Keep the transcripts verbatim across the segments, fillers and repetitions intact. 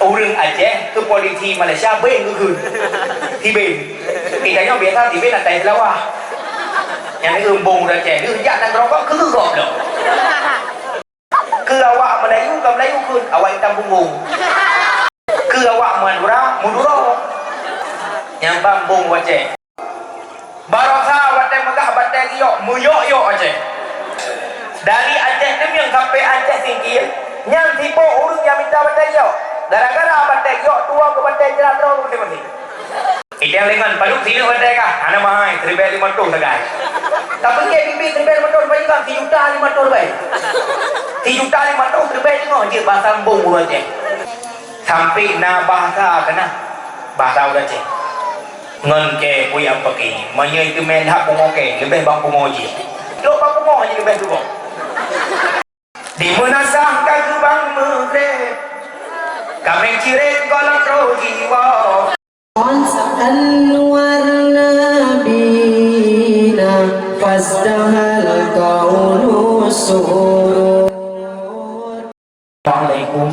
Ureuëng Aceh keu polisi Malaysia beng geukheun. Tiben. Kita nyoe biasa tiben atai seulawah. Nyang neueumbong ureuëng Aceh, deuh jak dan rokok keu gob lom. Keu awak Melayu ka Melayu kheun, awak hitam punggong. Keu awak Madura, Madura. Nyang bang bong wacée. Barosa watée meugah batée giyok, meuyok-yok Aceh. Dari Aceh Teumieng sampai Aceh Singkil, nyan sibok ureuëng nyang mita batée giyok. Gara-gara batée giyok, tuwoe keu batée jeulat droe keu maséng-maséng. Iteng lengan, padub sineuk batée kah? Hana mahai, siribée limong reutôh sagai. Tapi keu bibi siribée limong reutôh sagai, sijuta limong reutôh sagai. Sijuta limong reutôh siribée teungoh jeuet bahasa embong ureuëng Aceh. Sampai na bahasa keunan, bahasa ureuëng Aceh. Ngon kée pui am pake, meunyoe teumé that pungo kée, leubeh bang pungo jih. Trok bang pungo jih leubeh tuboh. Di meunasah ka geubang meugreb, kaméng cirét gohlom troh jiwoe. Anwar Nabina fastahal kaunu surur. Assalamualaikum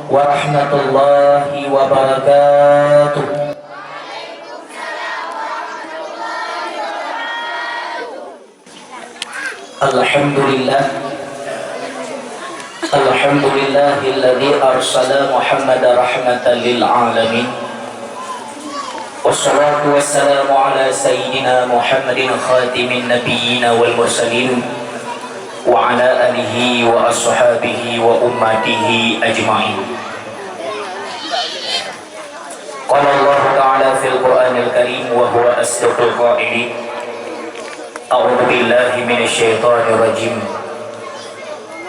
warahmatullahi wabarakatuh. Alhamdulillah. Alhamdulillahilladzi arsala Muhammadar rahmatan lil alamin. Wassalatu wassalamu ala sayyidina Muhammadin khatimin nabiyyin wal mursalin, wa ala alihi wa ashabihi wa ummatihi ajma'in. Qala Allahu ta'ala fil Qur'anil Karim wa huwa asdaqul qailin. A'udzu billahi minasy syaithanir rajim.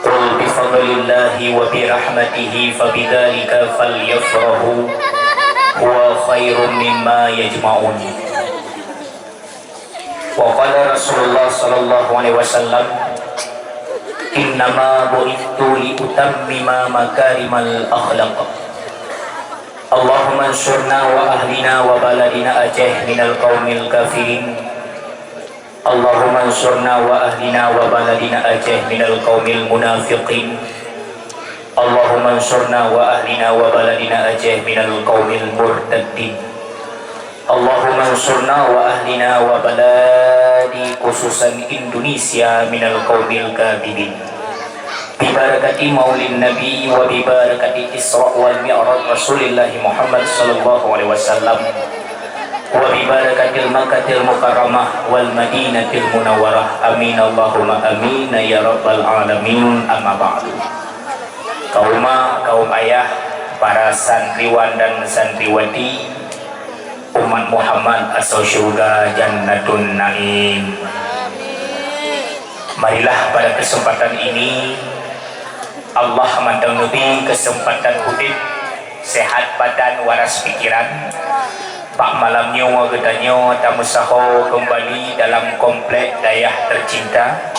Qul bi fadlillahi wa bi rahmatihi fa bidzalika falyafrahu huwa khairum mimma yajma'un. Wa qala Rasulullah sallallahu alaihi wasallam, "Innama bu'itsu li utammima makarimal akhlaq." Allahumma ansurna wa ahlina wa baladina Aceh minal qaumil kafirin. Allahumma ansurna wa ahlina wa baladina Aceh minal qaumil munafiqin. Allahumma ansurna wa ahlina wa baladina Aceh minal qaumil murtaddin. Allahumma ansurna wa ahlina wa baladi khususan Indonesia minal qaumil kadhibin. Bibarakati maulid Nabi wa bibarakati Isra wal Mi'raj Rasulillahi Muhammad sallallahu alaihi wasallam. Wa bibarakatil Makkatil Mukarramah wal Madinatil Munawwarah. Amin Allahumma amin ya rabbal alamin. Amma ba'du. Kaum ma, kaum ayah, para santriwan dan santriwati, umat Muhammad asoe syeuruga Jannatun Naim. Marilah pada kesempatan ini Allah mantong neubri kesempatan udeb, sehat badan, waras pikiran. Bak malam nyoe geutanyoe tameusaho keumbali dalam komplek dayah tercinta.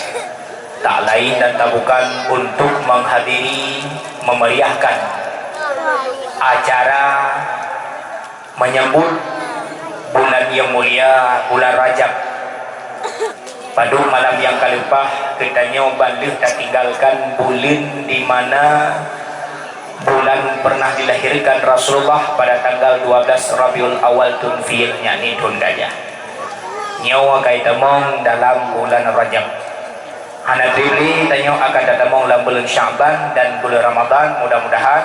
Tak lain dan tak bukan untuk menghadiri, memeriahkan acara menyambut bulan yang mulia, bulan Rajab. Padub malam nyang ka leupah, geutanyoe ban lheueh tatinggalkan buleuen di mana bulan pernah dilahirkan Rasulullah pada tanggal dua belas Rabiul Awal thôn Fièl, yakni thôn gajah. Nyoe ka itamong dalam bulan Rajab. Hana treb lé tanyoe akan tatamong lam buleuen Sya'ban dan buleuen Ramadhan, mudah-mudahan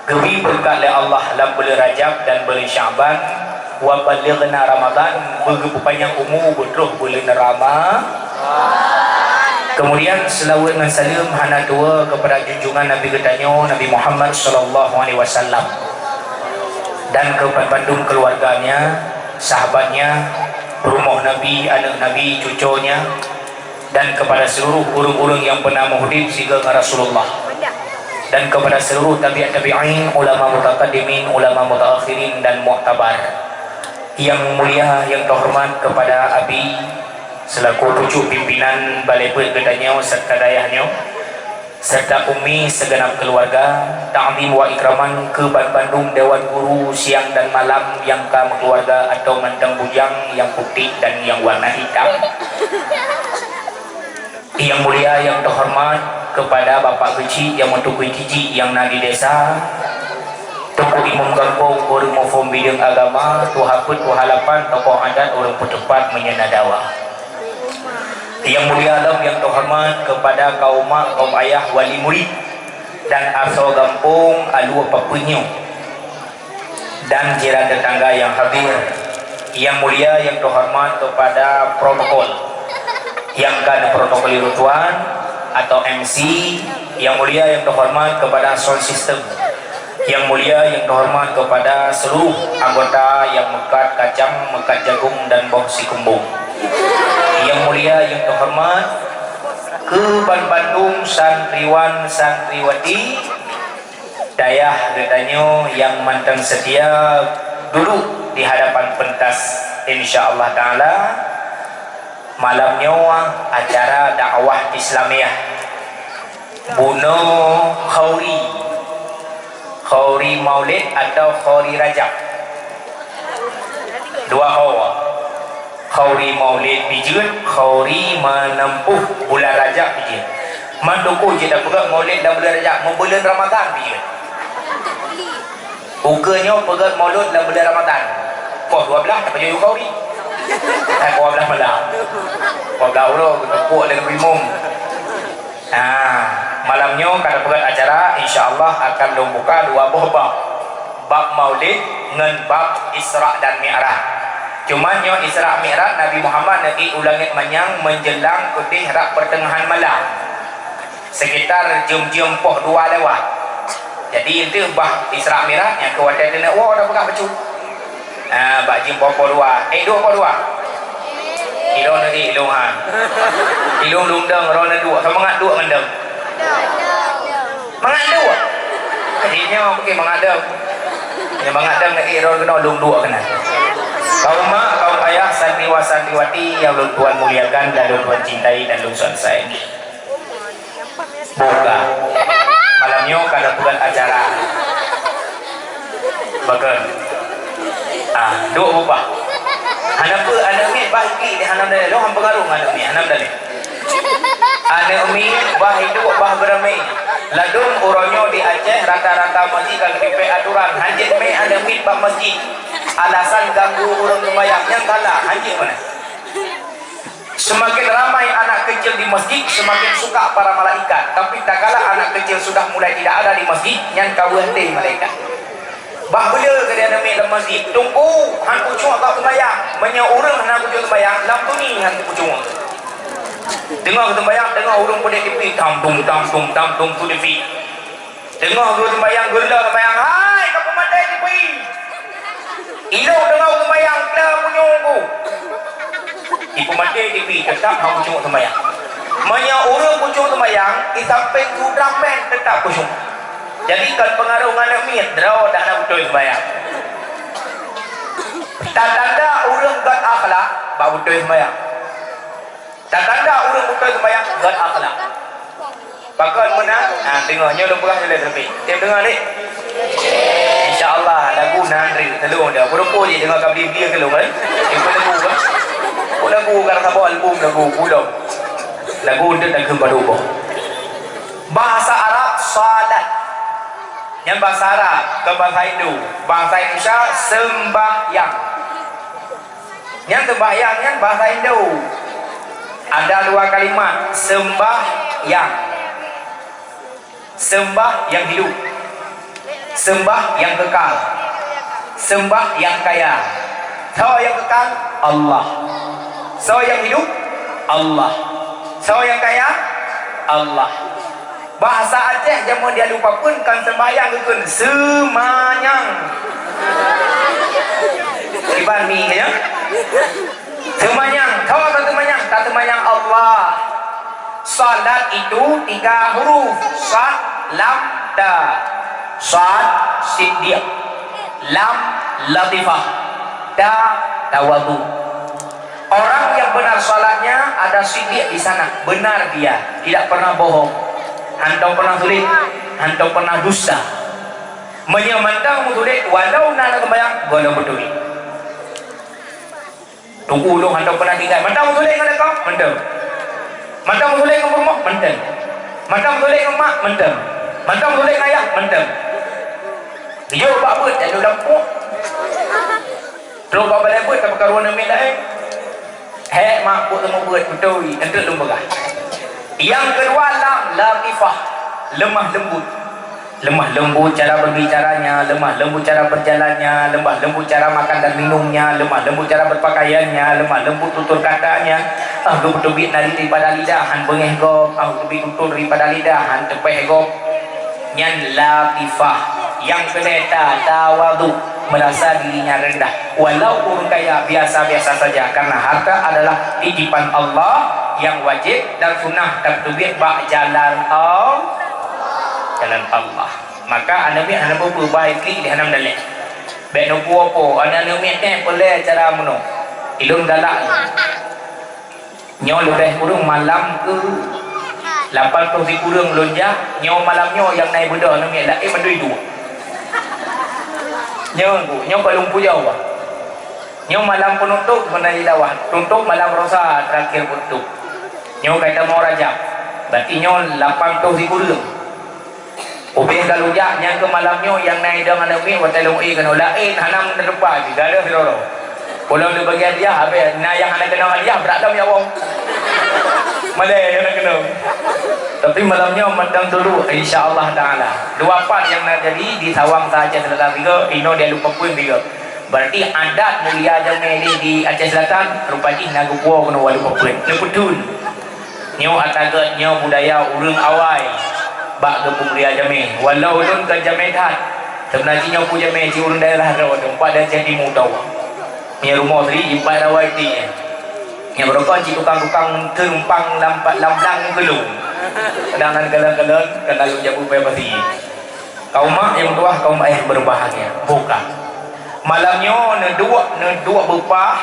geubri beureukat lé Allah lam buleuen Rajab dan buleuen Sya'ban, wa ballighna Ramadhan, beugeupeupanjang umu beutroh buleuen Rama-. Kemudian, seulaweuet ngon saleuem hana tuwoe keupada junjungan Nabi geutanyoe, Nabi Muhammad sallallahu alaihi wasallam, dan keu bandum keuluwarganya, sahabatnya, peurumoh Nabi, aneuëk Nabi, cuconya, dan kepada seluruh ureuëng-ureuëng nyang peuna meuhudeb sigoe ngon Rasulullah, dan kepada seluruh tabi'ut tabi'in, ulama mutaqaddimin, ulama mutaakhirin, dan muktabar. Yang mulia, yang terhormat kepada Abi selaku pucuk pimpinan Balai Beuet geutanyoe serta dayah nyoe, serta Umi segenap keluarga, takzim wa ikraman keu ban bandum dewan guru siang dan malam nyang ka meukeluarga atau mantong bujang nyang putéh dan nyang warna hitam. Yang mulia, yang terhormat kepada Bapak Geuchik nyang meutukeue kijik nyang na di desa, Teungku Imum Gampông, ureuëng muphom bideueng agama, tuha peuet, tuha lapan, tokoh adat, ureuëng peuteumpat meunyeuna dawa. Yang mulia lom, yang teuhoreumat kepada kaum mak, kaum ayah, wali murid, dan asoe gampông, alue papeue nyoe, dan jiran tetangga yang hadir. Yang mulia, yang teuhoreumat kepada protokol, yang ka neuprotokoli lôn tuan atau M C, yang mulia, yang teuhoreumat kepada sound system, yang mulia, yang teuhoreumat kepada seluruh anggota yang meukat kacang, meukat jagong dan boh sikumbong. Yang mulia, yang teuhoreumat keu ban bandum santriwan santriwati dayah geutanyoe nyang mantong setia duduek di hadapan pentas, insya Allah Taala. Malam nyoe acara dakwah Islamiah bunoe khauri, khauri Maulid atau khauri Rajab. Dua khauri. Khauri Maulid pih jeuet, khauri meuneumpôh bulan Rajab pih jeuet. Man teungku jeuet tapeugah Maulid lam bulan Rajab, meubuleuen Ramadhan pih jeuet. Ukeue nyoe peugét Maulud lam buleuen Ramadhan. Poh dua blaih tapajoh khauri. Eh, poh dua blaih malam. Poh dua blaih uroe geuteupeue lé Nabi Mum. Nah, malam nyoe ka tapeugét acara, insya Allah akan lôn buka dua boh bab. Bab Maulid ngon bab Isra dan Mi'raj. Cuman nyoe Isra Mi'raj Nabi Muhammad neuék u langét manyang menjelang keudeh rab peuteungahan malam. Sekitar jeuem-jeuem poh dua lewat. Jadi, eunteuk bah Isra Mi'raj nyang keu watèe keuneuk woe tapeugah bacut. Ah, bak jeuem poh, poh dua. Eh, duek poh dua. Ilôn lagèe ilôn, ha. Ilôn lôn dong, droeneuh duek. Sama mangat duek ngon dong. Mangat duek. Jadi, nyoe mungkin mangat dong. Nyoe mangat dong lagèe droeneuh keunoe lôn duek keunan. Kaum mak, kaum ayah, santriwan, santriwati nyang lôn tuan muliakan dan lôn tuan cintai dan lôn tuan sayangi. Boh ka. Malam nyoe ka tapeugét acara. Beutôi. Ah, duek bubah. Hana peue, aneuk miet bah hiki di hana dalé. Lôn han peungaruh ngon aneuk miet, hana dalé. Aneuk miet bah hidup bah beuramé. Ladôm uroe nyoe di Aceh rata-rata masjid ka geutipék aturan. Hanjeuet mé aneuk miet bak masjid. Alasan ganggu ureueng seumayang. Nyan salah. Hanjeuet meunan. Semakin ramai anak kecil di masjid, semakin suka para malaikat. Tapi, tatkala anak kecil sudah mulai tidak ada di masjid, nyan ka weueh lé malaikat. Bah beuleu keu aneuk miet lam masjid, "Teungku, han kucok kah seumayang." Meunyoe ureueng hana kucok seumayang, lam duni han kucok. Teungoh seumayang, teungoh ureueng peudeh tipi, tam tum, tam tum, tam tum, tu tipi. Teungoh geuh seumayang, geuh seumayang, "Hai, ka peumaté tipi!" Ilôn teungoh seumayang, kla punyueng ku. Ipeumaté tipi, teutap han kucok seumayang. Meunyoe ureueng kucok seumayang, di sampéng sudrah mén teutap kucok. Jadi, kon peungaruh ngon aneuk miet, droe dak na beutôi seumayang. Tanda-tanda ureueng gét akhlak, bak beutôi seumayang. Tanda-tanda ureueng beutôi seumayang gét akhlak. Pakon meunan? Ha, teungoh nyoe lôn peugah lé teubiet. Tem deungoe, Dek. Insya Allah, lagu nan ri, teuloe dah. Peurumpok jih deungoe ka bli-bli keu lôn, eh. Ikut lagu, eh. Ikut lagu, ka rasa bawa album lagu, pulang. Lagu tu dah keu baru boh. Bahasa Arab, salat. Nyan bahasa Arab, bukan bahasa Hindu. Bahasa Indonesia, sembahyang. Nyan sembahyang nyan bahasa Hindu. Ada dua kalimat, seumbah nyang. Seumbah nyang hidup. Seumbah nyang kekal. Seumbah nyang kaya. Soe nyang kekal? Allah. Soe nyang hidup? Allah. Soe nyang kaya? Allah. Bahasa Aceh jameun di Alu Papeuen kon seumbahyang, geukheun seumanyang. Kiban mi nyan? Seumanyang. Soe taseumanyang? Taseumanyang Allah. Salat itu tiga huruf. Sad, lam, ta. Sad, siddiq. Lam, latifah. Ta, tawadhu. Orang yang benar salatnya ada siddiq di sana, benar dia, tidak pernah bohong, hantom pernah sulit, hantom pernah dusta. Meunyoe mantong meusulet, walau na lam seumbahyang, gohlom beutôi. Teungku ulôn hantom pernah tinggai. Mantong meusulet ngon lakoe, mantong. Mantong meusulet ngon peurumoh, mantong. Mantong meusulet ngon mak, mantong. Mantong meusulet ngon ayah, mantong. Geujok bak beuet, jak duek lam puek. Trok bak balée beuet, tapeukaru aneuk miet laén. Hék, mak, buet kamoe beuet beutôi, enteuk lôn peugah. Nyang keudua lam, latifah, lemah lembut. Lemah lembut cara berbicaranya, lemah lembut cara berjalannya, lemah lembut cara makan dan minumnya, lemah lembut cara berpakaiannya, lemah lembut tutur katanya. Ah, geupeuteubiet nadi daripada lidah, han beungéh gob, ah, geupeuteubiet tutur daripada lidah, han teupéh gob. Nyan latifah. Nyang keudua, ta-, tawadhu, merasa dirinya rendah. Walau ureuëng kaya biasa-biasa saja, karena harta adalah titipan Allah yang wajib dan sunnah tateubiet bak jalan Al-, jalan Allah. Maka aneuk miet hana peue-peue, bah iklik di hana meudalek. Bék neupeue-peue, aneuk miet nyan peulée cara meunoe. Ilôn galak. Nyoe leubeh kureueng malam keu lapan ploh sikureueng lôn jak, nyoe malam nyoe nyang na ibeudôh aneuk miet laén mandum duek. Nyoe ku, nyoe ka lôn pujoe. Nyoe malam peunutôb meunan di dakwah, tuntôb malam rosa terakhir peunutôb. Nyoe ka tamong Rajab, berarti nyoe lapan ploh sikureueng. Ubé ka lôn jak, nyang keu malam nyoe nyang na idong aneuk miet watée lôn ék keunoe laén hana meuteumpat jih, gadôh sidroe. Ulôn lôn bagian hadiah, habéh na nyang hana keunong hadiah, brat lom ya Allah. Malée nyang hana keunong. Tapi malam nyoe mantong dulu, insya Allah Taala. Dua pat nyang na jadi di Sawang sa Aceh Selatan tiga, inoe di Alu Papueng tiga. Berarti adat mulia jamé di, di Aceh Selatan, rupa jih na geupuwoe keunoe Alu Papueng. Neupeutheun. Nyoe ata gét, nyoe budaya ureuëng awai bak geupeumulia jamé. Walau ulôn kon jamé that, seubeunar jih nyoe peue jamé cit ureuëng daerah droe teumpat dan jadi muda. Nyoe rumoh sri jimpai rawa iti nyan. Nyoe beurokon cit tukang-tukang keurumpang lam, lam blang keulung. Kadang nan kalon-kalon, kadang lôn jabu pai pasi. Kaum mak nyang meutuwah, kaum ayah berbahagia. Buka. Malam nyoe neuduek, neuduek beupah,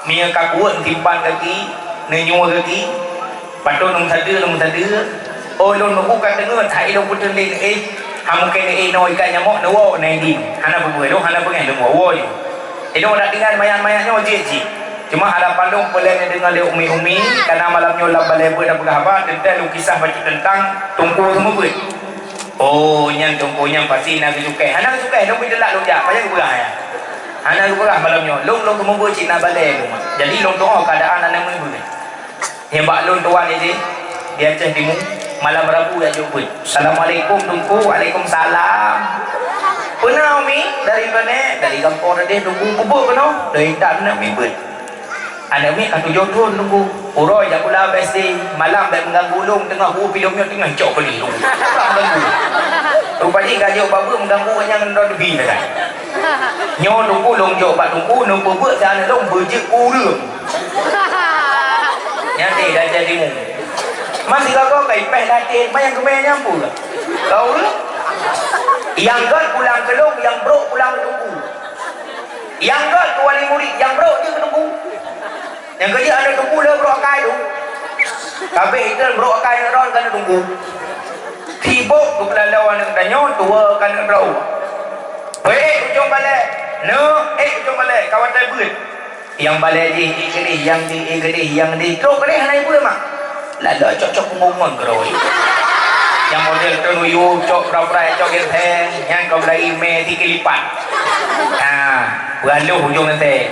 meunyoe ka kuweuet simpan gaki, neunyoe gaki, patôt lôn sadeue, lôn sadeue. Oh, lôn meubuka teungeut, hai lôn peuteunteng, eh, ha mungken, eh, noe ikat nyamok, neuwoe, nai ding. Hana peue-peue, lôn hana beungéh lôn woe, woe. Ilôn dak tinggai mayat-mayat nyoe jeuet cit. Cuma harapan lôn peulée neudeungoe lé umi-umi, karena malam nyoe lam balée beuet tapeugah haba, teuntée lôn kisah bacut teuntang Teungku Seumeubeuet. Oh, nyan Teungku nyan pasti na geucukéh. Hana geucukéh, lôn pih teulat lôn jak. Payah geupeugah nyan. Hana geupeugah malam nyoe. Lôn, lôn Seumeubeuet cit na balée lôn. Jadi lôn tu'oh keuadaan aneuk murit. Nyan bak lôn tuan idéh di Aceh Timu, malam Rabu jak jok beuet. "Assalamualaikum Teungku." "Waalaikumsalam." "Peue na Umi?" "Dari pané?" "Dari gampông Radeh Teungku." "Peubeuet keunoe?" "Dari intat na Umi beuet." Aneuk miet ka tujoh thon Teungku. Uroe jak sikula B S D, malam bék meuganggu lôn teungoh hu film nyoe teungoh cok peulih lôn. Ka meuganggu. Rupa jih ka jok bak beuet meuganggu nyang droe teubi sagai. Nyoe Teungku lôn jok bak Teungku, neupeubeuet keu aneuk lôn beujeuet ureueng. Nyan deh Raja Timu. Masih gagoe ka ipéh latih, manyang keumé nyan peue? Ka ureueng? Nyang gét pulang keu lôn, nyang brok pulang keu Teungku. Nyang gét keu wali murit, nyang brok jeuet keu Teungku. Nyang keujeuet aneuk Teungku lé brok akai tu. Kabeh item brok akai aneuk droe keu aneuk Teungku. Sibok geupeulalo aneuk tanyoe tuwoe keu aneuk droe. Wéh, ujong balée. Neuk, ék ujong balée, ka watée beuet. Nyang balée jih, ék keudeh, nyang jih, ék keudeh, nyang jih. Trok keudeh hana ibuet mak. Laloe cok-cok punggong-punggong keudroe. Nyang model teunuyuek, cok prai-prai, cok ginseng, nyan kau beurai mé sikilipat. Ha, beualoh ujong gentée.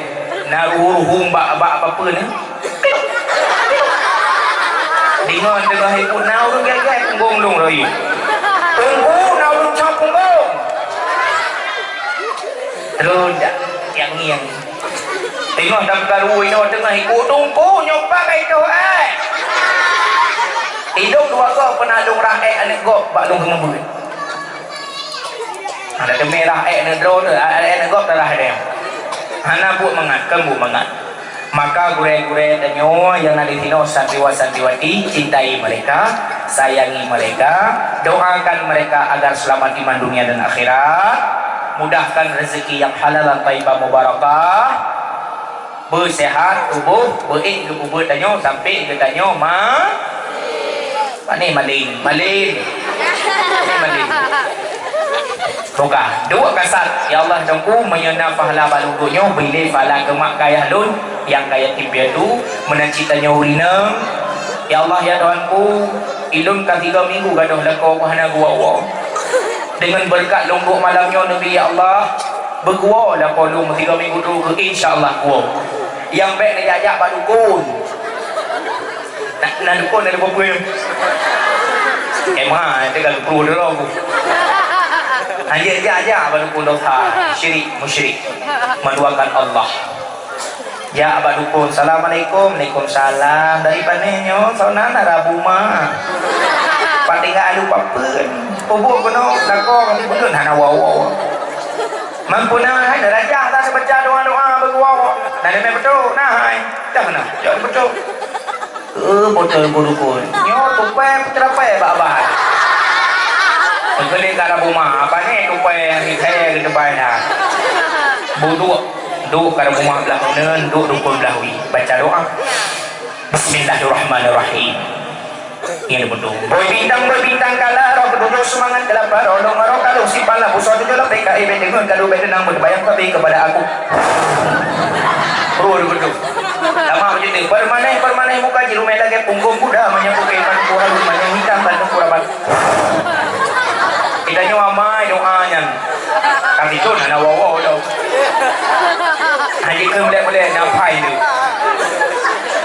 Na ruhu-ruhu bak, bak apa-apa ni. Deungon teungoh ikut na ureueng gét-gét punggong lôn raya. Teungku, na ureueng cok punggong. Terus dak, yang ngieng. Teungoh dam karu inoe teungoh ikut Teungku nyoe pakai toh, eh. Idong dua goe pernah lôn rah ék aneuk gob bak lôn keumeubeuet. Ada teumé rah ék aneuk droe tu, ék aneuk gob tarah deh. Hana buet mangat, kan buet mangat. Maka gurée-gurée tanyoe nyang na di sinoe santriwan-santriwati, cintai mereka, sayangi mereka, doakan mereka agar selamat iman dunia dan akhirat. Mudahkan rezeki yang halal dan thayyibah mubarakah. Beusehat tuboh, beuék geupeubeuet tanyoe sampai geutanyoe ma-, mané maling, maling. Mané maling. Buka. Dua kasat. Ya Allah, Teungku, meunyoe na pahala bak lôn nyoe, bri lé pahala keu mak keu ayah lôn nyang ka yatim piatu, meunan cit tanyoe ureueng inong. Ya Allah, ya Tuhanku, ilôn ka tiga minggu gadôh lakoe ku hana geuwoe-woe. Deungon beureukat lôn duek malam nyoe neubi, ya Allah, beuguwoe lakoe lôn sigoe minggu teuk keu, insya Allah guwoe. Nyang bèk neujak-jak bak dukon. Na, na dukon na dukon peue? Emang teuka geupeu droe ku. Hanjeuet jak-jak bak dukon dosa, syirik, musyrik, menduakan Allah. Jak bak dukon, "Assalamualaikum." "Waalaikumsalam." "Dari pane nyoe?" "Soe nan?" "Rabu ma." "Pat tinggai alu papeuen?" "Peubuet keunoe lakoe ngon peue keunoe hana woe-woe. Mampu na hai neurajah ta neubaca doa-doa beuguwoe. Na leumeh beutôi na hai. Dah na, jok beutôi." Eh, beutôi guru ku. Nyoe tupai peuteurapai bak abah. Meukeuleh ka Rabu ma, apa ni tupai nyang saya ke depan dah. Buduk, duk ka Rabu ma belah uneun, duk dukon belah wie. Baca doa. Bismillahirrahmanirrahim. Ini betul. Boy bintang, boy bintang kala, roh ketujuh semangat kelapa, roh long, roh kalu, simpan lah, busa tujuh lah, P K I, benteng, kalu, benteng, nang berbayang, tapi kepada aku. Roh betul. Lama macam tu. Permaneh, permaneh muka jih rumah lagèe punggong kuda, meunyoe putih ban kuah, meunyoe hitam ban kuraban. Kita nyoe amai doa nyan. Tapi tu hana woe-woe tau. Hanya keu mulai-mulai nafai tu.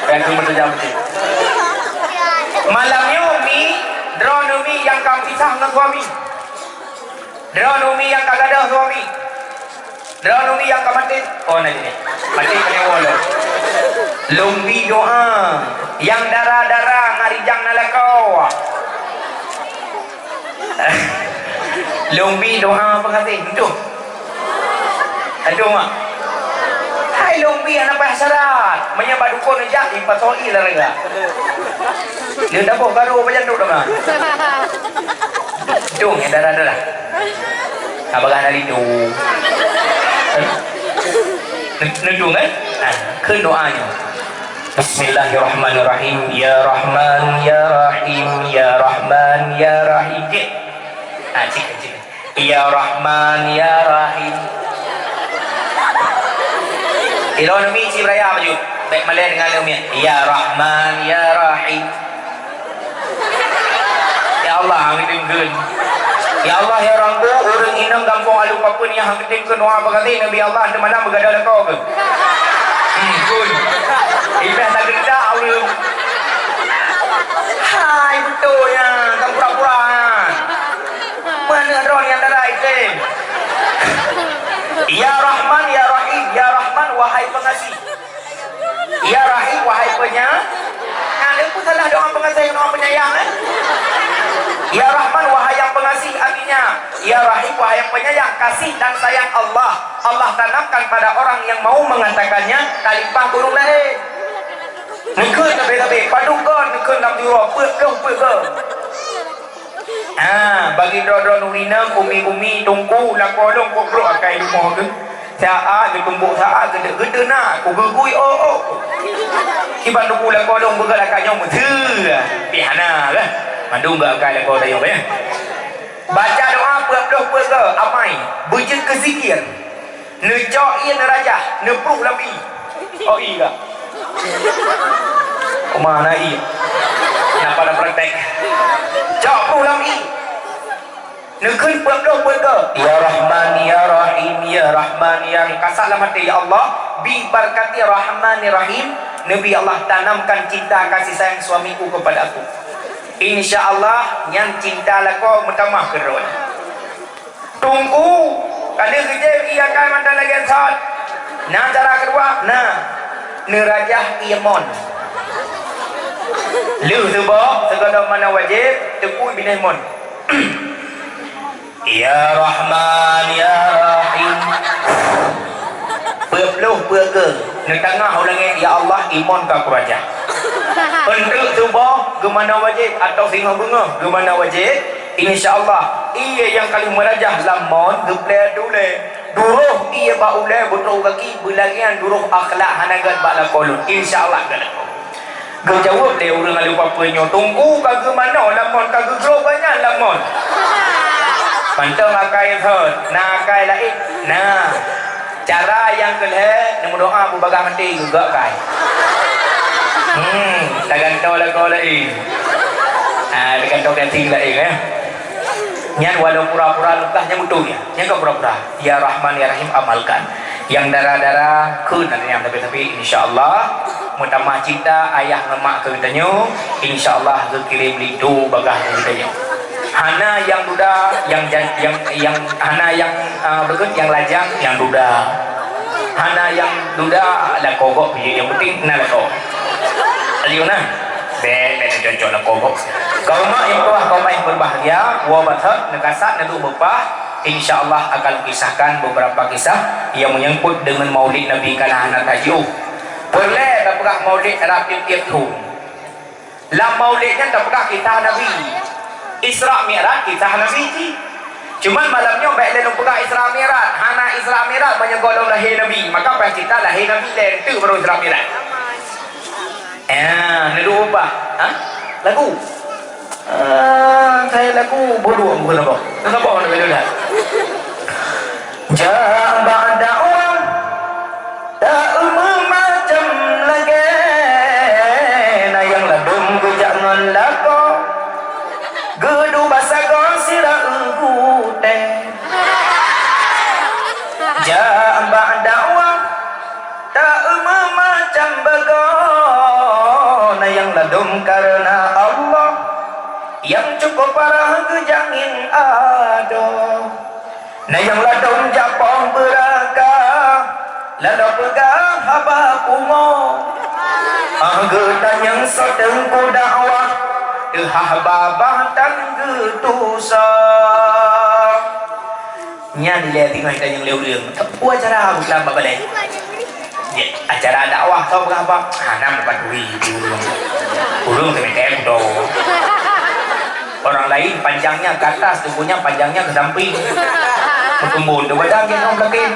Dan tu meuteujam tu. Malam nyoe mi, droeneuh mi nyang ka pisah ngon suami. Droeneuh mi nyang ka gadôh suami. Droeneuh mi nyang ka maté, oh, na jih. Maté keuneuk woe lom. Lôn bi doa nyang dara-dara ngon rijang na lakoe. Lôn bi doa peungaséh, beutôi. Beutôi, mak? Hai lôn bi hana payah syarat. Meunyoe bak dukon jak, ipasoe i lara. Dia taboh baru apa janduk dah, mak? Dong, ya, darah-darah. Abang dah rindu. Nudung, eh? Ha, kheun doa nyoe. Bismillahirrahmanirrahim. Ya Rahman, ya Rahim, ya Rahman, ya Rahim. Cik. Ha, cik, cik. Ya Rahman, ya Rahim. Ilôn mi cit raya maju. Bèk malèe deungon lôn mi. Ya Rahman, ya Rahim. Ya Allah, hang geudengkeun. Ya Allah, ya Rabbu, ureueng inong gampông Alu Papeuen nyang hang geudengkeun doa bak gaki Nabi Allah, teumalam beugadôh lakoe keuh. Hmm, kun. Ibas tak geudak ureueng. Hai, beutôi nyan, kan pura-pura nyan. Mana droe nyang dara item? Ya Rahman, ya Rahim, ya Rahman, wahai pengasih. Ya Rahim, wahai penya-, nah, dia pun salah doa pengasih, doa penyayang, eh? Ya Rahman, wahai yang pengasih, artinya, ya Rahim, wahai yang penyayang, kasih dan sayang Allah, Allah tanamkan pada orang yang mau mengatakannya, talimpah burung lain. Nikeun tapi-tapi, paduka nikeun lam juro, peuet ploh peuet go. Ha, bagi droe-droe nuri nam, umi-umi, tungku, lakoe lôn, kok brok akai rumoh tu. Saat geutumbok, saat geudeuk, geudeuk na, ku geugui, oh, oh. Kiban tungku lakoe lôn, beugat akai nyoe, meuteue. Pih hana, kan? Mandum gak akai lakoe tayong, ya. Baca doa peuet ploh peuet go, amai. Beujeuet keu zikir. Neucok ié neurajah, neupruh lam ié. Oh, ié ka. Uma na ié. Napa na praktek? Cok pruh lam ié. Neukheun peuet ploh peuet go. Ya Rahman, ya Rahim, ya Rahman, ya Rahim. Kasat lam até, ya Allah, bi barakati Rahman Rahim, Nabi Allah tanamkan cinta kasih sayang suamiku kepada aku. Insya Allah, nyan cinta lakoe meutamah keudroe. Tungku, ka lheueh geujép ié akai mantong lagèe sot. Na cara keudua, na. Neurajah ié mon. Lheueh suboh, sigohlom manoe wajéb, teupui binéh mon. Ya Rahman, ya Rahim. Peuet ploh peuet go, neutangah u langét, ya Allah, ié mon ka kurajah. Eunteuk suboh geumanoe wajéb atawa singoh beungoh geumanoe wajéb, insya Allah, ié nyang ka lheueh meurajah lam mon geuplè dulé. Duroh ié bak ulèe beutrok gaki beulagian duroh akhlak hana gèt bak lakoe lôn. Insya Allah gèt lakoe. Geujaweueb lé ureueng Alu Papeuen nyoe, "Tungku ka geumanoe lam mon, ka geugroe banyak lam mon." Mantong akai thon, na akai laén. Na. Cara nyang keu lhèe, neumeudoa beubagaih maté geugok akai. Hmm, tagantoe lakoe laén. Ah, tagantoe gaki laén, eh. Nyan walau pura-pura lumpah nyan beutôi nyan. Nyan ka pura-pura. Ya Rahman, Ya Rahim, amalkan. Nyang dara-dara kheun ada nyang tapi-tapi, insya Allah, meutamah cinta ayah ngon mak keu geutanyoe, insya Allah geukirém linto bagah keu geutanyoe. Hana nyang duda, nyang jan-, nyang, nyang hana nyang, ah, beugét, nyang lajang, nyang duda. Hana nyang duda, lakoe gob pih, nyang penting na lakoe. Alieu na. Bèk, bèk teucocok lakoe gob. Kaum mak nyang tuha, kaum mak nyang berbahagia, woe bathot, neukasat, neuduek beupah, insya Allah akan kisahkan beberapa kisah yang menyangkut dengan Maulid Nabi kana hana tajiôh. Peureulèe tapeugah Maulid rab tiep-tiep thôn. Lam Maulid nyan tapeugah kisah Nabi. Isra Mi'raj kisah Nabi cit. Cuman malam nyoe bèk lé lôn peugah Isra Mi'raj. Hana Isra Mi'raj meunyoe gohlom lahé Nabi. Maka payah cerita lahé Nabi lé, enteuk baru Isra Mi'raj. Ya, neuduek beupah. Ha? Lagu. Ah, saya lagu bodoh, bukan apa. Kenapa orang tak boleh dah? Jak bak dakwah, tak meumacam lagèe, na nyang ladôm geujak ngon lakoe, geuduek basa goe sira gutèe. Jak bak dakwah, tak meumacam bagoe, na nyang ladôm kareuna Allah, nyang cukup parah geujak ngon adoe. Na nyang ladôm jak poh beuraka, lalu peugah haba pumoe. Ah, geutanyong soe teungku dakwah, teuhah babah tan geutusoe. Nyan lé teungoh tanyong lé ureueng, teupeu acara buklam bak balèe. Ya, acara dakwah tau peugah haba, hana meupadui di ureueng. Ureueng teumeutém doh. Orang lain panjangnya ke atas, tubuhnya panjangnya ke samping. Meutumbon tu badan dia orang belakang.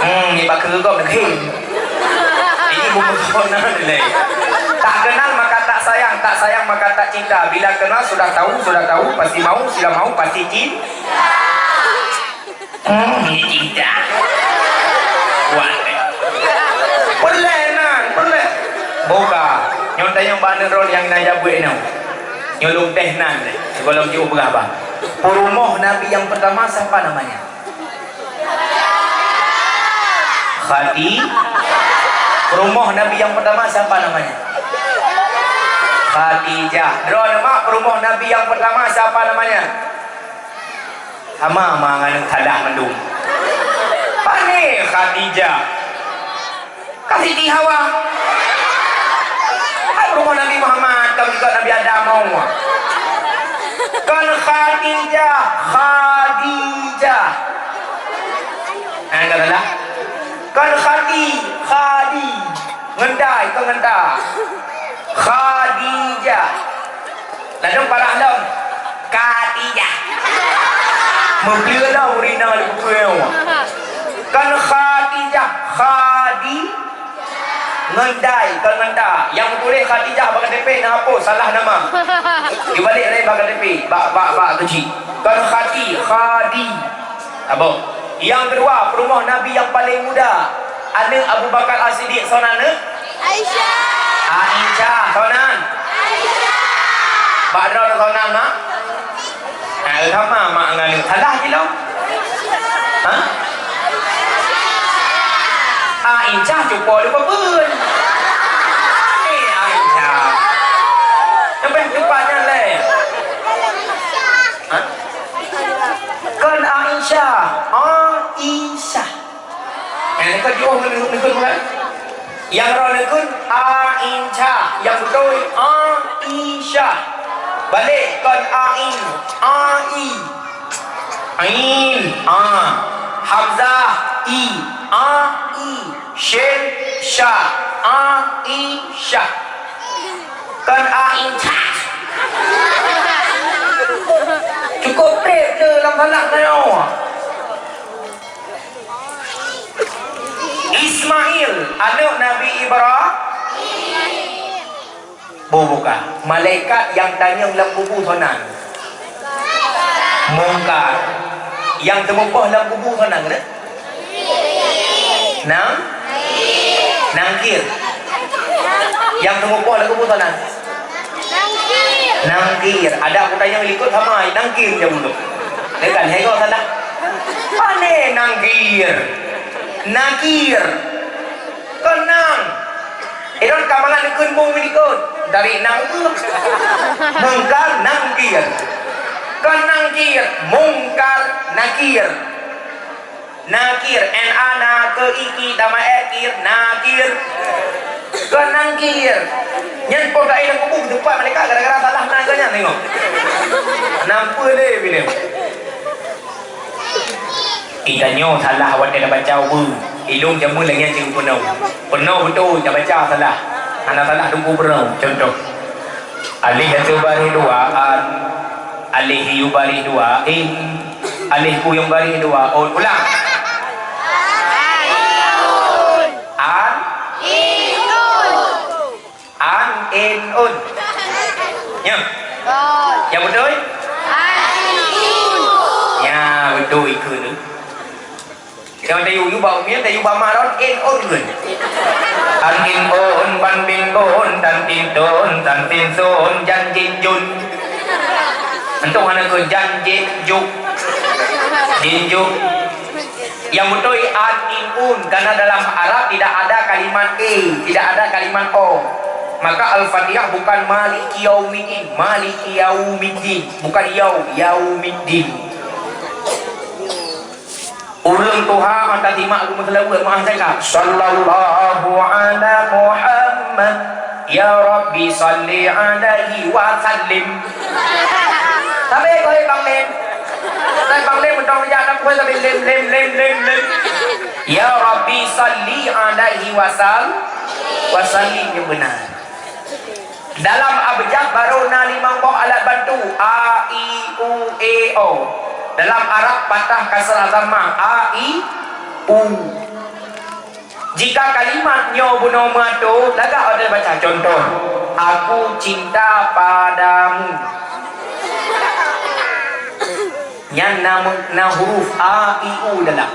Hmm, ni bak keu gom lagi. Ini bumbu sempurna nilai. Tak kenal maka tak sayang, tak sayang maka tak cinta. Bila kenal sudah tahu, sudah tahu, pasti mau, sudah mau, pasti cinta. Hmm, ini cinta. Kuat, eh. Peureulèe nan, peureulèe. Boka. Nyoe tanyong bak aneuk droe nyang na jabuet nyoe. Nyoe lôn tes nan, eh. Sigohlom jiôh peugah bah. Peurumoh Nabi nyang peurtama siapa namanya? Khadi-, peurumoh Nabi nyang peurtama siapa namanya? Khadijah. Droeneuh mak, peurumoh Nabi nyang peurtama siapa namanya? Sama ma ngon aneuk salah mandum. Pane Khadijah? Ka Siti Hawa. Hai peurumoh Nabi Muhammad, ka beujeuet Nabi Adam mau. Kon Khadijah, Khadijah. Eh, ka salah. Kon Khadi, Khadi. Ngon dai, kon ngon ta. Khadijah. Lalu parah lom. Khadijah. Meubleue lom ureueng inong di buku nyoe. Kon Khadijah, Khadi. Ngon dai, kon ngon ta. Nyang meutuléh Khadijah bak K T P na hapus, salah nama. Dibalek laén bak K T P, bak, bak, bak keuci. Kon Khadi, Khadi. Abang. Nyang keudua, peurumoh Nabi nyang paleng muda. Aneuk Abu Bakar As-Siddiq, soe nan aneuk? Aisyah. Aisyah, soe nan? Aisyah. Bak droeneuh soe nan, mak? Ah, sama mak ngon aneuk. Salah jih lom. Ha? Aisyah cupo lupa pun. Eh, Aisyah. Sampai lupa nyan leh. Ha? Kon Aisyah, Aisyah. Eh, neukheun jiôh ngon neukheun bukan? Nyang droe neukheun Aisyah, nyang beutôi Aisyah. Balek kon Ain, Ai. Ain, A. Hamzah, I. Ai. Shin, Sya. Aisyah. Kon Aisyah. Cukup trép le lam salah nyoe. Ismail, aneuk Nabi Ibrahim. Boh buka. Malaikat nyang tanyong lam kubu soe nan? Mungkar. Nyang teumeupoh lam kubu soe nan, keuneuk? Nang? Nangkir. Nyang teumeupoh lam kubu soe nan? Nangkir. Ada aku tanya likot sama, Nangkir jaweueb tu. Dekat hego salah. Pane nangkir. Nakir. Kon nang. Idong ka mangat neukheun mung meudikot. Dari nang. Mungkar nangkir. Kon nangkir. Mungkar nakir. Nakir, N A na keu iki, dama e kir, nakir. Kon nangkir. Nyan po ka ilong kubu teumpat malaikat gara-gara salah na keu nyan tengok. Nampu deh bini. Kita nyoe salah watée tabaca ubu. Ilong jameun lagée nyan cit peunoh. Peunoh beutôi tabaca salah. Hana salah tunggu peunoh. Contoh. Alih ateueh baréh dua an, alih iyup baréh dua in, alih kuyong baréh dua on. Ulang. An. An in un. Nyoe. Nyang beutôi? Ya, beutôi keuh. Nyang tayue yue bak umieng, tayue bak maron, in un gun. An in un, ban bin bun, tan tin tun, tan tin sun, jan jin jun. Antum hana keu jan jin juk. Jin juk. Yang beutôi an in un, karena dalam Arab tidak ada kalimat e, tidak ada kalimat o. Maka Al-Fatihah bukan maliki yaumiddin, maliki yaumiddin, bukan yau, yaumiddin. Ureueng tuha mata timak geumeuseuleubeuet meuah cakap, "Sallallahu ala Muhammad, ya Rabbi salli alaihi wa sallim." Tapi kau hei Bang Lem. Tapi Bang Lem meuntong jak tak kuat tapi lem, lem, lem, lem, lem. Ya Rabbi salli alaihi wa sal-, wa sallim yang benar. Dalam abjad baru na limong boh alat bantu, a, i, u, e, o. Dalam Arab patah kasrah dhammah, a, i, u. Jika kalimat nyoe bunoe meuatô, lagak watée baca. Contoh, aku cinta padamu. Nyan na, na huruf a, i, u dalam.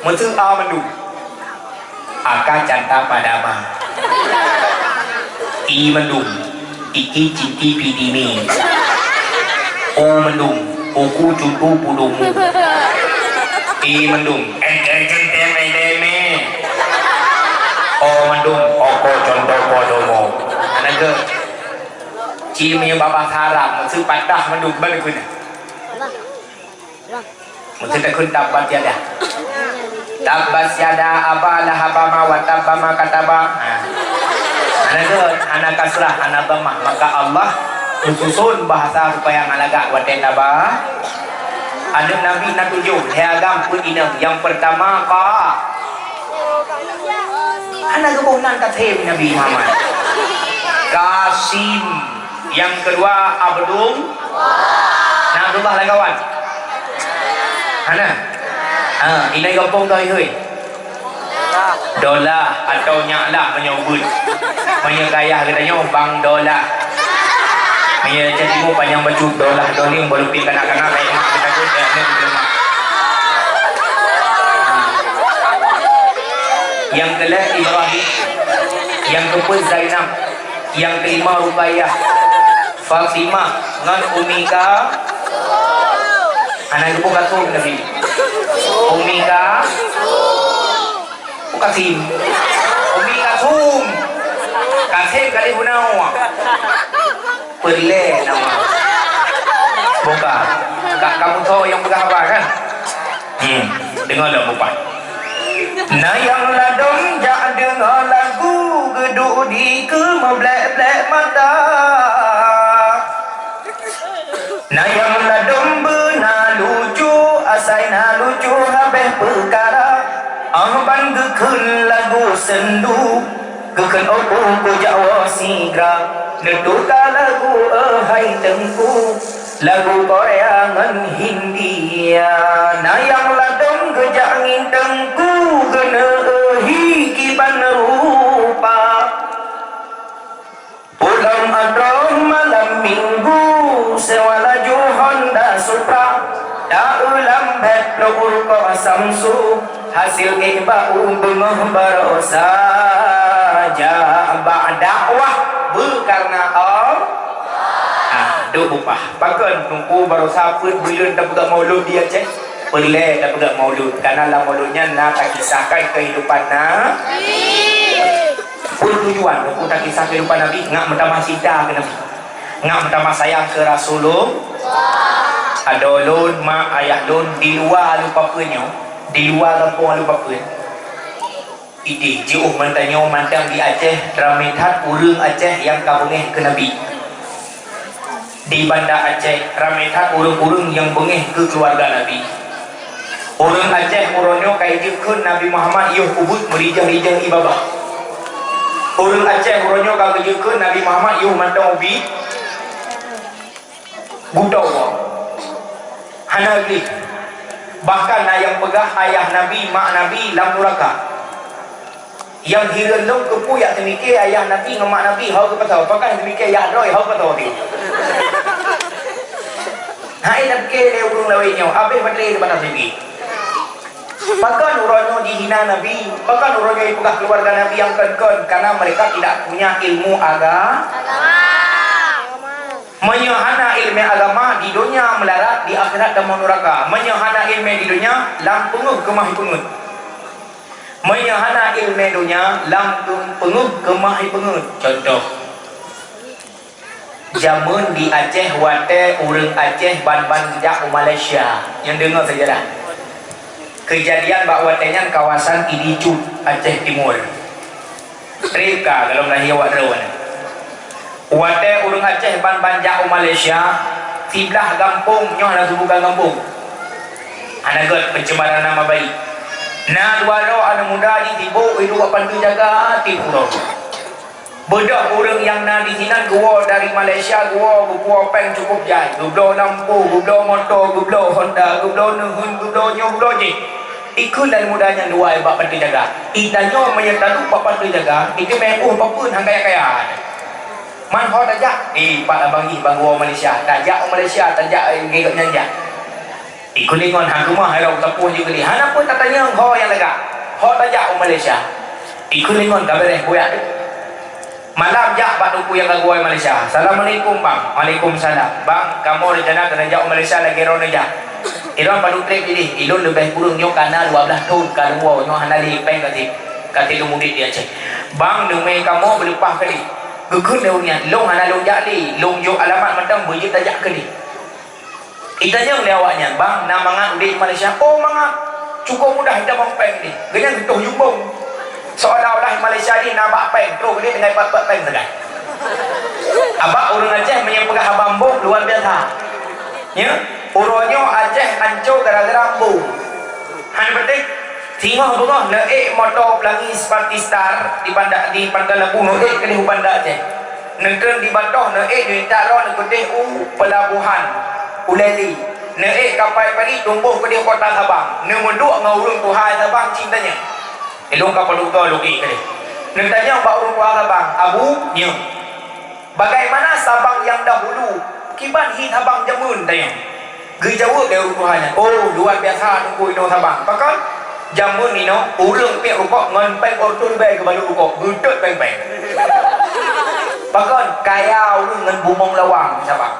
Meuteue a mandum. Aka canta pada ma. I mandum. Iki cinti pidimi. O mandum. Uku cutu pudumu. I mandum. Ente cinti medeme. O mandum. Oko contoh podomo. Anaga. Ci meunyoe bak bahasa Arab, maksud patah mandum. Bagaimana? Mungkin takheun tabbat yada. Tabbat yada aba lahaba ma wa tabba ma kataba. Ha. Hana dot, hana kasrah, hana dhammah. Maka Allah khususon bahasa supaya ngalagak watée taba. Aneuk Nabi na tujoh, lhée agam peuet inong. Nyang peurtama ka. Hana geuboh nan Kasim Nabi Muhammad. Kasim. Nyang keudua Abdul. Na Abdullah lam kawan? Hana? Ha, inai gampông kau ihôi. Dolah atau nyak lah meunyoe ubit. Meunyoe kayah geutanyoe Bang Dolah. Meunyoe jadi mu panyang bacut Dolah Doling baru pi kanak-kanak kayak mak kita pun kayak ni di rumah. Yang kelek Ibrahim, yang keempat Zainab, yang kelima Ruqayyah, Fatimah ngon Umi Ka-, hana geupeu Kasum Nabi. Umi Ka-, Kasim. Umi Kasum. Kasim kali hunau. Peureulée nama. Boka. Ka kamu tho nyang peugah haba kan? Hmm, deungoe lom bupat. Na nyang ladom jak deungoe lagu geuduek di keu meublek-blek mata. Na nyang ladom beuna lucu, asai na lucu habéh peukara. Ah ban geukheun lagu seundu. Geukheun oku kujak woe sigra, neutuka lagu, eh, hai Teungku, lagu Korea ngon Hindia. Na nyang ladom geujak ngieng Teungku, geuneuhi kiban rupa. Pulang atroh malam Minggu, sewa laju Honda Supra, daeu lam bed lôn urukoe Samsu. Hasil ék bak u beungoh baroe saja bak dakwah beukareuna Allah. Ha, Duek bupah. Pakon Teungku barosa peuet buleuen tapeugah maulud di Aceh? Peureulée tapeugah maulud. Karena lam maulud nyan na takisahkan kehidupan Nabi. Peue tujuan Teungku takisah kehidupan Nabi? Ngat meutamah cinta keu Nabi. Ngat meutamah sayang keu Rasulullah. Adoe lôn, mak, ayah lôn di luwa Alu Papeuen nyoe, di luwa gampông Alu Papeuen. Ideh jiôh mantang nyoe mantang di Aceh, ramé that ureuëng Aceh nyang ka beungéh keu Nabi. Di Banda Aceh, ramé that ureuëng-ureuëng nyang beungéh keu keuluwarga Nabi. Ureuëng Aceh uroe nyoe ka ijeuet kheun Nabi Muhammad yoh ubit meurijah-rijah ié babah. Ureuëng Aceh uroe nyoe ka geujeuet kheun Nabi Muhammad yoh mantong ubit. Gudong nyoe hana gleh. Bahkan na nyang peugah ayah Nabi, mak Nabi lam nuraka. Nyang hireuen lom keupeue jak teumike ayah Nabi ngon mak Nabi hôi keu pasoe, pakon teumike yah droe hôi keu pasoe teuh. Hai tapike lé ureuëng lawét nyoe, abéh baterai teuh bak teumike. Pakon uroe nyoe jihina Nabi? Pakon uroe nyoe jipeugah keuluwarga Nabi nyang kon-kon? Karena mereka tidak punya ilmu aga-, agama. Meunyoe hana iéleumé agama, di donya meularat, di akhirat tamong nuraka. Meunyoe hana iéleumé di donya, lam peungeuh keumah ipeungeuet. Meunyoe hana iéleumé donya, lam peungeuh keumah ipeungeuet. Contoh, jameun di Aceh watée ureuëng Aceh ban-ban jak u Malaysia. Nyang deungoe seujarah. Keujadian bak watée nyan kawasan Idi Cut, Aceh Timur. Trép ka golom lahé awak droe. Watée ureuëng Aceh ban-ban jak u Malaysia, siblah gampông, nyoe hana seubukan gampông. Hana gét pencemaran nama baik. Na dua droe aneuëk muda jisibok hidup bak panteue Jaga, tiep uroe. Beudôh ureuëng nyang na disinan geuwoe dari Malaysia, geuwoe geupuwoe péng cukup jai, geubloe lampôh, geubloe moto, geubloe Honda, geubloe neuheun, geubloe nyoe, geubloe jéh. Ikheun aneuëk muda nyan dua bak panteue Jaga. Itanyoe meunyoe taduek bak panteue Jaga, iteumé, "Uh, papeuen han kaya-kaya." Man ho tajak, "Eh, pat abang jih bang geuwoe Malaysia." Tajak u Malaysia, tajak, eh, gét gobnyan jak. Ikheun lé ngon, "Han keumah, hai lôn tapuih jih keudeh." Hana peue tatanyong ho nyang lagak. Ho tajak u Malaysia. Ikheun lé ngon, ka beureh, buyak. Malam jak bak teungku nyang ka geuwoe Malaysia. "Assalamualaikum, Bang." "Waalaikumsalam." "Bang, kamoe rencana keuneuk jak u Malaysia lagée droeneuh jak." "Droeneuh padub trép jih?" "Ilôn leubeh kureueng nyoe ka na dua blaih thon ka lôn woe, nyoe hana lé péng ka trép, ka trép lôn mudik di Aceh." "Bang, neumé kamoe beuleupah keudeh." Geukheun lé ureuëng nyan, "Lôn hana lôn jak lé, lôn jok alamat mantong beujeuet tajak keudeh." Itanyong lé awaknyan, "Bang, na mangat udeb Malaysia?" "Oh, mangat. Cukup mudah itamong péng deh." Gobnyan geutoh yumbong. Seolah-olah Malaysia jih na bak péng, troh geude tinggai pat-pat péng sagai. Abak ureuëng Aceh meunyoe peugah haba embong luar biasa. Nya, uroe nyoe Aceh anco gara-gara embong. Han beuteh. Singoh beungoh neuék moto Pelangi Spartistar di Banda, di Pantai Lampu, neuék keudeh u Banda Aceh. Neutreun di Batoh, neuék neuntak droe neukeudeh u peulabohan, u Leli. Neuék kapai pagi tumbôh keudeh kota Sabang. Neumeuduek ngon ureuëng tuha Sabang cit tanyong. Ilôn ka padub droe lôn ék keudeh. Neutanyong bak ureuëng tuha Sabang, "Abu, nyoe." "Bagaimana Sabang yang dahulu? Kiban hi Sabang jameun?" tanyong. Geujaweueb lé ureuëng tuha nyan, "Oh, luar biasa teungku inoe Sabang." "Pakon?" "Jameun inoe, ureuëng piep rukok ngon péng ortus ribèe geubalot rukok, geutot péng-péng." "Pakon?" "Kaya ureuëng ngon bumong lawang Sabang."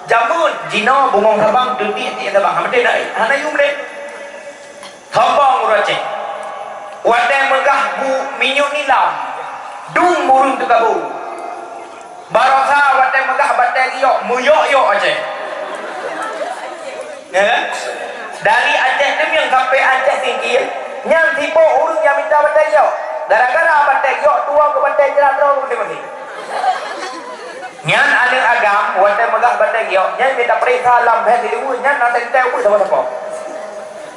"Jameun jinoe bumong Sabang teutiek-tiek Sabang." Hana teuingat, hana yum lé. Sombong ureuëng Aceh. Watée meugah bu minyeuk nilam, dum ureuëng teukabu. Barosa watée meugah batée giyok, meuyok-yok Aceh. Ya? Dari Aceh Teumieng sampai Aceh Singkil, nyan sibok ureuëng nyang mita batée giyok. Gara-gara batée giyok, tuwoe keu batée jrat droe keu maséng-maséng. Nyan aneuëk agam, watée meugah batée giyok, nyan mita peuriksa lam bhée siluweue, nyan na teuntée ubeut sapo-sapo.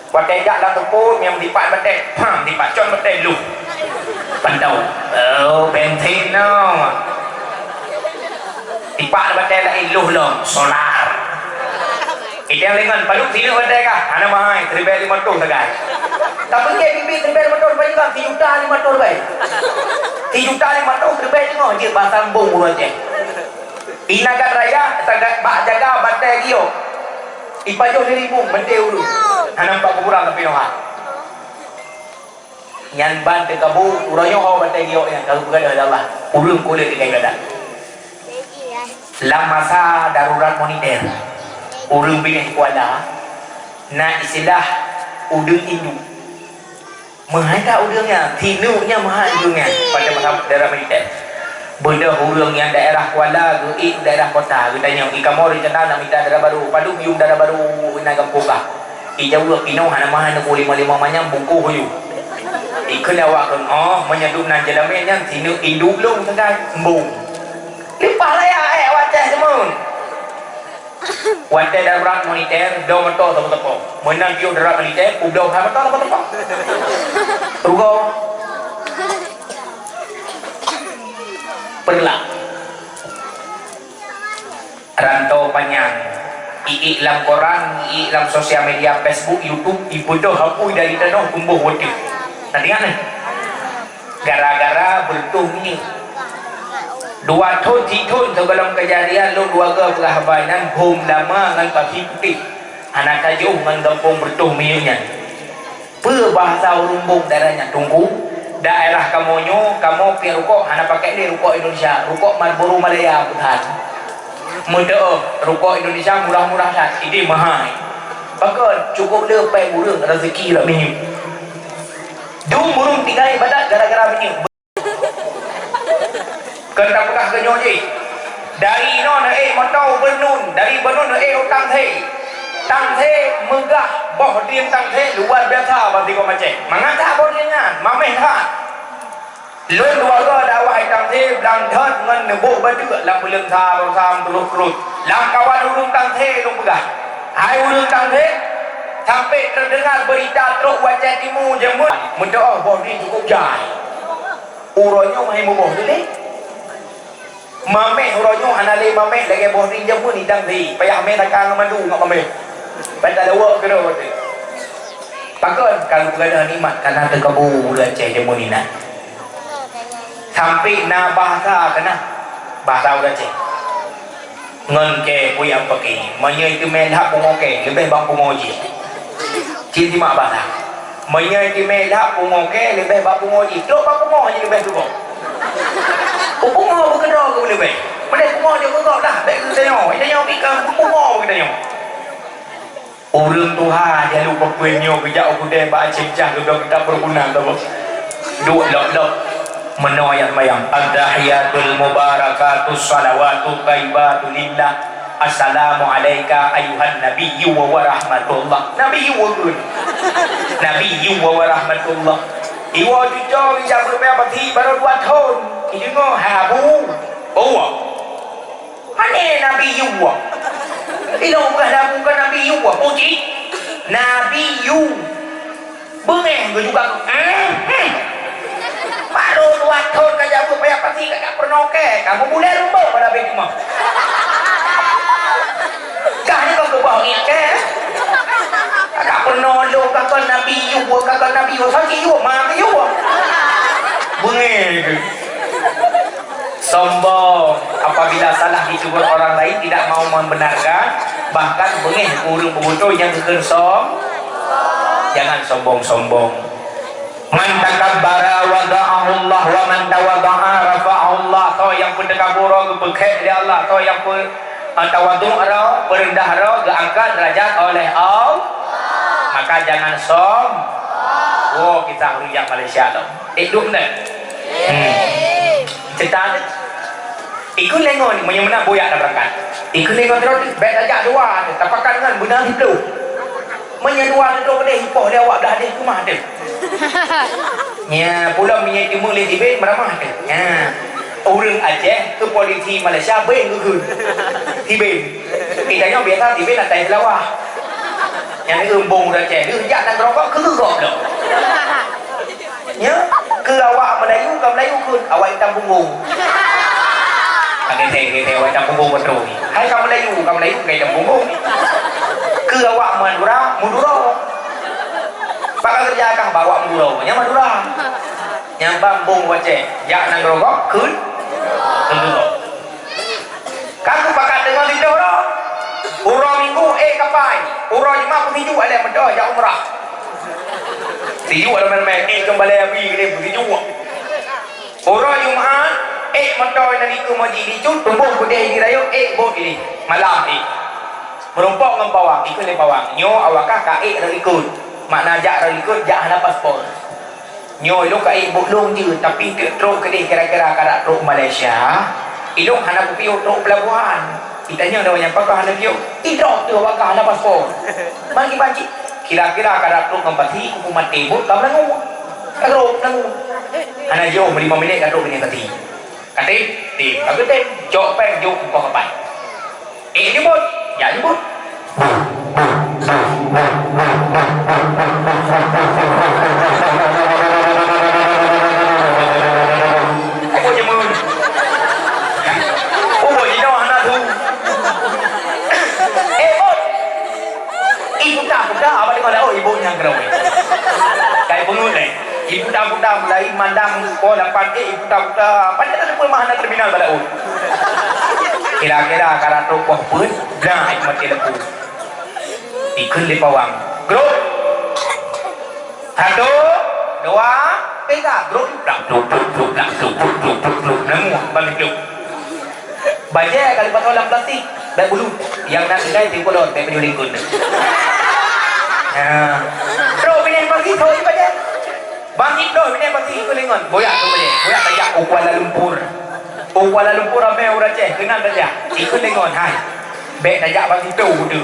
Watée jak lam teupôt, nyang dipat batée, pam, dipat con batée, luh. Pantau. Oh, bensin no. Dipat batée laén, luh lom, solar. Idéng lingon, padub sineuk batée kah? Hana mahai, siribée limong reutôh sagai. Tapi keu bibi siribée limong reutôh, pajan sijuta limong reutôh ribée. Sijuta limong reutôh ribée teungoh jeuet bak sambong uroe jeh. Inagat raya, sagat bak jaga batée giyok. Ipajoh lé ribu, meuntée ureuëng. Hana bak kuburan tapi noha. Nyan ban teukabu, uroe nyoe ho batée giyok nyan, ka geupeugah lé Allah. Ureuëng kulét tinggai gata. Lam masa darurat moneter, ureuëng binéh Kuala na istilah udeueng induek. Meuhai that udeueng nyan, sineuk nyan meuhai udeueng nyan. Pada masa darurat moneter, beudôh ureuëng nyang daerah Kuala geuék daerah kota, geutanyong, "I kamoe reuncana na mita dara barô, padub yuem dara barô inan gampông kah?" Ijaweueb, "Inoe hana meuhai, neupue limong-limong manyam bungkôh yue." Ikheun awak kheun, "Oh, meunyoe dum nan jeulamé nyan, sineuk induek lôn sagai, embong." Leupah raya ék watée seumeun. Watée darurat moneter, bloe moto saboh teupông. Meunan piôh darurat moneter, ubloe hai moto saboh teupông. Rugoe. Peureulak. Rantau panyang. Iék lam koran, iék lam sosial media, Facebook, YouTube, ibeudôh apui dari tanoh tumboh watée. Nah, ingat ni. Gara-gara beureutoh minyeuk. Dua thon, si thon sigohlom keujadian lôn dua goe peugah haba inan, Bhom Lama ngon Pasi Putéh. Hana ka jiôh ngon gampông beureutoh minyeuk nyan. Peue bahasa ureuëng Bhom daerah nyan, Teungku? Daerah kamoe nyoe, kamoe piep rukok hana pakai lé rukok Indonesia, rukok Marlboro Malaya peusan. Meuteuôh, rukok Indonesia murah-murah that, ideh meuhai. Pakon, cukôp le péng ureuëng, raseuki rot minyeuk. Dum ureuëng tinggai ibadat gara-gara minyeuk. Keu tapeugah keu nyoe jih, dari inoe neuék moto u Beunun, dari Beunun neuék u Tangse. Tangse meugah, boh drien Tangse luar biasa bak sigoe macet. Mangat that boh drien nyan, mameh that. Lôn dua goe dakwah i Tangse blang that ngon neubôk bateuk lam buleuen sa, bang sa, meukrot-krot. Lam kawan ureuëng Tangse lôn peugah, "Hai ureuëng Tangse, sampai teudeungar beurita trok u Aceh Timu, Jeumeu, meuteuôh boh drien cukôp jai." Uroe nyoe hai muboh teuh lé. Mameh uroe nyoe hana lé mameh lagée boh drien jameun idang teuh, payah mé saka ngon mandu ngon mameh. Ban taleuwok keudroe teuh. Pakon ka geupeugah nikmat ka na teukabu ureuëng Aceh jameun inan. Sampai na bahasa keunan, bahasa ureuëng Aceh. Ngon kée peue nyang pake, meunyoe teumé lhak pungo kée, leubeh bak pungo jih. Cit simak basa. Meunyoe teumé lhak pungo kée, leubeh bak pungo jih. Trok bak pungo jih leubeh teugob. Pungo beukeudroe keu leubeh. Meunyoe pungo jeuet keu gob dah, bék keu tanyoe. Tanyoe pih ka pungo beukeudroe. Ureuëng tuha nyang lupa peue nyoe geujak u keudée bak Aceh Cah geubloe kitab perkebunan tu. Duek lop-lop. Meunoe ayat mayang, "At-tahiyatul mubarakatus shalawatut thayyibatu lillah. Assalamu alaika ayuhan nabiyyu wa warahmatullah." Nabiyyu wa geun. Nabiyyu wa warahmatullah. Iwoe cuco ija beureubaih pati barô dua thon. Ideungoe hai abu. Oh. Pane Nabi Yub? Ilong peugah lagu keu Nabi Yub, puji Nabi Yub. Beungéh geuh juga. Hmm, hmm. Baru dua thon ka jabu payah pati ka, ka peurunoe kée, kamu bulée rumbok pada Nabi Yub. Kah ni kau keubah ngiek kée. Ka peurunoe lôn ka kon Nabi Yub, ka kon Nabi Yub, sakét Yub, ma Yub. Beungéh geuh. Sombong. Apabila salah ditegur orang lain, tidak mau membenarkan, bahkan beungéh ureuëng beubutoe nyang geukheun som-, jangan sombong-sombong. "Man takabbara wada'ahullah, wa man tawadha'a rafa'ahullah." Soe nyang peuteukabur, geupeukhét lé Allah. Soe nyang peu-, eh, tawadhu, peureundah, geuangkat derajat oleh Allah. Maka jangan som-, woe kita ureuëng Malaysia tu. Eh, dum deh. Hmm. Cerita tu. Ikut lengon, meunyoe meunan boyak dah berangkat. Ikut lengon terus, bèk tajak dua tu, tapakat ngon beuna siplôh. Meunyoe dua tu, tu pedeh, ipoh lé awak blah deh keumah tu. Nya, pulang meunyoe timu lé Tibet, meramah tu. Nya. Ureuëng Aceh keu polisi Malaysia, beng geukheun. Tibet. Kita nyoe biasa Tibet atai Selawah. Nyang eumbong ureuëng Aceh, lheueh jak dan rokok, keu gop lom. Nya, keu awak Melayu, ka Melayu kheun, awak itam punggong. Ka geuthée, geuthée, awak itam punggong beutôi. Hai ka Melayu, ka Melayu, ka itam punggong. Keu awak Madura, Madura. Pakon keureuja kah bak awak Madura, nya Madura. Nyang ban bong wacée, jak nanggroe gob, kheun, kheun gob. Ka kupakat deungon sidroe uroe. Uroe Minggu, éh, kapai. Uroe Jumat, peusijuek lé meudoh jak umrah. Sijuek ramé-ramé, éh, keubalai Abi, keuneuk peusijuek. Uroe Jumat, éh, meudoh Nyan ikeu meuji di cut, tuboh keudeh di rayeuk, ék bot ideh. Malam ék. Meurumpok ngon pawang, ikheun lé pawang. Nyoe awak kah ka ék rot ikot. Makna jak rot ikot, jak hana paspor. Nyoe ilôn ka ék bot lôn jeuet, tapi teuk trok keudeh kira-kira ka trok Malaysia. Ilôn hana kupiôh trok pelabuhan. Itanyong lé awak nyan, pakon hana piôh? Idrop teuh awak kah hana paspor. Mangki banci. Kira-kira ka trok ngon pasi, kuku maté bot ka meulangô. Ka trok meulangô. Hana jiôh lima minit ka trok binéh pasi. Ka tem, tem, ka geutem, cok péng jok bukon kapai. Eh, jemput, jak jemput. Oh, jemput. Oh, jinoe hana tu. Eh, Bot. Iputa-puta, apa deungon laôt ibu nyang keureueh. Kai peungeut lé. Iputa-puta mulai mandang po lapan, eh, iputa-puta. Padahal ada pun mah na terminal bak laôt. Kira-kira ka ratok boh peuet, blah, air mati lembu. Ikheun lé pawang. Grup. Satu, dua, tiga. Grup. Blak, bluk, bluk, bluk, blak, bluk, bluk, bluk, bluk, bluk. Nemu, bang itu. Bajèe ka lipatho lam plastik, bèk bulu. Nyang na tinggai teuh kulon, bèk meunyoe lingkon. Nah. Trok binéh pasi, trok i bajèe. Bangkit trok binéh pasi, ikheun lé ngon. Boyak tu bajèe. Boyak tajak u Kuala Lumpur. U Kuala Lumpur ramè ureueng Aceh, keunan tajak. Ikheun lé ngon, hai. Bèk tajak bagi tu, tu.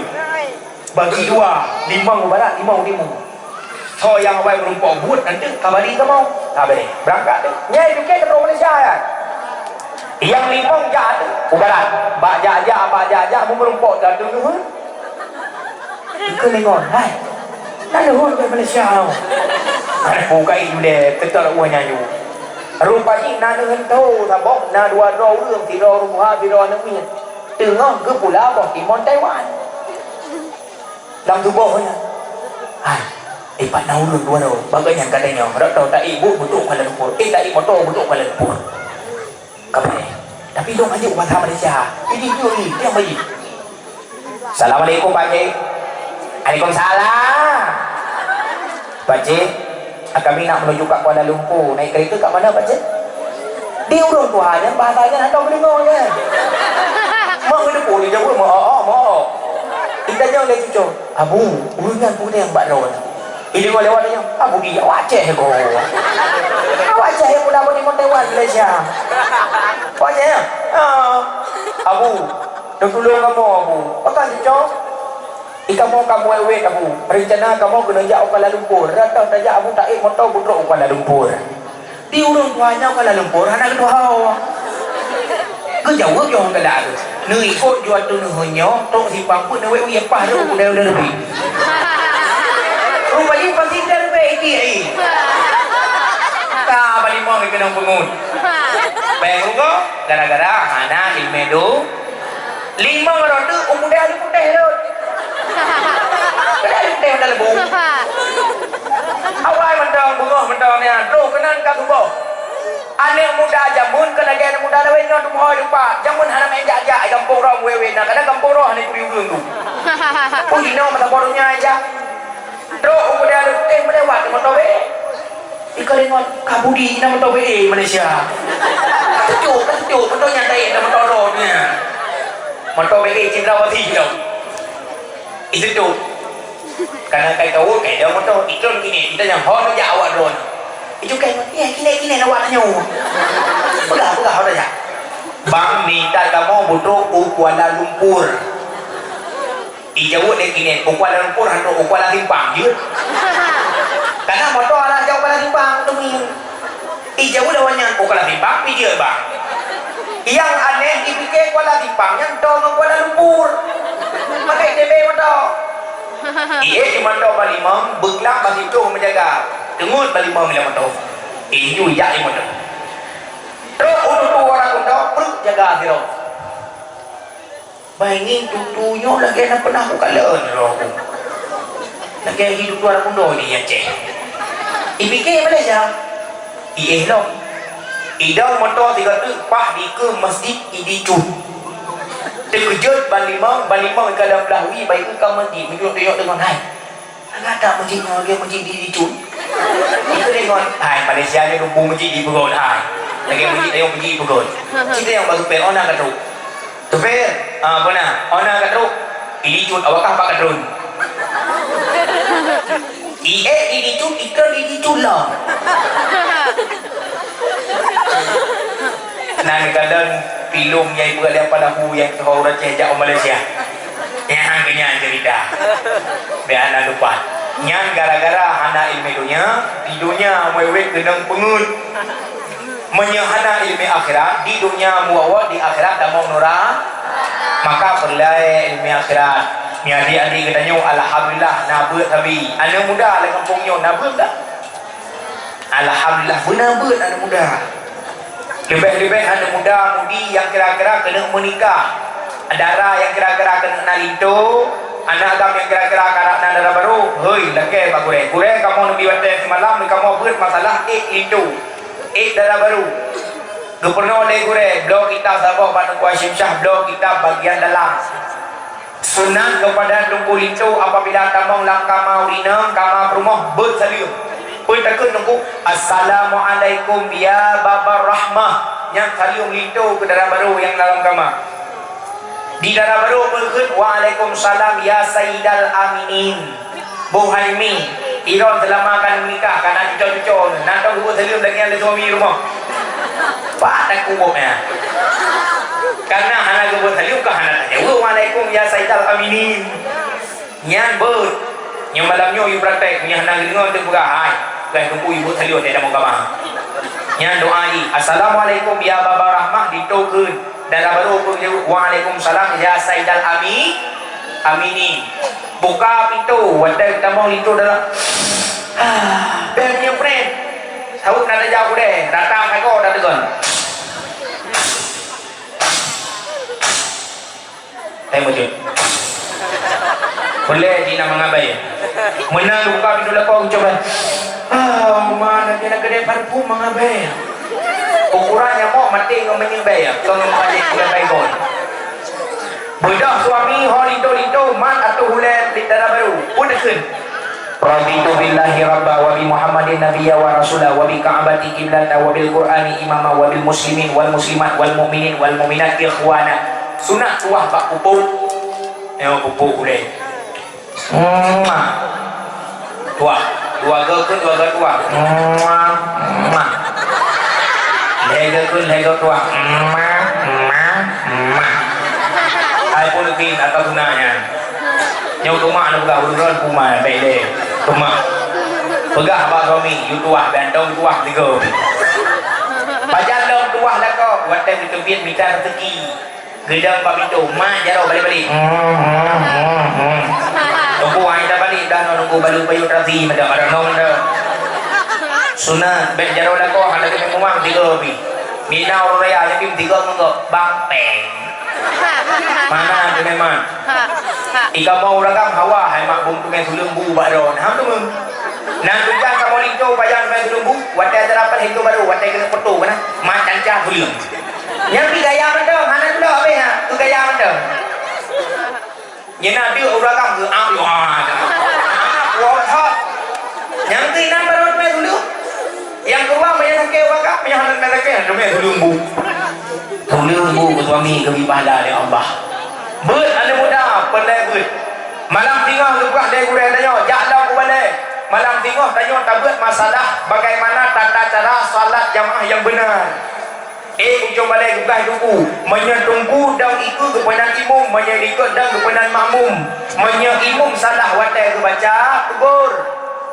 Bagi dua, limong u barat, limong u timu. Soe nyang awai meurumpok buet nanti kabari kamoe. Habéh, beurangkat teuh. Nyan itu kèe keudroe Malaysia nyan. Nyang limong jak teuh u barat. Bak jak-jak, bak jak-jak, meurumpok dan teuh. Ikheun lé ngon, hai. Na leuhon ke Malaysia nyoe? Hai, bukai julé, teutor ueh nyan yue. Rupa jih na neuheun tho saboh, na dua droe ureueng, sidroe ureueng tuha, sidroe aneuk miet. Teungoh geupula boh timon Taiwan. Lam tuboh nyan. Hai, ipat na ureueng dua droe. Bagaih nyan ka tanyoe, rot tho taék buet beutrok Kuala Lumpur. Eh, taék moto beutrok Kuala Lumpur. Ka bèk. Tapi dong ajuk bahasa Malaysia. Jadi, jujur ni, diam aja. Assalamualaikum, Pak Cik. Waalaikumsalam. Pak Cik, kami nak menuju ke Kuala Lumpur. Naik kereta kat mana, Pak Cik? Di ureueng tuha nyan, bahasa nyan hana teudeungo nyan. Mak ngeudeupu di Jawa, mak, oh, mak. Itanyong lé cucu, "Abu, ureueng nyan peue nyang bak droeneuh?" Ideungo lewat nyan, "Abu, di awak Aceh ko." Awak Aceh nyang peugah di Taiwan, Malaysia. Awak Aceh, ya? Ah. "Abu, tolong kamoe, Abu." Pakon cucu? Di kamoe ka muwèt-wèt, Abu. Reuncana kamoe keuneuk jak u Kuala Lumpur. Rata tajak, Abu, taék moto beutrok u Kuala Lumpur. Di ureueng tuha nyan Kuala Lumpur hana geutuha. Geujaweueb jih galak tu. Neuikot jua tu neuheun nyoe, trok simpang peuet neuwèt u Yepah tu, udah-udah leubeh. Rupajih pasti udah leubeh iti ai. Ka balimong keunong peungut. Bayang rugoe, gara-gara hana ileumèe tu. Limong rot tu, u muda lu putéh rot. Keunan teuh mantong leubeh. Awai mantong, beungoh mantong nyan, troh keunan ka tuboh. Aneuk muda jameun kon lagèe aneuk muda lawét nyoe, teumeuhôi teumpat. Jameun hana meu'en jak-jak, gampông droe wèt-wèt na, kadang gampông droe hana turi ureueng tu. Peue jinoe masa boh donya jak. Trok u Kuala Lumpur, eh, meulewat di moto wèt. Ika deungon, ka budi na moto B A Malaysia. Ka teucok, ka teucok, moto nyan laén, na moto road nyan. Moto B A Cendrawasih tau. Iteucok. Kana kai kawot, kai dalam moto, itron kini, kita nyang hon jak awak drone. Itu kai, eh, kini, kini awak tanyoe. Peugah, peugah, awak tajak. Bang, minta kamoe beutrok u Kuala Lumpur. Ijaweueb lé kini, u Kuala Lumpur hana, u Kuala Simpang jeuet. Kana moto hana jak u Kuala Simpang, teumiyueb. Ijaweueb lé awak nyan, u Kuala Simpang pi jeuet, Bang. Nyang aneh, ipike Kuala Simpang nyan toe ngon Kuala Lumpur. Makai tebe moto. Ié di moto Balimong, beuklam bak siploh meujaga. Teungeut Balimong lam moto. Iju jak di moto. Trok u tutu orang moto, prut jaga sidroe. Bah ngieng tutu nyoe lagèe na peunah kukalon roh ku. Lagèe hi tutu aneuk muda di Aceh. Ipike Malaysia. Iéh lom. Idong moto sigoe teuk paih dikeue masjid idi cut. Teukeujot Balimong, Balimong ikalon blah wie, bah iku ka masjid, meujok tuyok deungon hai. Agak that masjid nyoe lagèe masjid di cut. Itu deungon, hai Malaysia nyoe lumpu masjid di peurot hai. Lagèe meuji, tayong meuji peugöt. Cit tayong bak supir, "Oh, na ka trok." "Supir, ah, peue na?" "Oh, na ka trok." Ilijut, awak kah pat ka trôn. Iék ilijut, ikheun ilijut lom. Nan kalon filem nyang ibuet lé Apa Lahu nyang keuhai ureueng Aceh jak u Malaysia. Nyan keuh nyan cerita. Biar hana lupa. Nyan gara-gara hana ileumèe donya, di donya meuwét keunong peungeuet. Meunyoe hana ileumèe akhirat, di donya meuwot-wot, di akhirat tamong nura-, maka peureulèe ileumèe akhirat. Nyan adik-adik geutanyoe, alhamdulillah, na beuet sabe. Aneuk muda lam gampông nyoe na beuet dak? Alhamdulillah, beuna beuet aneuk muda. Leubeh-leubeh aneuk muda mudi nyang kira-kira keuneuk meunikah. Dara nyang kira-kira keuneuk na linto, aneuk agam nyang kira-kira karap na dara barô, hei, lakèe bak gurèe. Gurèe, kamoe neubi watèe simalam, kamoe beuet masalah ék linto, ék dara barô. Geupeurunoe lé gurèe, bloe kitab saboh bak Teungku Hasyim Syah, bloe kitab bagian dalam. Sunat keupada Teungku linto apabila tamong lam kama ureueng inong, kama peurumoh, beuet saleuem. Peue takheun Teungku, "Assalamualaikum ya Babar Rahmah." Nyan saleuem linto keu dara barô nyang na lam kama. Di dara barô peue geukheun, "Waalaikumsalam ya Sayyidal Aminin." Boh hai mi, Iron seulama ka neumeukah, ka na cuco-cuco, na tông geubeuet saleuem lagèe nyan lé suami rumoh. Pat takue boh nyan. Karena hana geubeuet saleuem, ka hana tajaweueb, "Waalaikum ya Sayyidal Aminin." Nyan beuet. Nyoe malam nyoe yue praktek, meunyoe hana geudeungoe teupeugah, hai, peugah Teungku yue beuet saleuem watèe tamong kama. Nyan doa jih, "Assalamualaikum ya Baba Rahmah," ditokheun. Dara barô peue geujaweueb, "Waalaikumsalam ya Saidal Ami-, Aminin." Buka pintoe, watèe tamong linto dalam. Bèk meunyoe preh. Saboh na tajak udeh, datang sagoe dateugon. Hai mujud. Boleh di nama ngabai. Meunan buka pintoe lakoe cuba. Ah, mana dia nak kedai parfum mengabai. Ukuran nyamok mati ngon menyambai ya. Kau ngon balik ngabai kau. Bedah suami ho linto-linto mat atau ulèe di dara barô. Pun dekeun. Raditu billahi rabba wa bi Muhammadin nabiyya wa rasula wa bi Ka'bati qiblata wa bil Qur'ani imama wa bil muslimin wal muslimat wal mu'minin wal mu'minat ikhwana. Sunat tuah bak pupuk. Nyoe pupuk ulèe. Muah. Tuah. Dua go keu dua go tuah. Muah. Muah. Lhèe go keu lhèe go tuah. Muah. Muah. Muah. Hai pun kin atau guna nyan. Nyoe keumak na peugah uroe nyoe keumak bèk lé. Keumak. Peugah bak suami, "Yue tuah, gantong tuah tiga." Pajan lom tuah lakoe, watèe geuteubiet mita raseuki. Geudong bak pintoe, "Ma, jaroe balek-balek." Hmm, hmm, hmm, hmm. Teungku, hai tabalek dah nyoe, Teungku, balu payoh terasi, mada-mada nong dah. Sunat, bèk jaroe lakoe, hana keuneuk muang tiga pih. Mina ureueng raya, nyan pih tiga ngon gop. Bang Peng. Mana tu memang? Ika mau uragam hawa, hai mak bung tu meh sulung bu bak ron. Ham tu meng. Nang tu kan kamu linto bayang meh sulung bu, watèe terapat itu baru, watèe kena foto kena. Mak canca sulung. Nyang pi gaya mantong, hana tulok habéh ha. Tu gaya mantong. Nyena deuek uragam geuam yo ha. Wah, ha. Nyang keu inan baru meh sulung. Nyang keudua, meunyoe sakét ureueng kak, meunyoe hana sakét, hana mé tuleueng bu. Tuleueng bu keu suami geubri pahala lé Allah. Beuet aneuk muda, peureulèe beuet. Malam singoh geupeugah lé gurèe tanyoe, jak lom u balè. Malam singoh tanyoe tabeuet masalah bagaimana tata cara salat jamaah nyang beuna. Eh, ujong balè geupeugah teungku, meunyoe teungku dong iku geupeunan imum, meunyoe likot dong geupeunan makmum. Meunyoe imum salah watèe geubaca, teugor.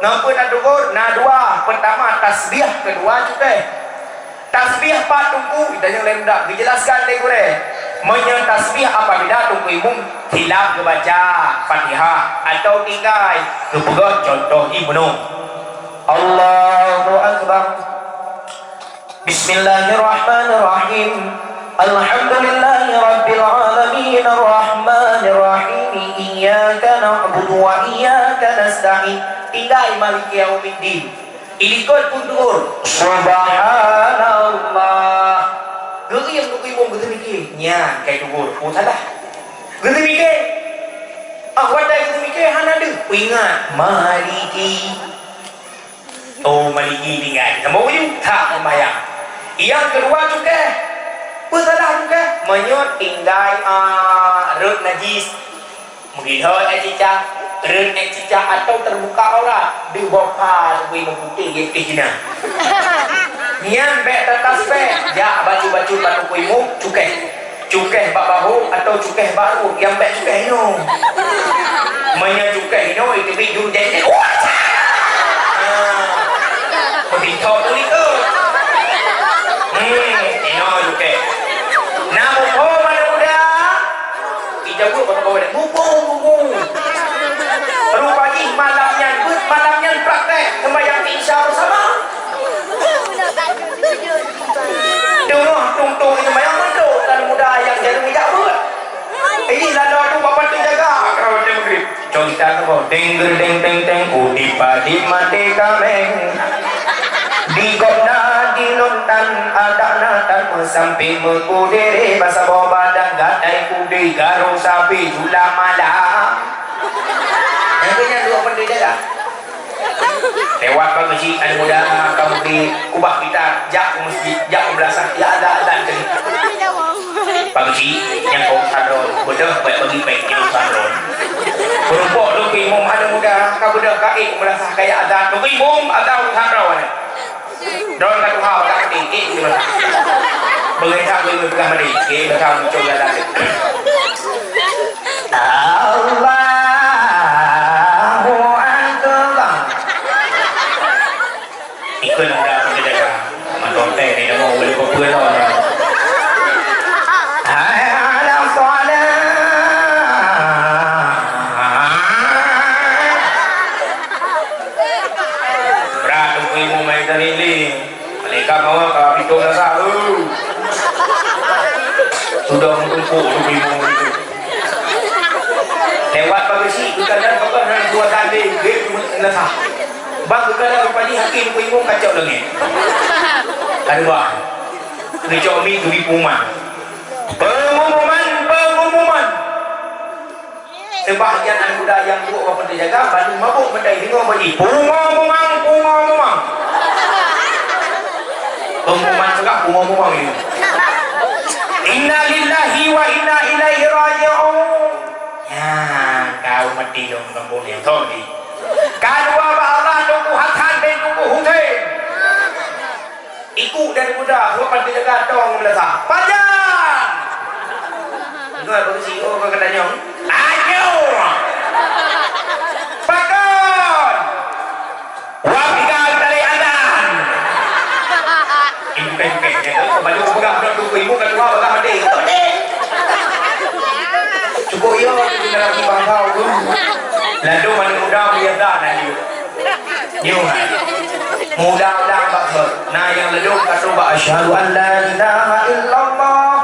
Ngon peue na teugor? Na dua. Peurtama, tasbih, keudua, cukéh. Tasbih pat teungku, tanyoe lé muda geujelaskan lé gurèe. Meunyoe tasbih apabila teungku imum silap geubaca Fatihah atau tinggai, geupeugah contoh jih meunoe. Allahu Akbar. Bismillahirrahmanirrahim. Alhamdulillahirabbil alamin, arrahmanirrahim. Iyyaka na'budu wa iyyaka nasta'in. Tinggai maliki yaumiddin. Ilikot pun teugor. Subhanallah. Geuiem teungku imum geuteumike. Nyan kai teugor. Oh, salah. Geuteumike. Ah, watèe geuteumike hana deuh. Ingat, maliki. Oh, maliki tinggai. Sambung baju. Tak sembahyang. Nyang keudua cukéh. Peue salah cukéh? Meunyoe tinggai, a, rhot najis, meugilat ék cicak, rhot ék cicak atau teubuka aurat, deuh boh pha teupeu imeum putéh, imeum putéh Cina. Nyan bék tatasbéh, jak bacut-bacut bak teungku imeum, cukéh. Cukéh bak bahô atau cukéh bak ruet, nyang bék cukéh inoe. Meunyoe cukéh inoe, iteubiet jurujéng nyan. Wah! Ah. Meubitho teuh itu. Hmm, inoe cukéh. Na muphom aneuk muda? Ijaweueb bak kawan, muphom, muphom. Rupa jih malam nyan, beuet malam nyan prakték seumbahyang Isya beusama. Teungoh tung-tung seumayang mandum tan muda nyang jaroe jak beuet. Ini lalu tu bak teunjaga keu watèe Maghrib. Contoh apa? Deng ger deng teng teng, udip padip maté kaméng. Di gobnyan di lontan adak na tan meusampé meukudere basa boh badan gadai kudé garo sabe jula malam. Nyang keu nyan dua bendera jaga. Lewat Pak Geuchik, aneuk muda, kamoe di kubah kita, jak u meuseujid, jak u meulasah, ya azan, azan tadi. Pak Geuchik, nyang kong sadron, beudôh bak bagi péng nyang sadron. Peurumpok teungku imum aneuk muda, ka beudôh ka ék u meulasah kaya azan, teungku imum azan u sadron. Droe ka tuha, ka mati, ék u meulasah. Beureukat beureukat mati, ék beureukat muncul azan. Allahu Akbar. Ikut anda penjaga. Mantong teh ni nama boleh berpeluang. Hayya 'alas shalah. Berat tu ilmu main dari ni. Malaikat mawar ka pintu rasa tu. Sudah meutumpuk tu ilmu itu. Lewat Pak Geuchik, bukan dah, bukan dah dua tanding, dia cuma rasa. Bang, bukan dah rupanya hakim ku ilmu kacau lagi. Ada bang. Kacau mi tu di pengumuman. Pengumuman, pengumuman. Sebahagian aneuk muda nyang buet bak peunteng jaga, bandum mabök meutai deungoe bunyi, "Pungo mumang, pungo mumang." Pengumuman peugah, "Pungo mumang nyoe." Innalillahi wa inna ilaihi raji'un. Nyan, ka umat di lôn kampung nyang thon di. Ka dua bak Allah Teungku Hasan dan Teungku Husein. Ikut dan muda, sebab pan teujaga dong meulasah. Pajan! Dengar beusi, oh, kau kata nyong. Ayo! Pakon! Wah, tiga kali azan! Ibu kan, ibu kan, ya, tu, baju pegang, tu, tu, ibu kan, dua pegang, mati. Cukup, ya, tu, kita lagi bangsa, tu. Lalu, mana muda, biasa, nanti. Nyoe hai. Mudah-mudahan bak thot. Na nyang ladôm ka tobat, "Asyhadu an la ilaha illallah."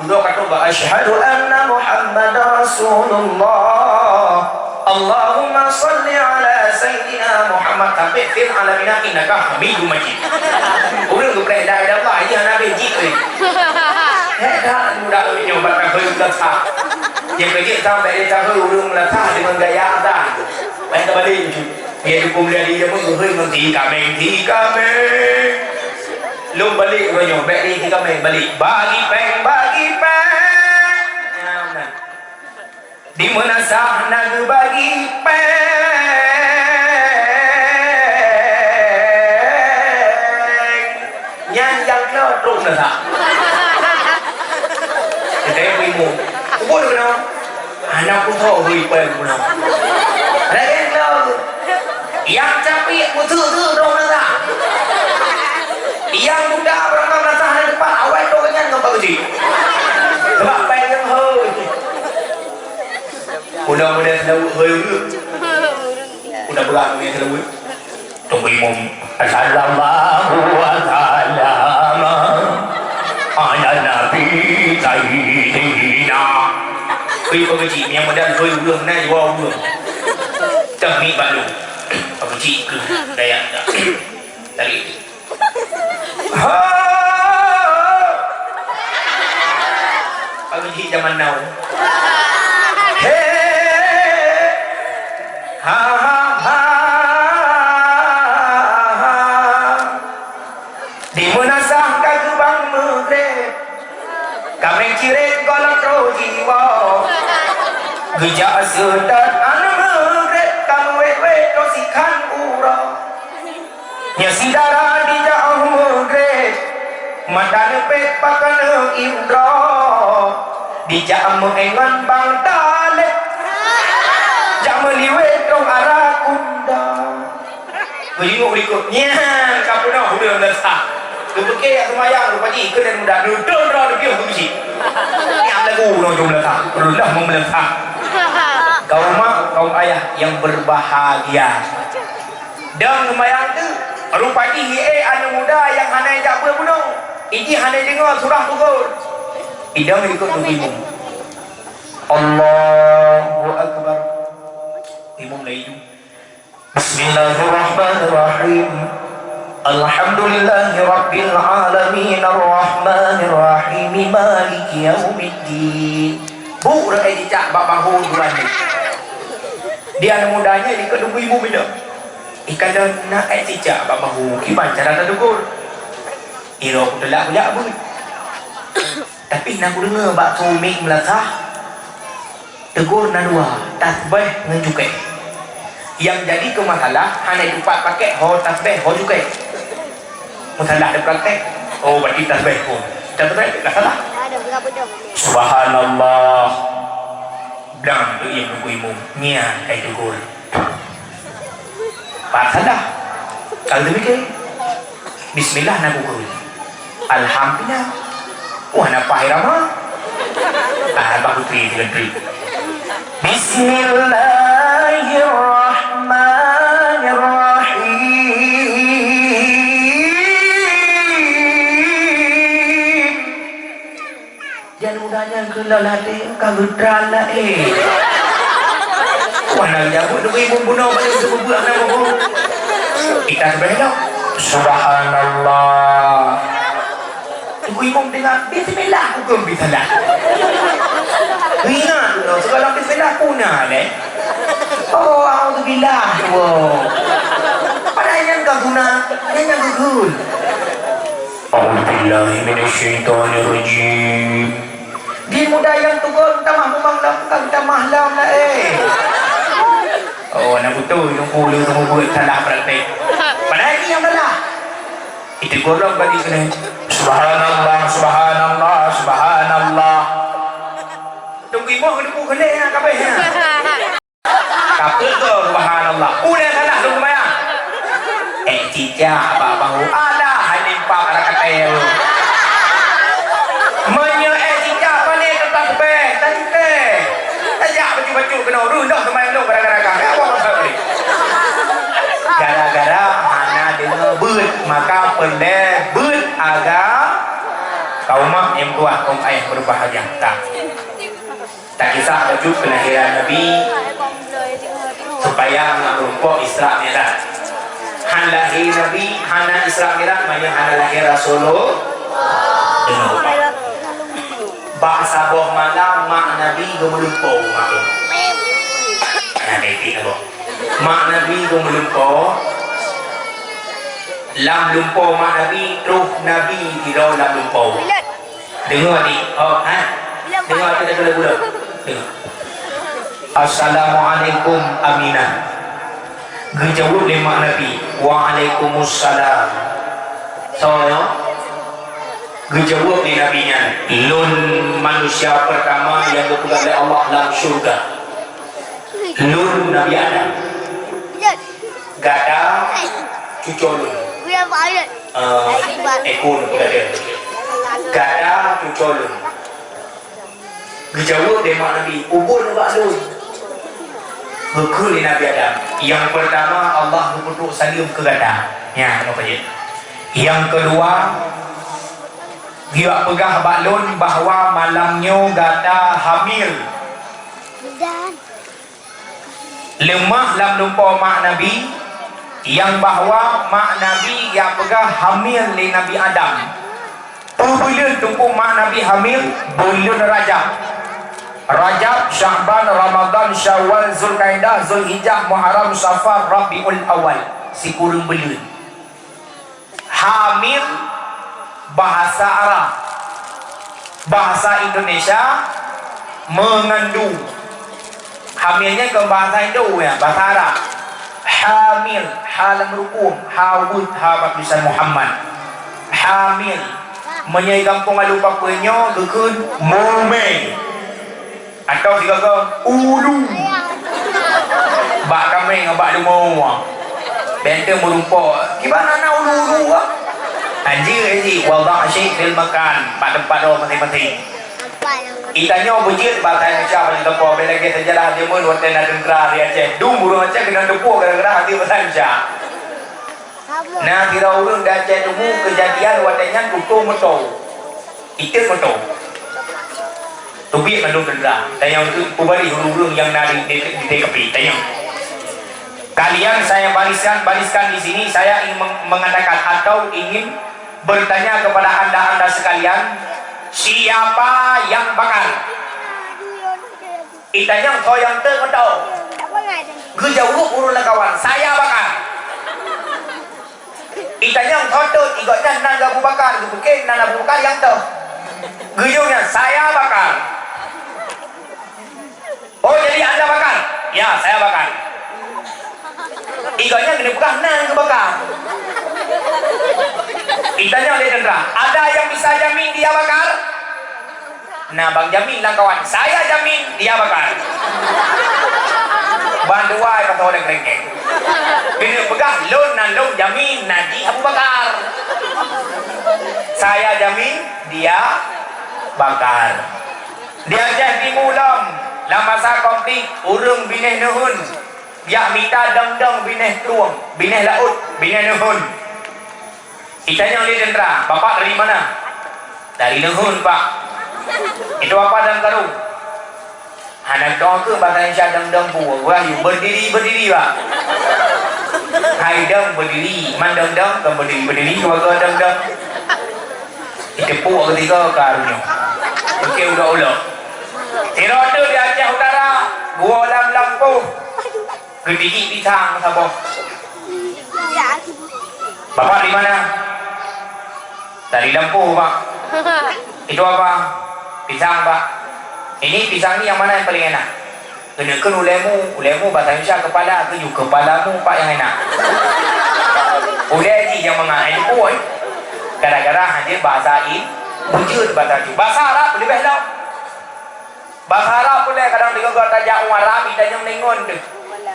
Dudoe ka tobat, "Asyhadu anna Muhammadar Rasulullah. Allahumma shalli ala Sayyidina Muhammad." Sampai fil alamina innaka Hamidum Majid. Ureueng geupreh la ilaha illallah, iya nabi jih. Eh, dah mudah nyoe bak ka beuet ka sa. Nyang keujeuet sampai dia tahu ureueng meulasah dengan gaya adan. Main terbalik lucu. Dia dukung dia, dia pun geuhôi ngon si kaméng, si kaméng. Lôn balik uroe nyoe, bèk di si kaméng balik. Bagi péng, bagi péng. Nyan, nah. Di meunasah na geubagi péng. Nyan nyang klo trok meunasah. Kita yang ibu. Ubun kena. Anak pun tho hui pen guna. Laén lom. Nyang capek beutôi-beutôi dong rasa. Nyang muda barangkali rasa hana tepat, awai dong nyan ngon Pak Geuchik. Sebab pen nyang hui. Muda-muda Seulaweuet hui ureueng. Muda beurang ni Seulaweuet. Tunggu imum. Sallallahu wa sallam ala nabi sayyidina. Kui Pak Geuchik, nyang modal kui ureueng na jiwa ureueng. Teuh mi balu. Pak Geuchik keu dayah dah. Tarik. Ha! Pak Geuchik zaman now. He! Ha, ha, ha, ha. Di meunasah Tameng cirét gohlom troh jiwoe. Geujak seutôt aneuk meugrét, ka meuwét-wét troh sikhan uroe. Nyoe si dara dijak meugrét, mata neupét pakon indroe. Dijak meuéngon bang taleb, jak meuliwét troh ara kunda. Geuyue likot nyan ka peunoh ureueng meuleusa. Geupeuke jak seumayang rupa jih keuneuk muda neudon droe neupiôh keu beusi. Nyan lagu nyoe jeuem meuleusa, reuloh meuleusa. Kaum mak, kaum ayah yang berbahagia. Dong seumayang tu, rupa jih ie aneuk muda nyang hana jak beuet bunoe. Iji hana deungoe surah tugon. Idong likot geuimum. Allahu Akbar. Imum laju. Bismillahirrahmanirrahim. Alhamdulillahirabbil alamin, arrahmanirrahim, maliki yaumiddin. Bu rakyat cicak bak bahu dua ni. Di aneuk muda nyan di keudubui bubila. Ikan dan nak ai cicak bak bahu kiban cara tadukun. Iro kutulak kujak beuet. Tapi na kudeungoe bak su mieng meulasah, teugor na dua, tasbeh ngon cukée. Nyang jadi keu masalah, hana tupat pakék ho tasbeh ho cukée. Meusalah teuprakék, oh, berarti tasbeh pun. Tasbeh ka salah. Subhanallah. Dang tu nyang nunggu imum, nyan kai teugor. Pat salah. Kalau demikian, bismillah na kukeue. Alhamdulillah. Wah, na paih rama. Ah, bah putri, putri. Bismillahirrahmanirrahim. Jan muda nyan keu lôn até ka geutran laén. Wana jaweueb deungon ibu bunoe bak lôn seubeubeuet na boh. Kita seubeh lom. Subhanallah. Ibu imum deungon bismillah huköm bisalah. Ingat lôn, seugala bismillah puna lé. Oh, auzubillah, wow. Padahai nyan ka guna, nyan nyang geugul. A'udzubillahi minasyaitonirrajim. Di muda nyang tugon tamah mumang lam, bukan tamah lam laén. Oh, na beutôi nunggu lé teumeubeuet salah praktek. Padahai ini nyang salah. Itu golom bagi kena. Subhanallah, subhanallah, subhanallah. Tunggu imoh kena pukul kena ya, kabeh ya. Tapi tu, subhanallah. Uleh salah tu sembahyang. Eh, cicak bak bahu. Alah, hai nimpak anak katel. Meunyoe eh cicak pané teutasbeh, tadi teh. Tajak bacut-bacut keunoe, reunoh sembahyang tu gara-gara kah. Ya, apa pasal ni? Gara-gara hana deungoe beuet, maka peureulée beuet agam kaum mak nyang tuah, kaum ayah berbahagia. Tak. Takisah bacut keulahiran Nabi, supaya ngon meurumpok Isra Mi'raj. Han lahé Nabi hana Isra Mi'raj, meunyoe hana lahé Rasulullah. Deungoe, Bapak. Bak saboh malam mak Nabi geumeulumpo mak. Nah, kayak gitu, Bang. Mak Nabi geumeulumpo. Lam lumpo mak Nabi, troh Nabi sidroe lam lumpo. Deungoe, Dik. Oh, ha? Deungoe, Dik, deungoe, deungoe. Deungoe. "Assalamualaikum, Aminah." Geujaweueb lé mak Nabi, "Waalaikumsalam." Soe nyoe? Geujaweueb lé Nabi nyan, "Lôn manusia pertama nyang geupeugah lé Allah lam syurga. Lôn Nabi Adam." Gata cucoe lôn. Eh, ekor lôn gata. Gata cucoe lôn. Geujaweueb lé mak Nabi, "Ubon ubak lôn." Geukheun lé Nabi Adam, "Nyang peurtama, Allah geupeutrok saleuem keu gata." Nyan, apa jeuet? "Nyang keudua, geujak peugah bak lôn bahwa malam nyoe gata hamil." Leumah lam lumpo mak Nabi, nyang bahwa mak Nabi nyang peugah hamil lé Nabi Adam. Peue buleuen teungku mak Nabi hamil? Buleuen Rajab. Rajab, Sya'ban, Ramadan, Syawal, Zulkaidah, Zulhijjah, Muharram, Safar, Rabiul Awal. Sikureueng buleuen. Hamil, bahasa Arab. Bahasa Indonesia mengandung. Hamil nyan kon bahasa Indo ya, bahasa Arab. Hamil, ha lam rukun, ha weueh, ha bak tulisan Muhammad. Hamil. Meunyoe gampông alu Papua nyoe geukheun mumeng. Atau sigoe-goe ulu. Bak kaméng bak leumo. Benteng meurumpok. Kiban aneuk ulu-ulu ah. Anjir, anjir, wadha' syai' fil makan. Bak teumpat droe maséng-maséng. Itanyoe beujeuet bak Indonesia bak teumpat. Bèk lagèe seujarah jameun watèe na teuntra di Aceh. Dum ureueng Aceh keunong teupue gara-gara hase basa Indonesia. Na sidroe ureueng di Aceh Timu keujadian watèe nyan tutoe moto. Item moto. Teubiet mandum teuntra. Dan nyang keu peubari ureueng-ureueng nyang na di, di, di T K P. Tanyong. Kalian saya bariskan, bariskan di sini, saya ingin meng-, mengatakan atau ingin bertanya kepada anda-anda sekalian, siapa yang bakar? Itanyong soe nyang teuh meudoe. Geujaweueb ureueng lamkawan, "Saya bakar." Itanyong soe teuh, i gobnyan nan Abu Bakar, geupike nan Abu Bakar nyang teuh. Geuyue nyan, "Saya bakar." "Oh, jadi anda bakar?" "Ya, saya bakar." I gobnyan keuneuk peugah nan geubakar. Itanyong lé teuntra, "Ada yang bisa jamin dia bakar?" Na bang jamin lamkawan, "Saya jamin dia bakar." Bandua pasoe dan kerengkeng. Keuneuk peugah lôn nan lôn jamin Najib Abu Bakar. "Saya jamin dia bakar." Di Aceh Timu lom, lam masa konflik, ureueng binéh neuheun, jak mita dong-dong binéh krueng, binéh laôt, binéh neuheun. Itanyong lé teuntra, "Bapak dari mana?" "Dari neuheun, Pak." "Itu apa dalam karung?" Hana dong keuh basa Indonesia dong-dong bu, wahyu berdiri, berdiri, Pak. Hai dong berdiri, man dong-dong, kon berdiri, berdiri, keluarga dong-dong. Iteupeue keudroe ka nyoe. Oke, ulok-ulok. Sidroe teuk di Aceh Utara, geuwoe lam lampôh. Geutijik pisang saboh. "Bapak di mana?" "Dari lampôh, Pak." "Itu apa?" "Pisang, Pak." "Ini pisang ni yang mana yang paling enak?" "Keuneuk kheun ulèe mu, ulèe mu basa Indonesia kepala, keuju kepala mu, Pak, yang enak." Ulèe jih nyang mangat, eh, pun. Gara-gara hana basa in, beujeuet basa ju. Basa Arab leubeh lom. Basa Arab peureulèe kadang deungon gata jak u Arab, itanyong deungon teuh.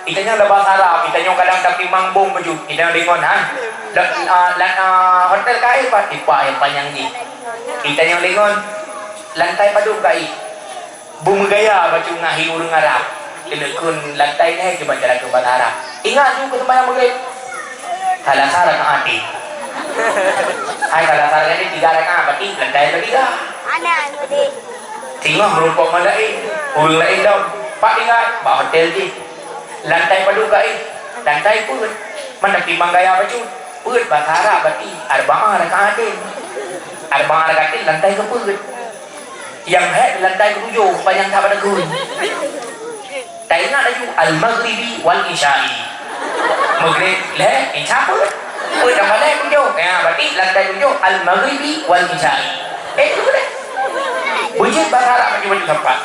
Itanyong lam basa Arab, itanyong kadang tapi mambong baju, itanyong deungon, ha? Lam, ah, lam, ah, hotel ka éh, Pak, ipak nyang panyang jih. Itanyong deungon, lantai padum ka éh. Beumeugaya bacut ngon hi ureueng Arab. Keuneuk kheun lantai nyan kiban cara keu basa Arab. Ingat ju keu seumayang Maghrib. Salasa rakaatin. Hai salasa rakaatin tiga rakaat, berarti lantai ketiga. Singoh meurumpok ngon laén, ureueng laén lom. Pat tinggai? Bak hotel jih. Lantai padum ka éh? Lantai peuet. Man tapi meugaya bacut. Peuet basa Arab berarti arba'ah rakaatin. Arba'ah rakaatin lantai keupeuet. Nyang hék lantai keutujôh, panyang that bak takheun. Taingat laju, al-maghribi wal isya'i. Maghrib lhèe, isya peuet. Peuet tambah lhèe, tujôh. Ya, berarti lantai tujôh, al-maghribi wal isya'i. Eh, tu deh. Beujeuet basa Arab baju-baju sapat.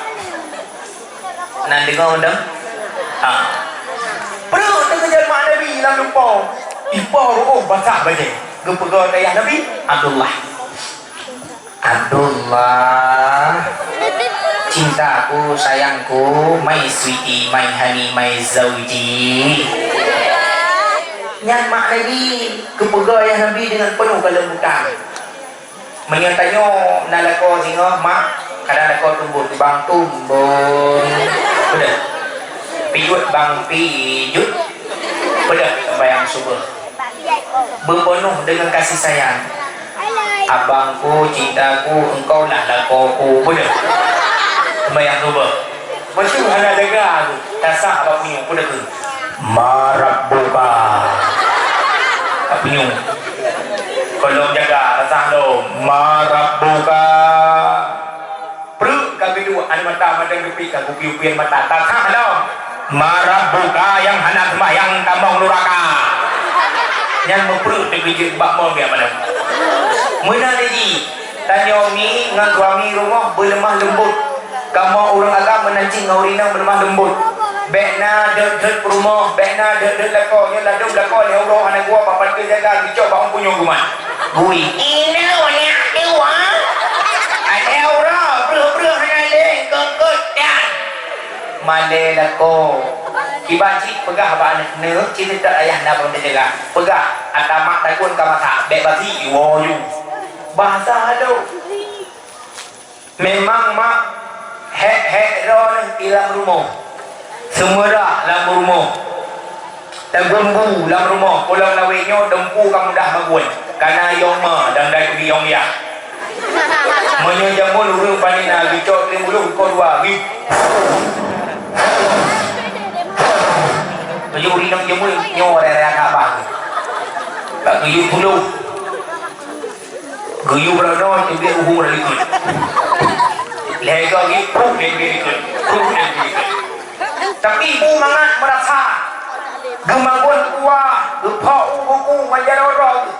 Nan deungoe dong? Ha. Peureuk teukeujot mak Nabi lam lumpoe. Ipoh ru'oh basah bajèe. Geupeugah keu ayah Nabi, Abdullah. Abdullah, cintaku, sayangku, my sweetie, my honey, my zauji. Nyan mak Nabi geupeugah ayah Nabi deungon peunoh kelembutan. Meunyoe tanyoe na lakoe singoh, mak, kadang lakoe tumbon, bang tumbon. Peudeh. Pijuet bang pijuet. Peudeh, sembahyang subuh. Beupenuh dengan kasih sayang. Abangku, cintaku, engkaulah lakoeku. Peudeh. Sembahyang subuh. Bacut hana jaga tu. Tasak bak punyueng, peudeh tu. "Ma rabbuka?" Bak punyueng. Kon lôn jaga, tasak lôn. "Ma rabbuka?" Peureuk ka geuduek, aneuk mata mandum geupit ka geupiôh-piôh mata. Tasak lom. "Ma rabbuka nyang hana seumayang tamong nuraka?" Nyan meupeureuk teukeujeuet bak mon biak mandum. Meunan lé jih. Tanyoe mi ngon suami rumoh beuleumah leumbot. Kamoe ureueng agam meunan cit ngon ureueng inong beuleumah leumbot. Bèk na dot-dot peurumoh, bèk na dot-dot lakoe. Nyoe ladôm lakoe lhèe uroe hana geuwoe bak pateue jaga geucok bak punyueng geuman. Gui. Inoe nyak dua. Lhèe uroe breuh-breuh hana lé, kongkot dan. Malèe lakoe. Kiban cit peugah bak aneuk, "Neuk, cit teutab ayah na bak teujaga." Peugah, "Ata mak takon ka masak, bèk basi, iwoe ju." Bahasa halôh. Memang mak hék-hék droeneuh i lam rumoh. Seumeurah lam rumoh. Teugeumbu lam rumoh. Pulang lawét nyoe teumpu ka mudah magun. Kana yong ma dan dai bagi yong yah. Meunyoe jameun ureueng pane na geucok teurimuluh ko dua, geuh. Meunyoe ureueng inong jameun nyoe raya-raya Ka'bah. Bak geuyue puluh. Geuyue beuranoe teubiet uhu lam likot. Lhèe goe geuh, pruh lhèe likot. Pruh lhèe likot. Tapi ibu mangat meurasa geumagun kuah, geuphok u buku ngon jaroe droe geuh.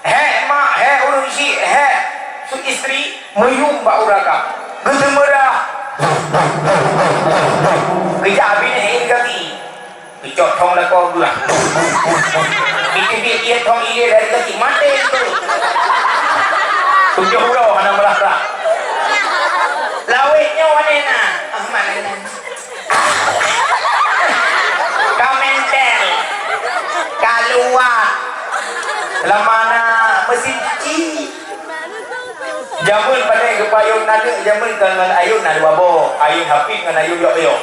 Hék mak, hék ureueng syik, hék su istri meuyuem bak ureung agam. Geuseumeurah. Geujak binéh irigasi. Geucok thong lakoe geuh. Iteubiet ié thong ilée dari gaki maté tu. Tujoh uroe hana meurah-rah. Lawét nyoe wanée na. Ah, mana na? Ka mentel. Ka luwah. Lam mana mesin cuci? Jameun padahai geupayôn aneuk, jameun ka ngon ayôn na dua boh, ayôn Hafid ngon ayôn Yok-yok.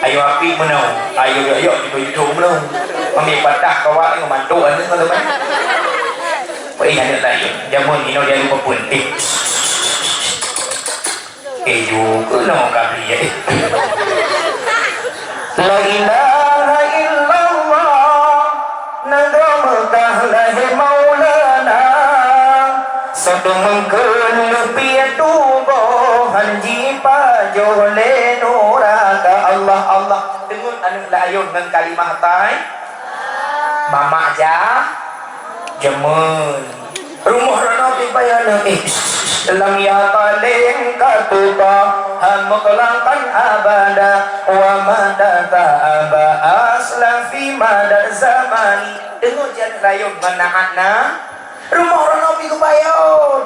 Ayôn Hafid meunoe, ayôn Yok-yok jitho-jitho meunoe. Mami patah kawak ngon mantok aneuk ngon teman. Wei aneuk ayôn, jameun inoe dia lupa pun. Eh. Eh, ju keunoe ka bri, eh. La ilaha illallah, nanggroe Meukah lahé Maulana. Soe teumangkeun leupie tuboh, han jipajoh lé nuraka. Allah, Allah. Deungon aneuk layôn ngon kalimah tai. Mamak ja-, jameun. Rumoh droeneuh pih payah lom, eh, lam ya paléng ka tuba, han meukeulangkan abada, wa mata ta aba aslafi mada zamani. Deungoe jan rayeuk meunaát na, rumoh droeneuh pih geupayôn.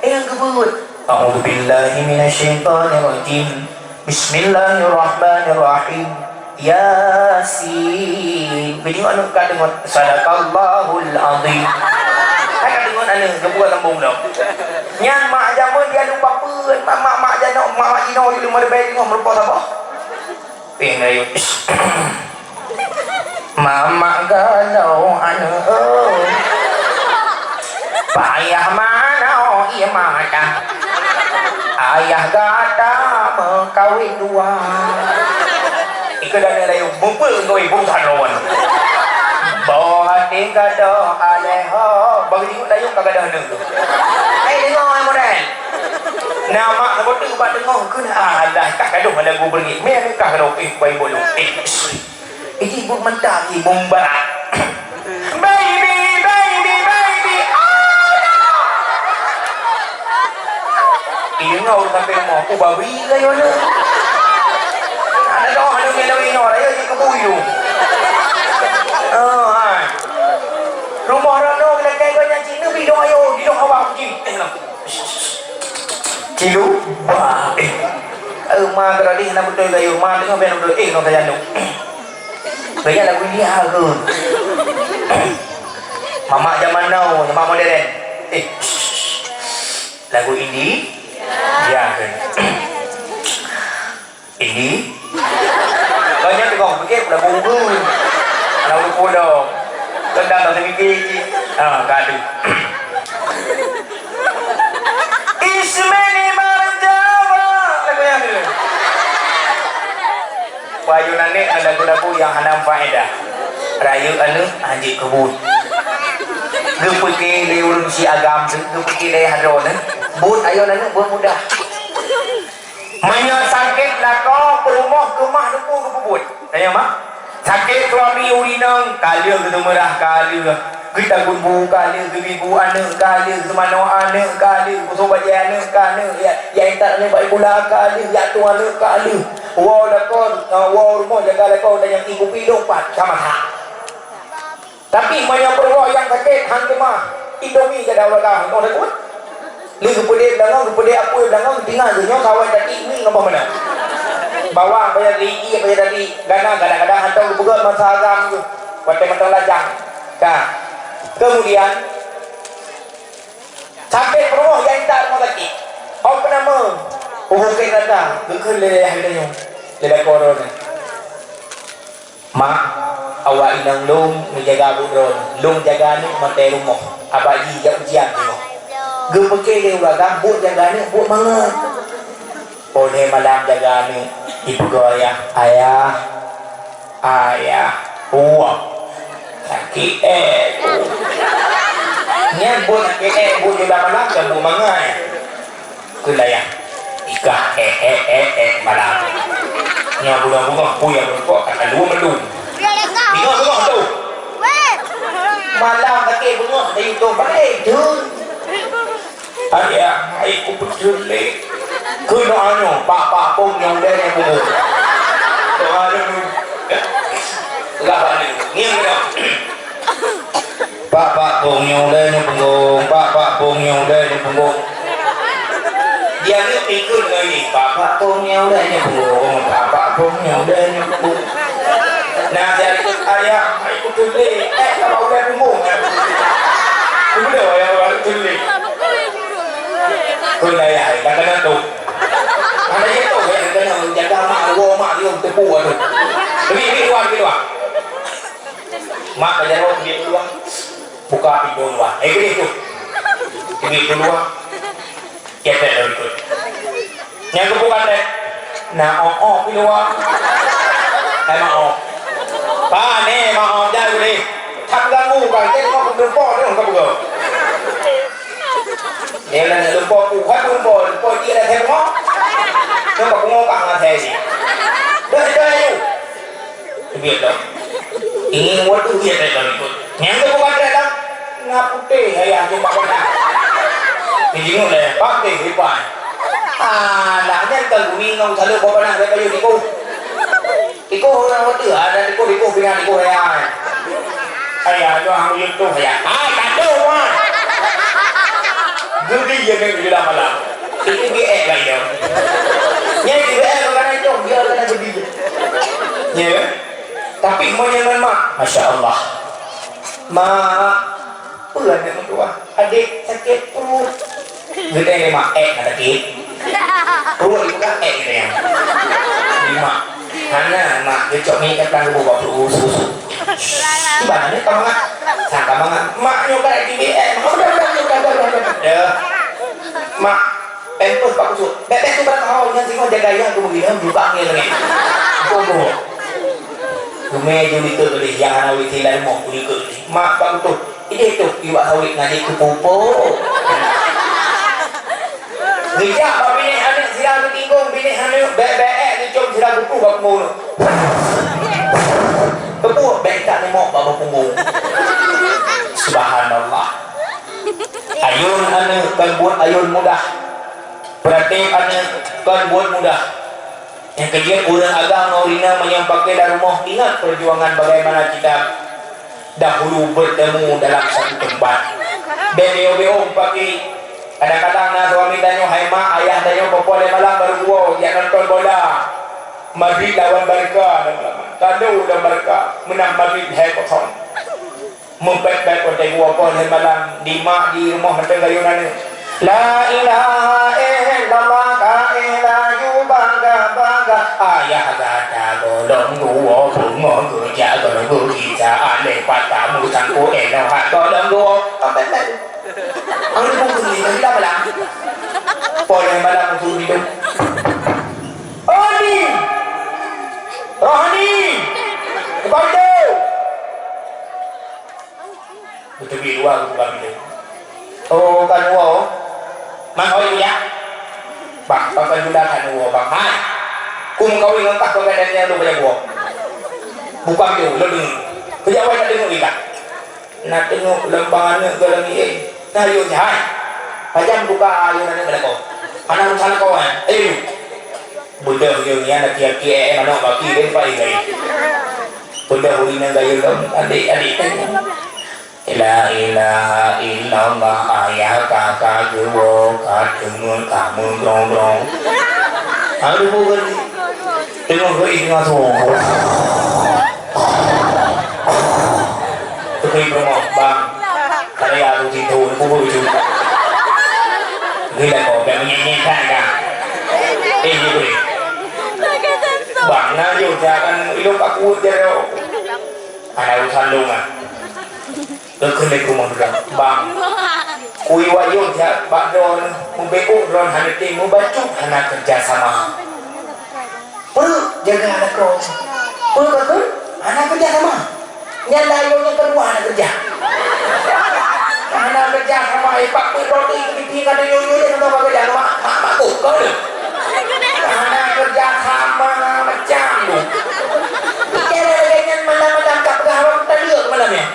Eh, nyang geubeuet. A'udzubillahi minasyaitonirrajim. Bismillahirrahmanirrahim. Yasin. Geuyue aneuk ka deungon, "Sadaqallahul azim." Hai ka deungon aneuk geubuet lambong dong. Nyan mak jameun dia lupa peue, mak, mak, mak janoe, mak, mak jinoe di lumoh leubeh deungon meurupa saboh. Pih na yue. Mamak galo aneuk, payah manoe ie mata. Ayah gata meukawen dua. Ikeue dan layeue mupeue ngon ibu salon. Boh até gadoh aleh ho, bagi layong ka gadoh neuk. Hai deungoe model. Nama saboh tu bak deungoe keu alah ka gadoh lagu beungit. Meh ka gadoh pih bai bulu. Eh, Iji buet mantap, iji bom barat. Baby, baby, baby, oh no. Iya ngau sampai mau aku babi kayu ni. Ada doh ada melo inyo raya di kebuyu. Oh, hai. Rumah rano lekai banyak cina bidong ayo, bidong awak uji. Eh, no. Cilu, bah, eh. Eh, ma geura deh, na beutôi gayoh, ma teungoh bèe na beutôi, eh, nong sajan tu. Gaya lagu India ke? Mamak zaman now, mamak modern. Eh, lagu Indi? Ya ke? Ini? Kau nyan teungoh pikir pula bunggu. Anak ureueng pulo. Kau dah tak mikir cit. Ha, gaduh. Ismeni Marjawa. Lagu yang tu. Payu nanek ada lagu-lagu yang hana faedah. Rayeuk aneuk hanjeuet keu buet. Geupeuke lé ureueng si agam tu, geupeuke lé hadroe tu. Buet ayo aneuk buet mudah. Meunyoe sakét lakoe, peurumoh keumah teupeu geupeubuet. Tanya mak, sakét suami ureueng inong, ka lheueh geuteumeurah, ka lheueh. Geutagun bu ka lheueh, geubi bu aneuk ka lheueh, geumanoe aneuk ka lheueh, geusoe bajée aneuk ka lheueh, ya, ya intat aneuk bak gula ka lheueh, ya tueng aneuk ka lheueh. Woe lakoe, ah, woe rumoh jaga lakoe, dan nyang ié kupi lôn pat ka masak. Tapi meunyoe peurumoh nyang sakét han keumah, Indomie ka dawa ka, hana takot. Lheueh geupeudeh beulangong, geupeudeh apui beulangong, tinggai geuh nyoe sawai tadi mi ngon boh meunan. Bawang payah tadi, ié payah tadi, gana kadang-kadang hantom geupeugöt masa agam geuh, watèe mantong lajang. Ka. Kemudian, sampai peurumoh nyang intat rumoh sakét. Ôn peunama, ubé keu rata, geukheun lé ayah geutanyoe, lé lakoe droe nyan. Mak, awak inong lôn meujaga buet droe, lôn jaga aneuk mantong rumoh. Abah jih jak ujian teungoh. Geupeuke lé ureueng agam buet jaga aneuk buet mangat. Óh lheueh malam jaga aneuk, jipeugah ayah, "Ayah, ayah, puih, sakét éh." Nyan buet sakét éh, buet jaga malam kan buet mangat. Keu layah. Ikah, eh, eh, eh, eh, malam. Nyoe beungoh-beungoh, peue nyang beurukok, ka lôn meudong. Ingat beungoh tu. Malam sakét beungoh, tayue toh balek, dun. Ayah, hai ku peuceulik. Keu doa nyoe, pak-pak pong nyang udai nyang beungoh. Doa nyoe. Enggak, Pak Lim. Ngieng nyoe. Pak, pak, pong nyoe lé nyoe punggong, pak, pak, pong nyoe lé nyoe punggong. Dia ni ikut lagi, pak, pak, pong nyoe lé nyoe punggong, pak, pak, pong nyoe lé nyoe punggong. Nah, dia ikut ayah, ikut tulik, eh, kalau udah punggong, ya. Udah, ya, kalau tulik. Kau dah ya, dah kena tu. Ada je tu, ya, kena jaga mak, gua mak dia, tepuk tu. Pergi, pergi luar, pergi luar. Mak ka jaroe biet keuluwa. Buka pintoe luwa. Eh, keudeh tu. Biet keuluwa. Cetek lom ikot. Nyang geubuka trép. Na o-o keuluwa. Hai ma o. Pane ma o, jai udeh. That ganggu ka, cit ngon lumpo tu ka buka. Dia nak lumpo ku, hat lumpo, lumpo dia dah saya bungo. Nampak bungo kah ngan saya ni. Dah, dah, ayo. Teubiet lom. Ingieng watèe teubiet lom ikot. Nyang teuh bukan trép lom. Na putéh ayah jumpa pernah. Dijinguk lé, patéh ipan. Alah, nyan kan guni ngon saleuek boh panah lé kayu tikus. Tikus ureueng watèe, ada tikus, tikus pinah tikus raya. Ayah, nyoe hang uyueng tuh, ayah. Hai, kandung, wah. Geubi ya neng di dalam malam. Itu B X lah ya. Nyai di B X bukan itu, dia kena geubi. Ya. Tapi meunyoe ngon mak, masya Allah. Mak, peue aneuk meutuah? Adék sakét pruet. Geutanyoe lé mak, ék na sakét. Pruet dipeugah ék geutanyoe. Di mak. Hana, mak, geucok minyeuk kacang geuboh bak pruet, usu-usu. Iban aneuk ka mangat. Sangka mangat. Mak nyoe ka ék di B X. Udah, udah, udah, udah, udah, udah. Mak. Pampers bak kusut. Bèk-bèk tu barang hao nyang singoh jaga, nyang keumeung ilôn buka angén lagèe. Bodoh. Teumé ju likot tadi, nyang hana ulèe tinggai rumoh likot tadi. Mak bak kutôh. Idéh toh iwak sawét ngajak keu pupuk. Geujak bak binéh aneuk sira geutinggong, binéh aneuk bèk-bèk geucom sira geupuh bak punggong. Geupuh bèk ikat nimok bak punggong. Subhanallah. Ayôn aneuk kon buet ayôn mudah. Peuratéb aneuk kon buet mudah. Nyang keujeuet ureueng agam ngon ureueng inong meunyoe paké lam rumoh, ingat peujuangan bagaimana kita dahulu bertemu dalam satu tempat. Bèk beuyong-beuyong paké. Kadang-kadang na suami tanyoe, hai mak, ayah tanyoe, poh lhèe malam baru geuwoe, jak nonton bola. Madrid lawan Barca, kalau dan Barca menang Madrid hai kosong. Meupèt-pèt watèe geuwoe poh lhèe malam, di mak di rumoh mantong gayôn aneuk. La ilaha illallah, ka ilaju bangga-bangga. Ayah gata gohlom geuwoe beungoh geujak gohlom geugisa alèh pat tamu sangko enoh hat gohlom geuwoe. Pèt-pèt. Ang leubu geuni lagi dah malam. Poh lhèe malam untuk hidup. Odi! Rohani! Buka pintu! Beuteubiet luwa geubuka pintoe. Oh, ka luwa, oh. Man, oh, iya. Bang, bang, kan gula kan luwa, bang. Hai. Ku meukawen ngon kah, kau kan nyang lu banyak buah. Buka pintoe, lu deungoe. Kejak awai tak deungoe, iya. Na teungoh leumbang aneuk goh lom ie. Na yôh jai. Pajan buka yôh aneuk beulakoe. Aneuk meusalah kawan. Eh. Beudôh yôh nyan aki-aki eh manok baki deh pai gai. Beudôh ureueng nyang gayuh lom adik-adik teh. La ilaha illallah, ayah kaka geuwoe ka teungeut ka meugrong-grong. Aduh, bukan. Teungoh geuih teungoh su. Teukui peurumoh, "Bang, karya tu situ, ni bubur tu." Gila kau, biar menyinyi kan, kan? Eh, ni boleh. Bang, na yôh, jangan ilok aku je, yo. Ada urusan dong, ah. Geukheun lé peurumoh dudoe, "Bang, kui wayôh jak bak droe meubeukok droe hana tem meubacut hana keureuja sama." Peue jaga lakoe? Peue ka kheun? Hana keureuja sama. Nyan layô nyang keudua hana keureuja. Hana keureuja sama, eh, pak peue droe teuh pipi ka deunyoe-nyoe lé, hana keureuja sama. Mak, mak, mak, kok, kok, kok. Hana keureuja sama macam tu. Bicara lagèe nyan malam-malam ka peugah awak taleuek malam nyan.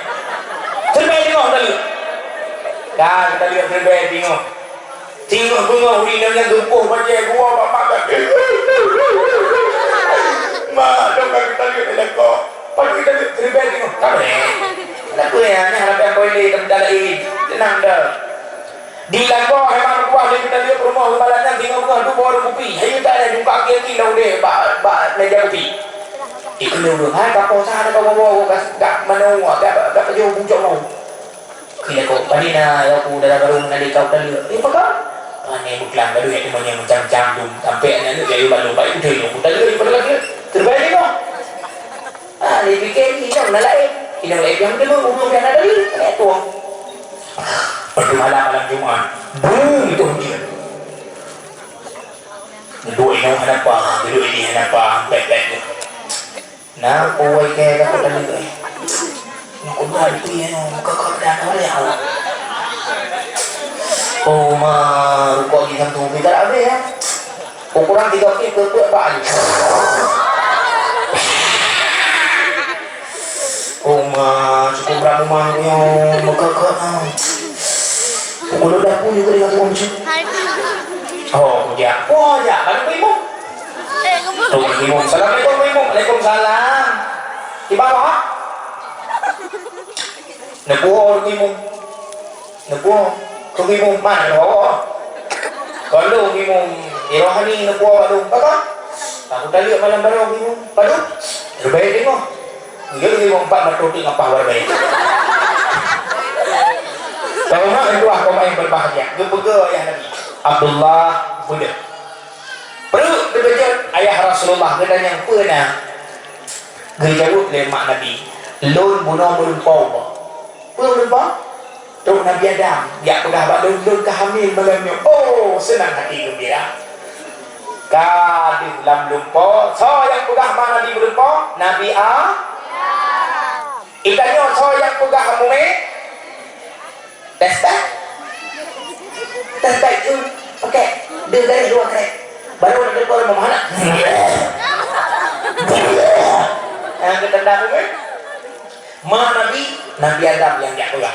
Seuleubèe teungoh taleuek. Ka taleuek seuleubèe teungoh. Teungoh beungoh ureueng inong nyan geupoh bajèe geuwoe bak mak gaki. Mak, dong ka taleuek lé lakoe. Padub taleuek seuleubèe teungoh. Ka bèk. Kenapa ya? Nyan hana payah poin lé, teuma laén. Teunang dah. Di lakoe hai mak meutuah lé geutaleuek peurumoh geubalat nyan singoh beungoh duek boh kupi. Hai tak ada jumpa aki-aki lam udeh bak, bak meja kupi. Ikeu lôn hai ka poh sa ada ka boh-boh ka, ka manoe ka, ka pajoh bucok mau. Keu lakoe, "Pane na, ya aku dalam barong na di kau taleuek." "Eh, pakon?" "Pane beuklam gadoh ya teumanyong macam-macam dum. Sampai aneuk-aneuk ya balong baik udah yo ku taleuek daripada laki. Terbaik ni kau." Ah, dia fikir inong na laén. Inong laén yang dulu ureueng yang ada tadi, laén tuang. Waktu malam, malam Jumat, boom, itu hujan. Duduk inong hana apa, duduk ini hana apa, pet-pet tu. Nah, oh, wai kaya kata tadi tu, eh. Nak ubah itu ya, no. Kau, kau dah tahu ya, awak. Oh, ma, rukok di samping kita habis ya. Ukurang tiga puluh ke buat apa ni? Oh, ma, cukup berapa rumah punya, mekak-kak, ah. Ukur dah pun juga dengan tuan macam. Oh, ya. Oh, ya. Ada ibu? Eh, ngobrol. Tuh, ibu. Assalamualaikum, ibu. Waalaikumsalam. Di bawah? Nepuh, ibu. Neupuh, keu bimong man neubawa. Kalau bimong di rohani neupuh baru, apa? Aku taleuek malam baru bimong. Padu? Leubeh tengok. Dia bimong empat mata tu ngapah baru baik. Kau nak dua kau main berbahagia. Geupeugah ayah Nabi. Abdullah beudeuh. Peureuek teukeujot ayah Rasulullah geutanyong peue na. Geujaweueb lé mak Nabi, "Lôn bunoe meureumpok." "Peue meureumpok?" "Trok Nabi Adam jak peugah bak lôn, lôn ka hamil malam nyoe." Oh, seunang hati geumbira. Ka deuh lam lumpoe, soe nyang peugah mak Nabi meureumpok? Nabi A. Geutanyoe soe nyang peugah mume? Teuh-teuh. Teuh-teuh tu pakai dua garis dua krek. Baru ada dua orang memahala. Yang ketendang tu kan? Ma Nabi, Nabi Adam yang jak peugah.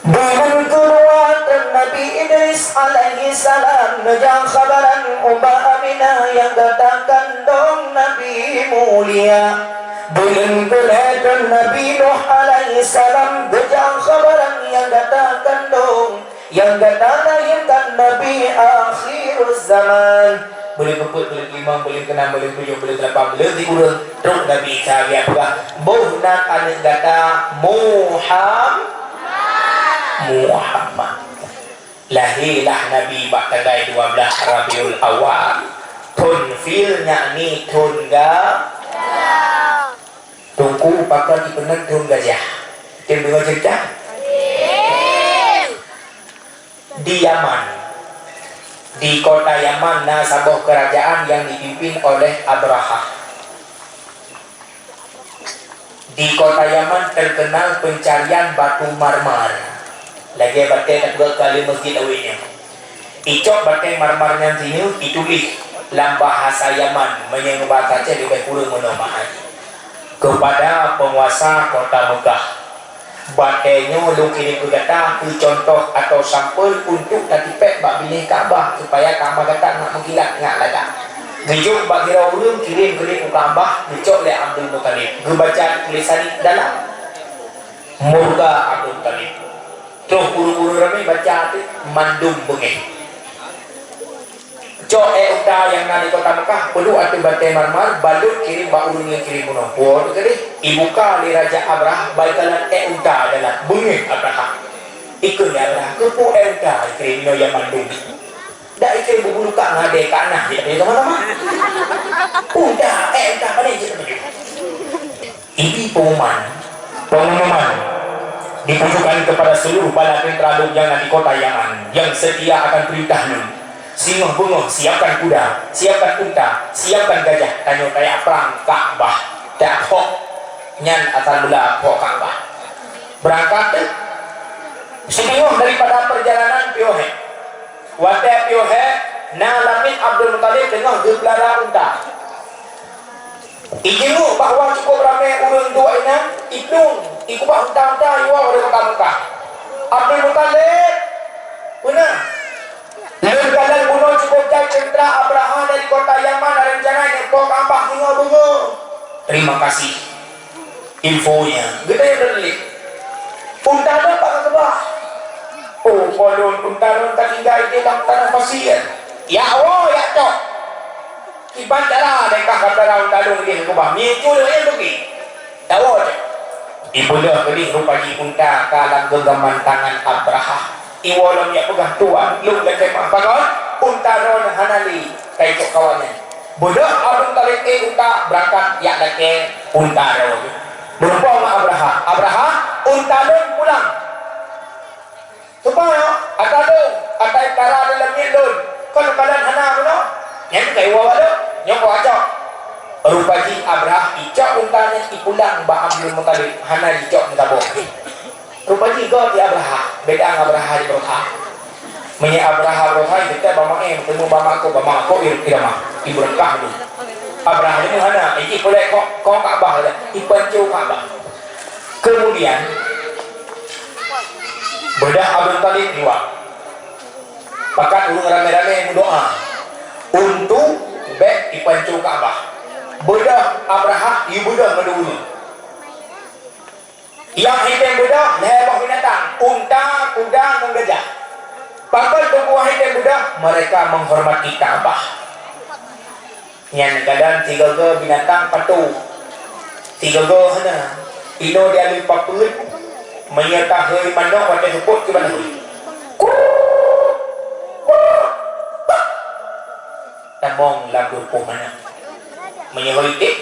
Buleuen keudua teun Nabi Idris alaihi salam neujak khabaran ubak Aminah nyang gata kandong Nabi mulia. Buleuen keulhèe teun Nabi Nuh alaihi salam geujak khabaran nyang gata kandong, nyang gata lahérkan Nabi akhiruz zaman. Buleuen keupeuet, buleuen keulimong, buleuen keunam, buleuen keutujôh, buleuen keulapan, buleuen sikureueng, trok Nabi Isa geujak peugah, "Boh nan aneuk gata Muham-, Muhammad." Lahé lah Nabi bak tanggai dua blaih Rabiul Awal, thon fil, yakni thon ga-, Teungku, pakon jipeunan thon gajah? Tem deungoe ceurita? Di Yaman, di kota Yaman na saboh keurajaan nyang dipimpin oleh Abrahah. Di kota Yaman terkenal pencarian batu marmer. Lagèe batèe ka teuka lé masjid awaknyan. Icok batèe marmer nyan sineuk ituléh lam bahasa Yaman, meunyoe bahasa Aceh leubeh kureueng meunoe meu'ah, kepada penguasa kota Mekah. Batèe nyoe lôn kirém keu gata keu cuntoh atawa sampel untuk tatipèk bak binéh Ka'bah, supaya Ka'bah gata ngat meukilat, ngat lagak. Geujok bak sidroe ureueng, kirém keunoe u Ka'bah, geucok lé Abdul Muthalib. Geubaca tulésan dalam, murka Abdul Muthalib. Troh ureueng-ureueng ramé baca teuk, mandum beungéh. Cok èk unta nyang na di kota Meukah, peuduek ateueh batèe marmar, balot kirém bak ureueng nyang kirém bunoe. Woe teuh keudéh, ibuka lé Raja Abrahah bak ikalon èk unta dalam, beungéh Abrahah. Ikheun lé Abrahah, "Keupeue èk unta ikirém nyoe nyang mandum? Dak ikirém beubulu kak ngadèe kak nah, ya, ya, sama-sama. Unta, èk unta paléng jeuet." Ini pengumuman, pengumuman ditujukan kepada seluruh bala tentara lôn nyang na di kota Yaman, yang setia akan perintah lôn. Singoh beungoh, siapkan kuda, siapkan unta, siapkan gajah, tanyoe tajak prang Ka'bah. Tajak phok, nyan asal mula phok Ka'bah. Beurangkat teuh. Siteungoh daripada peurjalanan piôh hék. Watèe piôh hék, na lamiet Abdul Muthalib teungoh geupeulara unta. Ijeuet bahwa cukup ramé ureueng duek inan, iplueng, ikeubah unta-unta iwoe u kota Meukah. Abdul Muthalib, peue na? Lôn kalon bunoe cukup jai tentara Abrahah dari kota Yaman, rencana nyang po Ka'bah singoh beungoh. Terima kasih infonya. Geutanyoe lôn lé. Unta lôn bak keubah. Oh, po lôn unta lôn tatinggai di lam tanah pasir. Ya Allah, ya cok. Kiban cara deh kah kata daun talong di keubah. Micu lôn nyang rugi. Tahu aja. Ibeuleuh keudeh rupa jih unta ka lam genggaman tangan Abrahah. Iwoe lom jak peugah tuan, lôn lakèe mak. Pakon? Unta droen hana lé ka icok kawan nyan. Beudôh Abdul Muthalib ék unta, beurangkat jak lakèe unta droen. Meurumpok ngon Abrahah. Abrahah, unta lôn pulang. Teuma, ata lôn, ata tara dalam miet lôn, kon kalon hana bunoe? Nyan ka iwoe bak lôn, nyoe keuh acok. Rupa jih Abrahah icok unta nyan ipulang bak Abdul Muthalib, hana jicok meusaboh. Rupa jih göt di Abrahah, beda ngon Abrahah di Abrahah. Meunyoe Abrahah Abrahah, kita bak maé, bertemu bak mak kok, bak mak kok, i, i rumah, ibu rekah tu. Abrahah ni hana, iji pulai kok, kok Ka'bah, ipancu Ka'bah. Kemudian, bedah Abdul Muthalib dua. Pakat ureueng ramé-ramé meudoa untuk bèk ipancu Ka'bah. Bedah Abrahah, ibedah ngon dua. Nyang hitém bedah, lhèe boh binatang, unta, kuda, ngon gajah. Pakon tuboh hitém bedah, mereka menghormati Ka'bah. Nyan kadang sigoe-goe binatang patuh. Sigoe-goe hana. Inoe di aleue papeuen, meunyoe tahôi manok watèe seupôt kiban tahôi. Tamong lam rupoh manok. Meunyoe hôi iték,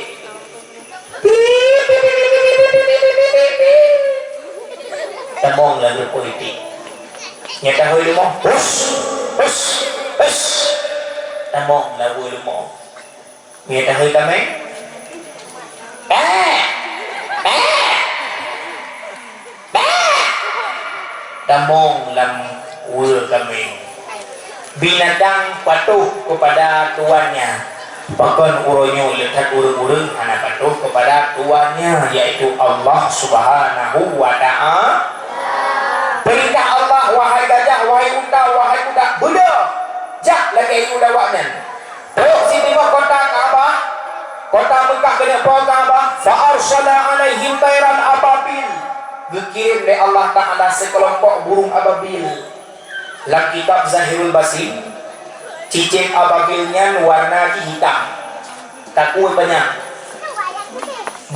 tamong lam rupoh iték. Nyoe tahôi leumo, hus, hus, hus. Tamong lam rupoh leumo. Meunyoe tahôi kaméng, bèk, bèk, bèk. Tamong lam wue kaméng. Binatang patuh kepada tuannya. Pakon uroe nyoe le that ureueng-ureueng hana patuh kepada tuannya, yaitu Allah Subhanahu wa Ta'ala. Perintah Allah, wahai gajah, wahai unta, wahai kuda, beudôh, jak lagèe yue lawak nyan. Trok siteungoh kota Ka'bah, kota Meukah keuneuk po Ka'bah, fa arsala alaihim tairan ababil. Geukirém lé Allah Ta'ala sikeulompok burông ababil. Lam kitab Zahirul Basim, cicém ababil nyan warna jih hitam. Takue panyang.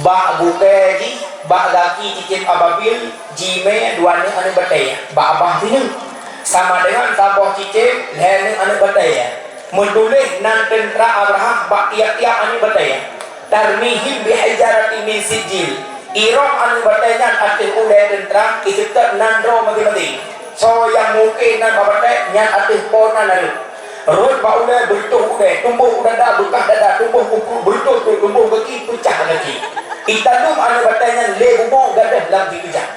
Bak gukée jih, bak gaki cicém ababil, jimé dua neuk aneuk batée, bak babah sineuk. Sama deungon saboh cicém lhée neuk aneuk batée. Meutuléh nan teuntra Abrahah bak tiab-tiab aneuk batée. Tarmihim bihijaratin min sijil. Irok aneuk batée nyan ateueh ulée teuntra, iseutôt nan droe maté-maté. Soe nyang mungkén nan bak batée nyan ateueh po nan aneuk. Rhot bak ulée, beureutoh ulée, tuboh u dada, beukah dada, tuboh u pruet, beureutoh pruet, tuboh gaki, peucah gaki. Italom aneuk batée nyan lé bumoe gadôh lam sikeujah.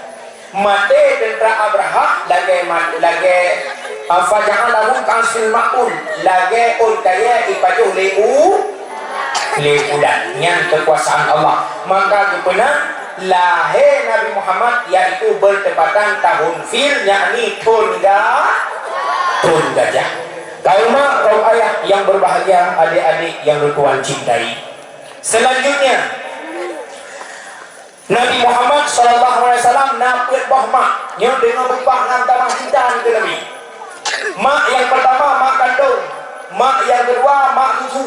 Maté teuntra Abrahah lagée ma-, lagée, a, faja'alahum ka'asfin ma'kul, lagée ôn kayée ipajoh lé u-, lé ulat. Nyan keukuasaan Allah. Maka geupeuna Lahé Nabi Muhammad, yaitu bertepatan tahun Fil, yakni thon ga-, thon gajah. Kaum mak, kaum ayah yang berbahagia, adik-adik yang Tuhan cintai. Selanjutnya, Nabi Muhammad sallallahu alaihi wasallam na peuet boh mak, nyoe deungon beupah ngon tamah cinta keu Nabi. Mak nyang pertama, mak kandong. Mak nyang keudua, mak susu.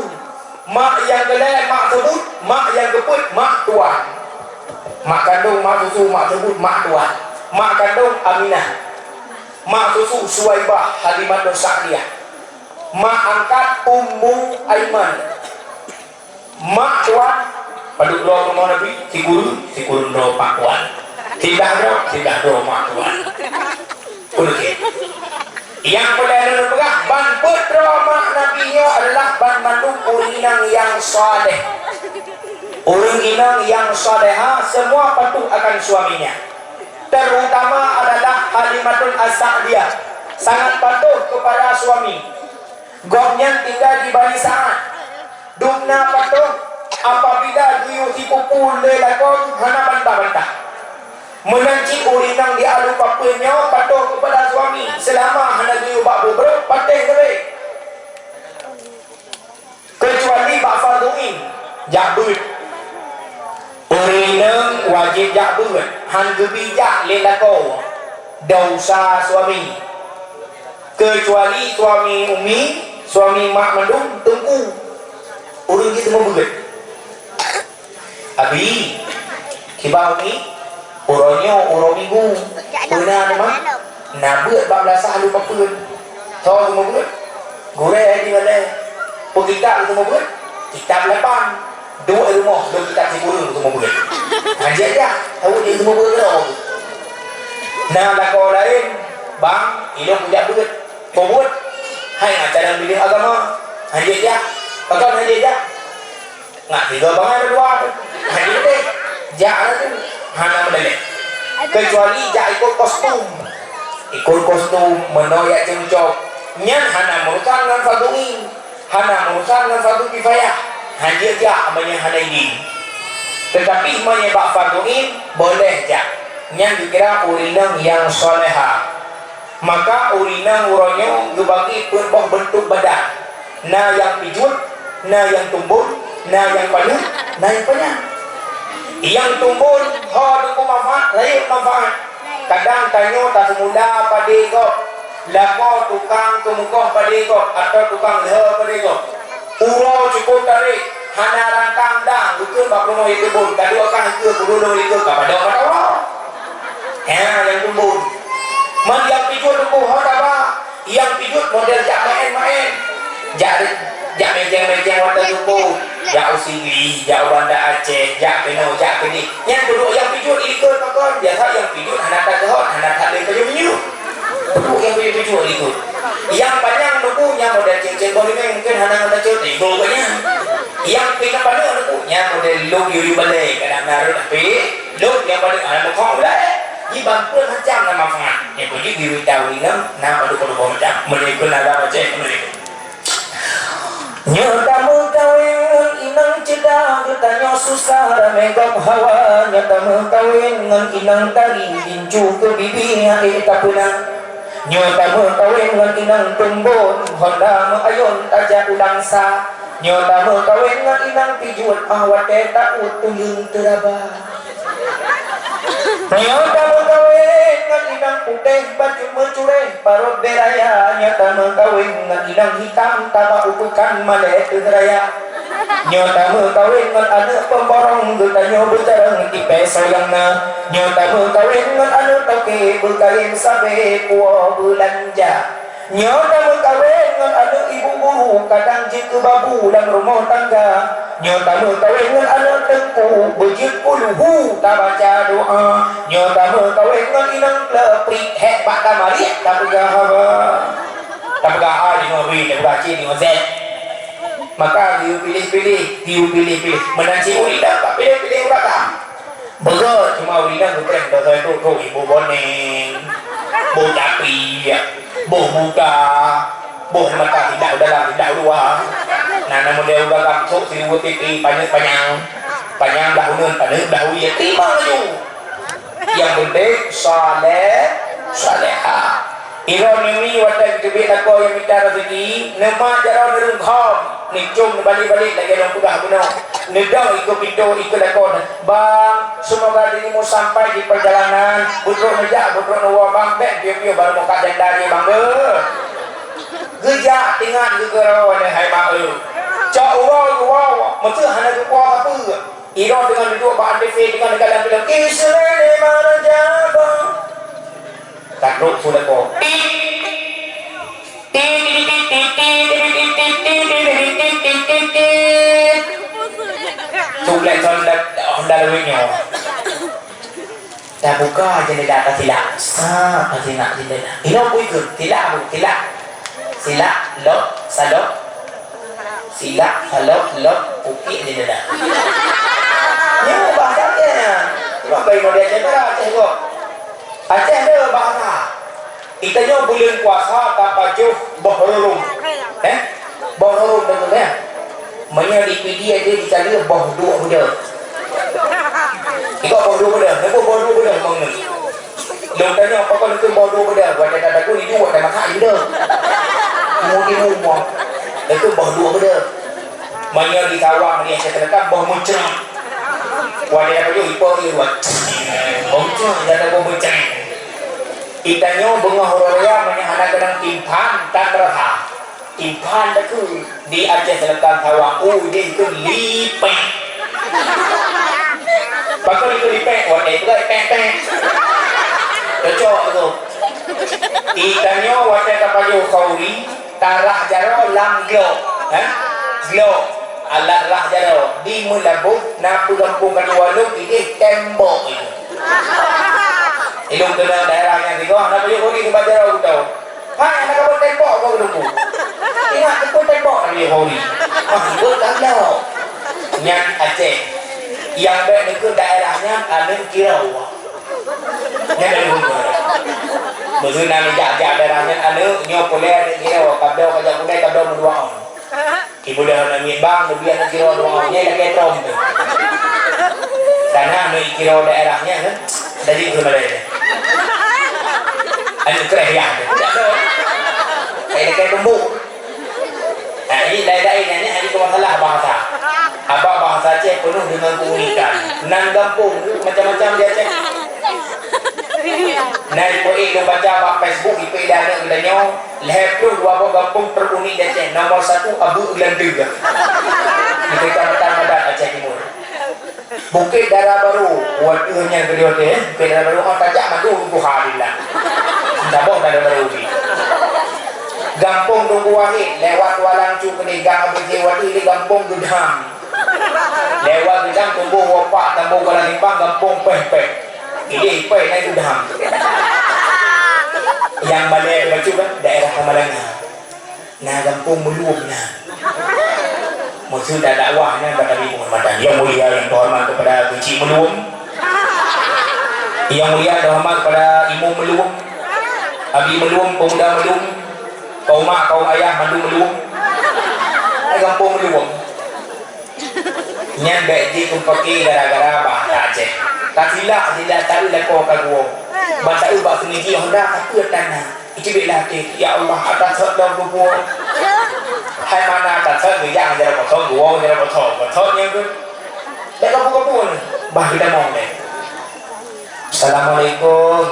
Mak nyang keulhèe, mak seubut. Mak nyang keupeuet, mak tuan. Mak kandong, mak susu, mak seubut, mak tuan. Mak kandong, Aminah. Mak susu, Suwaibah, Halimatun Sa'diyah. Mak angkat, Ummu Aiman. Mak tuan, padub droe rumoh Nabi, sikureueng, sikureueng droe mak tuan. Siblah droe, siblah droe mak tuan. Peuneuh. Nyang peureulèe lôn peugah, ban peuet droe mak Nabi nyoe adalah banmandum ureueng inong nyang saleh. Ureueng inong nyang salehah, semua patuh akan suaminya. Terutama adalah Halimatun As-Sa'diyah, sangat patuh kepada suami. Gobnyan tinggai di Bani Sa'ad. Dumna patuh, apabila geuyue sipupu lé lakoe hana bantah-bantah. Meunan cit ureueng inong di Alu Papeuen nyoe patuh keupada suami, seulama hana geuyue bak bubrok, patéh leubeh. Keucuali bak fardhu ain, jak beuet. Ureueng inong wajéb jak beuet, han geubi jak lé lakoe, desya suami. Keucuali suami umi, suami mak mandum, teungku. Ureueng jih teuma beuet. Abi, kiban umi, uroe nyoe uroe Minggu. Peue na teuma? Na beuet bak beulasah Alu Papeuen. Soe teuma beuet? Gurèe di balèe. Peue kitab teuma beuet? Kitab lapan. Duek rumoh lôn kitab sikureueng teuma beuet. Hanjeuet jak, tahu dia teuma beuet keudroe. Na lakoe laén, bang, ilôn kujak beuet. Peue buet? Hai acara biléh agama. Hanjeuet jak. Pakon hanjeuet jak? Ngat tiga bangai berdua tu. Hanjeuet deh. Jak lah tu. Hana meudaleh. Kecuali jak ikut kostum. Ikut kostum, meunoe jak ceuncok. Nyan hana meurusan ngon fardhu ain. Hana meurusan ngon fardhu kifayah. Hanjeuet jak meunyoe hana idin. Teutapi meunyoe bak fardhu ain, boleh jak. Nyan geukira ureueng inong nyang soleha. Maka ureueng inong uroe nyoe geubagi peuet boh beuntuk badan. Na nyang pijuet, na nyang tumbon, na nyang paneuk, na nyang panyang. Nyang tumbon ho teungku manfaat, rayeuk manfaat. Kadang tanyoe taseumula padé gob, lakoe tukang keumukoh padé gob, atawa tukang lheueh padé gob. Uroe cukôp tarék, hana rantang dang, geukheun bak peurumoh nyang tumbon, ka duek kah geukheun, peudulôh likot, ka padong mata uroe. Ha, nyang tumbon. Man nyang pijuet teungku ho taba, nyang pijuet model jak maén-maén. Jak, jak mejeng-mejeng watèe teungku, jak u Sigli, jak u Banda Aceh, jak keunoe, jak keudéh. Nyan peuduek nyang pijuet likot pakon, biasa nyang pijuet hana that geuhot, hana that lé pajoh minyeuk. Peuduek nyang pijuet-pijuet likot. Nyang panyang teungku nyan model céng-céng boh limeng, mungken hana ngon tacot, iboh gobnyan. Nyang pinah paneuk teungku nyan model lôn yuyu balèe, kadang na rot tapi lôn nyang paneuk hana meukhong ulèe. Jiban peuet macam na manfaat. Nyang peuji di wita ureueng na padub-padub boh macam. Meunyoe ikot na agama Aceh, meunyoe ikot. Nyoe tameukawen ngon inong ceudah, geutanyoe susah ramé gob hawa. Nyoe tameukawen ngon inong tari, gincu keu bibi, até tapeuna. Nyoe tameukawen ngon inong tumbon, honda meuayôn tajak u Langsa. Nyoe tameukawen ngon inong pijuet, ah watèe taôt tuleueng teuraba. Nyoe tameukawen ngon inong putéh, bacut meucurèh, parot bée raya. Nyoe tameukawen ngon inong hitam, taba u peukan malèe teuh raya. Nyoe tameukawen ngon aneuk peuborong, geutanyoe beucarông tipée soyang na. Nyoe tameukawen ngon aneuk toke, beukayém sabé puwoe beulanja. Nyoe tameukawen ngon aneuk ibu guru, kadang jeuet keu babu lam rumoh tangga. Nyoe tameukawen ngon aneuk teungku, beujeuet puluhu tabaca doa. Nyoe tameukawen ngon inong kleupriek, hék bak tamariek tapeugah haba. Tapeugah A deungoe B, tapeugah C deungoe Z. Maka geuyue piléh-piléh, geuyue piléh-piléh. Meunan cit ureueng inong ka piléh-piléh uroe ka. Beugöt, cuma ureueng inong geupreh dasai trok-trok, boh boneng, boh capiak, boh buta, boh mata, siblah u dalam, siblah u luwa. Na, na model ureueng agam trok siluweue pipi, panyöt panyang. Panyang blah uneun, paneuk blah wie, teurimong laju. Nyang penting saleh, salehah. Droeneuh nyoe watèe geuteubiet lakoe nyang mita raseuki, neumat jaroe neureueng hom, neucom neubalek-balek lagèe lôn peugah bunoe. Neudong ikeue pintoe, ikeue lakoe, "Bang, seumoga dirimu sampai di perjalanan, beutrok neujak, beutrok neuwoe, Bang, bèk piôh-piôh barô mukat janda jih, Bang, beuh." Geujak teuingat geukeurô nyan hai mak eu. Cok uroe geuwoe, meuseuh hana geuwoe sapeue. Droeneuh teungoh duduek bak antv teungoh neukalon filem Israel Marajaba. Taklok su lakoe. Suplek Honda, Honda Lewis nyoe. Tabuka jendela, tasilak. Sa, tasilak jendela. Inoe bui keu, silak bu, silak. Silak, lok, salok. Silak, salok, lok, pukiek jendela. Nyoe bahasa Aceh nyan. Cuma bagi model Aceh Barat, Aceh Gop. Aceh ada bahasa. Geutanyoe buleuen puasa tapajoh boh rurum. Eh? Boh rurum deungon ya. Meunyoe di Pidie jih dicari boh duek beudôh. Iko boh duek beudôh, neuboh boh duek beudôh meunan. Lôn tanyong pakon keu boh duek beudôh, watèe tatagun idu watèe masak idu. Mu di rumoh. Itu boh duek beudôh. Meunyoe di Tawang ni saya terekam boh muncrat. Watèe apa tu ipo iwat. Boh muncrat, ada boh muncrat. Geutanyoe beungoh uroe raya meunyoe hana keunong timphan, tan rasa. Timphan takheun di Aceh Selatan Tawang, oh, ideh keu lipek. Pakon keu lipek, watèe peugah pek-pek. Cocok tu. Geutanyoe watèe tapajoh khauri, tarah jaroe lam glok. Ha? Glok. Alat rah jaroe. Di Meulaboh, na peugampông ka dua lôn, ideh tembok itu. Ilôn keunong daerah nyang sigoe, na pajoh khauri nibak jaroe geutanyoe. Hai, hana ka buet tembok keu geudungku. Ingat, keu tembok lagèe hori. Ah, buet ka lheueh. Nyan Aceh. Nyang bèk neukheun daerah nyan aneuk Kiroe. Nyan aneuk Kiroe. Meuseu na neujak-jak daerah nyan aneuk, nyoe peureulèe aneuk Kiroe, kabloe ka jak peureulèe, kabloe meudua ôn. Ibu dah aneuk miet bang, leubeh aneuk Kiroe dua ôn, nyan lakèe trom tu. Karena aneuk Kiroe daerah nyan kan, jadi tu malèe. Aneuk kreh ya. Tidak ada. Saya dekat tumbuk. Nah, ini lain-lain, ini hanya masalah bahasa. Apa bahasa Aceh penuh dengan keunikan. Nan gampông macam-macam di Aceh. Nah, ipeuék lôn baca bak Facebook, ipeuék lé aneuk geutanyoe, lhèe ploh dua boh gampông terunik di Aceh. Nomor satu, Abeuk Geulanteu. Di Kecamatan Madat, Aceh Timur. Bukét Dara Barô, watèe nyan keudroe teuh, eh, Bukét Dara Barô, oh, tajak mandum tuha lila. Saboh Dara Barô jih. Gampông Teungku Wahid, lewat Tualang Cu keudéh, gang Abéh Jewati di Gampông Geudham. Lewat Geudham, tumboh wopak, tambô Kuala Simpang, Gampông Pèh-pèh. Ideh Pèh nyan Geudham. Nyang malèe bacut kan, daerah Samalanga. Na gampông Meuluem na. Maksud dakwah nyan bak Nabi Muhammad. Yang mulia yang terhormat kepada Geuchik Meuluem. Yang mulia terhormat kepada Imum Meuluem. Abi Meuluem, pemuda Meuluem. Kaum mak, kaum ayah, mandum Meuluem. Na gampông Meuluem. Nyan bèk jih keumpake gara-gara bahasa Aceh. Tasilak, silak taeu lakoe ka geuwoe. Ban taeu bak seuneujih Honda, tapeue tanah. Icubit lam até, "Ya Allah, ata thot lom geuwoe." Hai mana ata thot, geujak jaroe kosong, geuwoe jaroe kosong. Kosong nyang geu-, bèk kabu-kabu nyan. Bah geutamong deh. Assalamualaikum.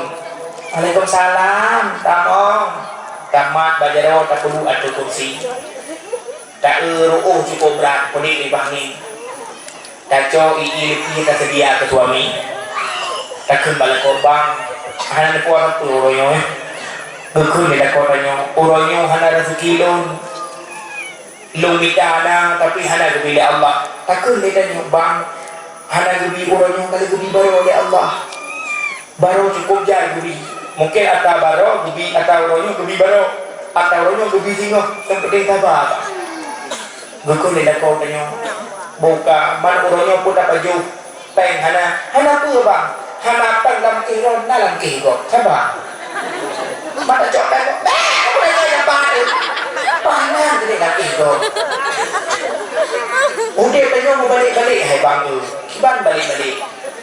Waalaikumsalam. Tamong. Tamat bak jaroe, tapeuluk ateueh kursi. Taeu ruoh cukôp brat, peudeh nibak ngieng. Tacok ie-ie leupie taseudia keu suami. Takheun bak lakoe, "Bang, hana neupeue sapeue uroe nyoe, eh." Geukheun lé lakoe tanyoe, "Uroe nyoe hana raseuki lôn. Lôn mita na, tapi hana geubri lé Allah." Takheun lé tanyoe, "Bang, hana geubri uroe nyoe, ka lheueh geubri baroe lé Allah." Baroe cukôp jai geubi. Mungken ata baroe geubi, ata uroe nyoe geubi baroe. Ata uroe nyoe geubi singoh, nyang peunteng saba. Geukheun lé lakoe tanyoe, "Buka, man uroe nyoe peue tapajoh? Péng hana." "Hana peue, Bang. Hana péng lam kéh droe, na lam kéh gob. Saba." Mata cok péng, "Bèk, peue lagèe nyan, Bang?" "Panan keuneuk lam kéh gob." Udeb tanyoe meubalek-balek hai bang tu. Kiban balek-balek.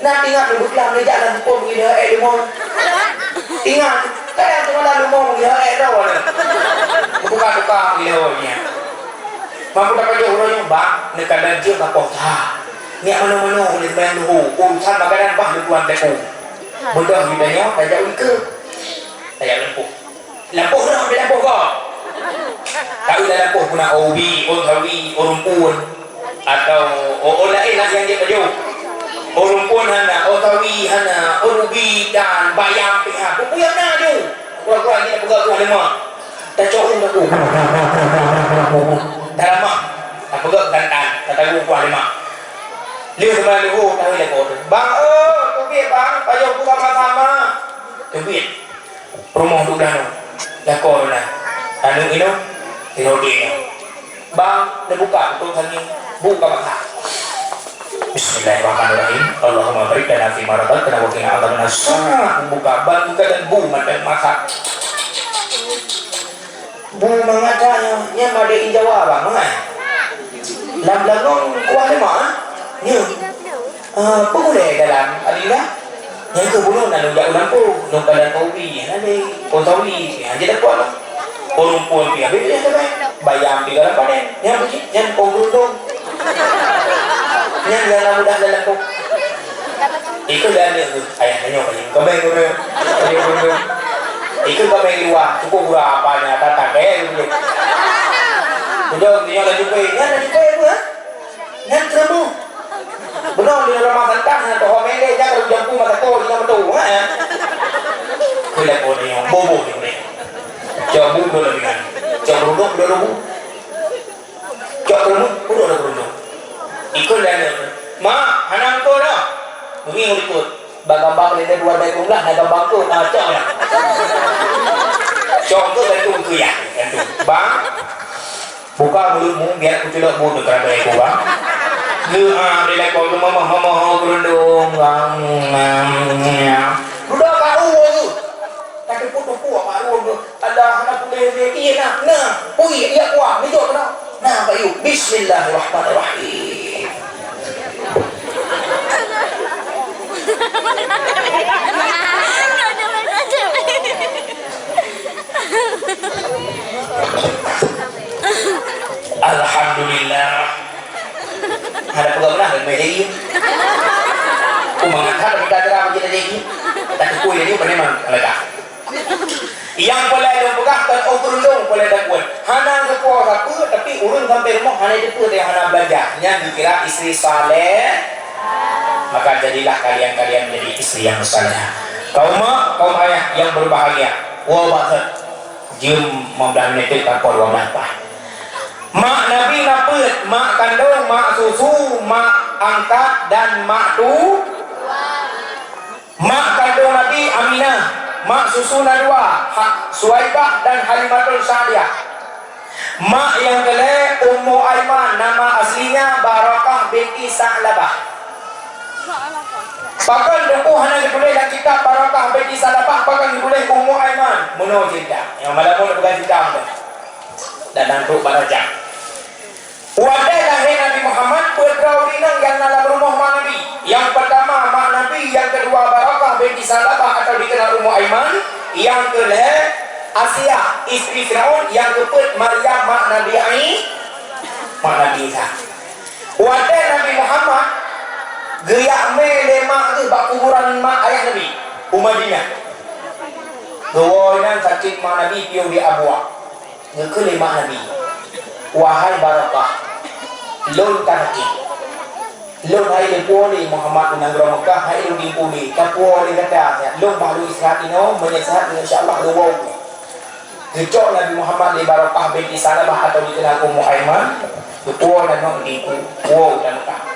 Na ingat lôn beuklam neujak lam bukon meugila ék leumo. Ingat, kadang teuma lam leumo meugila ék droe na. Meutuka-tuka meugila nyan. Mampu tapajoh uroe nyoe bang, neukadang jeuet bak poh that. Nyak manoe-manoe uleh seumayang duhô, urusan makanan bah leukuan teuku. Beudôh geutanyoe tajak u likeu. Tajak lampu. Lampôh droe, lampôh gob. Taeu lam lampôh puna, oh ubi, oh sawi, oh rumpun. Atau oh, oh laén lah nyang jeuet pajoh. Oh rumpun hana, oh sawi hana, oh ubi dan bayam pih ha. Peue-peue nyang na ju. Kura-kura jih tapeugah kuah leumah. Tacok u taku. Taramah. Tapeugah tantan. Tatagu kuah leumah. Lheueh teuma leuho tahu lakoe tu. Bang, oh, teubiet bang, pajoh buka sama-sama. Teubiet. Rumoh duek lanu. Lakoe na. Anu inong, tirodi inong. Bang, neubuka pintoe tangieng. Buka mata. Bismillahirrahmanirrahim. Allahumma barik lana fi ma razaqtana wa qina adzabannar. Sah buka, bang buka dan bu mata mata. Bu mangat nyan, nyan madé injawa bang, mangat. Lam langong kuah leumah, nyoe. Ah, peugulée dalam adila. Nyang keu bunoe na lôn jak u lampôh, lôn padan kopi, hana lé, oh sawi, ya, jadi apa lah. Oh rumpun pih habéh pih sabai. Bayam pih dalam panen, nyang beugi, nyan oh gerundong. Nyan dalam mudah dalam kok. Ikut dah ada tu, ayah tanya balik. Kau main guna, tanya guna. Ikut kau main luar, cukup murah apa nya, tatap eh, gitu. Udah, dia dah jumpa, nyan dah jumpa apa? Nyan keureumu. Beunong di rumah santang, nyan toho mele, jangan jampu mata kau, jangan betul, ha? Kuliah kau ni, bobo ni, ni. Cok bu dua lebih kan. Cok ruduk dua ribu. Cok keureumu, dua ribu. Ikut dah ni. Mak, anak kau dah. Bunyi ikut. Bak gambar kalender dua ribu dua puluh lah, na gambar kau, na cok dah. Cok tu gantung tu ya, gantung. Bang. Buka mulutmu, biar kuculok buet keu rabai ku, bang. Geuh, ah, dilakon keu mamah, mamah, oh, gerundong, bang. Dudoe bak ruweueng geuh. Tateupeue-teupeue bak ruweueng geuh. Alah, hana puléh lé. Iya, na, na. Ui, iya kuah, mijok keunoe. Na, Pak Yu. Bismillahirrahmanirrahim. Alhamdulillah. Hana peugah beunah lé meunyoe. Ku mangat that mita dara bagi tadi. Tak kukui tadi, memang lega. Nyang peureulée lôn peugah kon oh keurundong peureulée takue. Hana geupuwoe sapeue, tapi ureuëng sampai rumoh hana jiteupeu, hana beulanja. Nyan dikira istri saleh. Maka jadilah kalian-kalian menjadi istri yang saleh. Kaum mak, kaum ayah yang berbahagia. Woe bak that. Jeuem lima belas menit teuk, ka dua belas pah. Mak Nabi na peuet, mak kandong, mak susu, mak angkat, dan mak tu. Mak kandong Nabi Aminah, mak susu na dua, Ha-, Suwaibah dan Halimatul Sa'diyah. Mak nyang keulhée Ummu Aiman, nama aslinya Barakah binti Sa'labah. Pakon teungku hana geutuléh lam kitab Barakah binti Sa'labah, pakon geutuléh Ummu Aiman? Meunoe ceurita. Nyang malam nyoe peugah ceurita meunoe. Dan nanggroe barajang. Watée lahé Nabi Muhammad, peuet droe ureuëng inong nyang na lam rumoh mak Nabi. Nyang peurtama mak Nabi, nyang keudua Barakah binti Sa'labah atau dikenal Ummu Aiman, nyang keulhée Asiah, istri Firaun, nyang keupeuet Maryam, mak Nabi Ai-, mak Nabi Isa. Watée Nabi Muhammad geujak mé lé mak geuh bak kuburan mak ayah Nabi, u Madinah. Geuwoe inan sakét mak Nabi piôh di abuak. Geukheun lé mak Nabi, "Wahai Barakah, lôn ka sakét. Lôn hai lôn puwoe lé Muhammad u nanggroe Meukah, hai lôn dipu lé, ka puwoe lé gata siat. Lôn bah lôn istirahat inoe, meunyoe seuhat, insya Allah lôn woe." Geucok Nabi Muhammad lé Barakah binti Sa'labah atau dikenal Ummu Aiman, geupuwoe inoe dipu, puwoe u Meukah.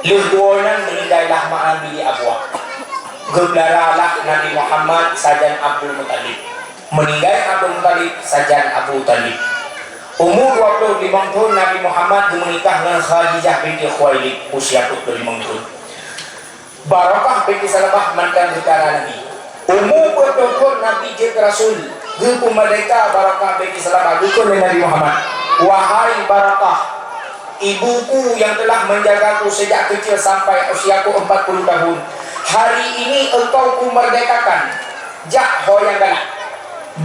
Lheueh dua nyan meuninggai lah mak Nabi di abuak. Geupeulara lah Nabi Muhammad sajan Abdul Muthalib. Meuninggai Abdul Muthalib sajan Abu Thalib. Umu dua ploh limong thon Nabi Muhammad geumeunikah ngon Khadijah binti Khuwailid, usia dua ploh limong thon. Barakah binti Salamah mantan tentara Nabi. Umu dua ploh thon Nabi jeuet keu rasul, geupeumeurdeka Barakah binti Salamah, geukheun lé Nabi Muhammad, "Wahai Barakah, Ibuku yang telah menjagaku sejak kecil sampai usiaku empat puluh tahun, hari ini engkau kumerdekakan. Jak ho nyang galak.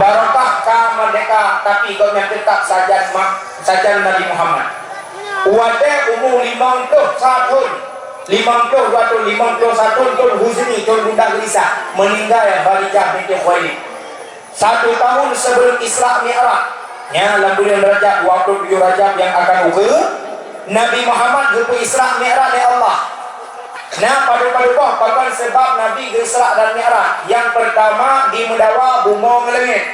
Barokah ka merdeka, tapi gobnyan teutap sajan ma-, sajan Nabi Muhammad. Watée umu limong ploh sa thon, limong ploh dua thon, limong ploh sa thon, thon Huzni, thon gundah geulisah, meuninggai Khadijah binti Khuwailid. Satu tahun sebelum Isra Mi'raj, nya lam buleuen Rajab, dua puluh tujuh Rajab nyang akan ukeue, Nabi Muhammad geupeu Isra Mi'raj lé Allah. Na padub-padub boh pakon sabab Nabi geu-Isra dan Mi'raj. Nyang peurtama, dimeudawa bumoe ngon langét.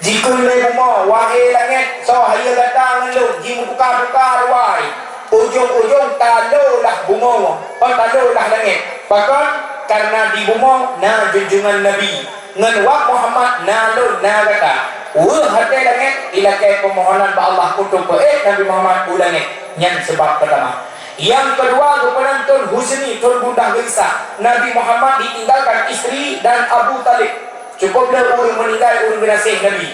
Jikheun lé bumoe, "Wahé langét, soe hayeue gata ngon lôn?" Jimeutuka-tuka ruwai. Ujong-ujong talo lah bumoe, oh, talo lah langét. Pakon? Karena di bumoe na junjungan Nabi. Ngon wak Muhammad na lôn, na gata. Weueh até langét, ilakée peumohonan bak Allah untuk peuék Nabi Muhammad u langét. Nyan sabab peurtama. Nyang keudua, geupeunanton Huzni, thon gundah geulisah. Nabi Muhammad ditinggalkan istri dan Abu Thalib. Cukup le ureuëng meuninggai ureuëng geunaséh Nabi.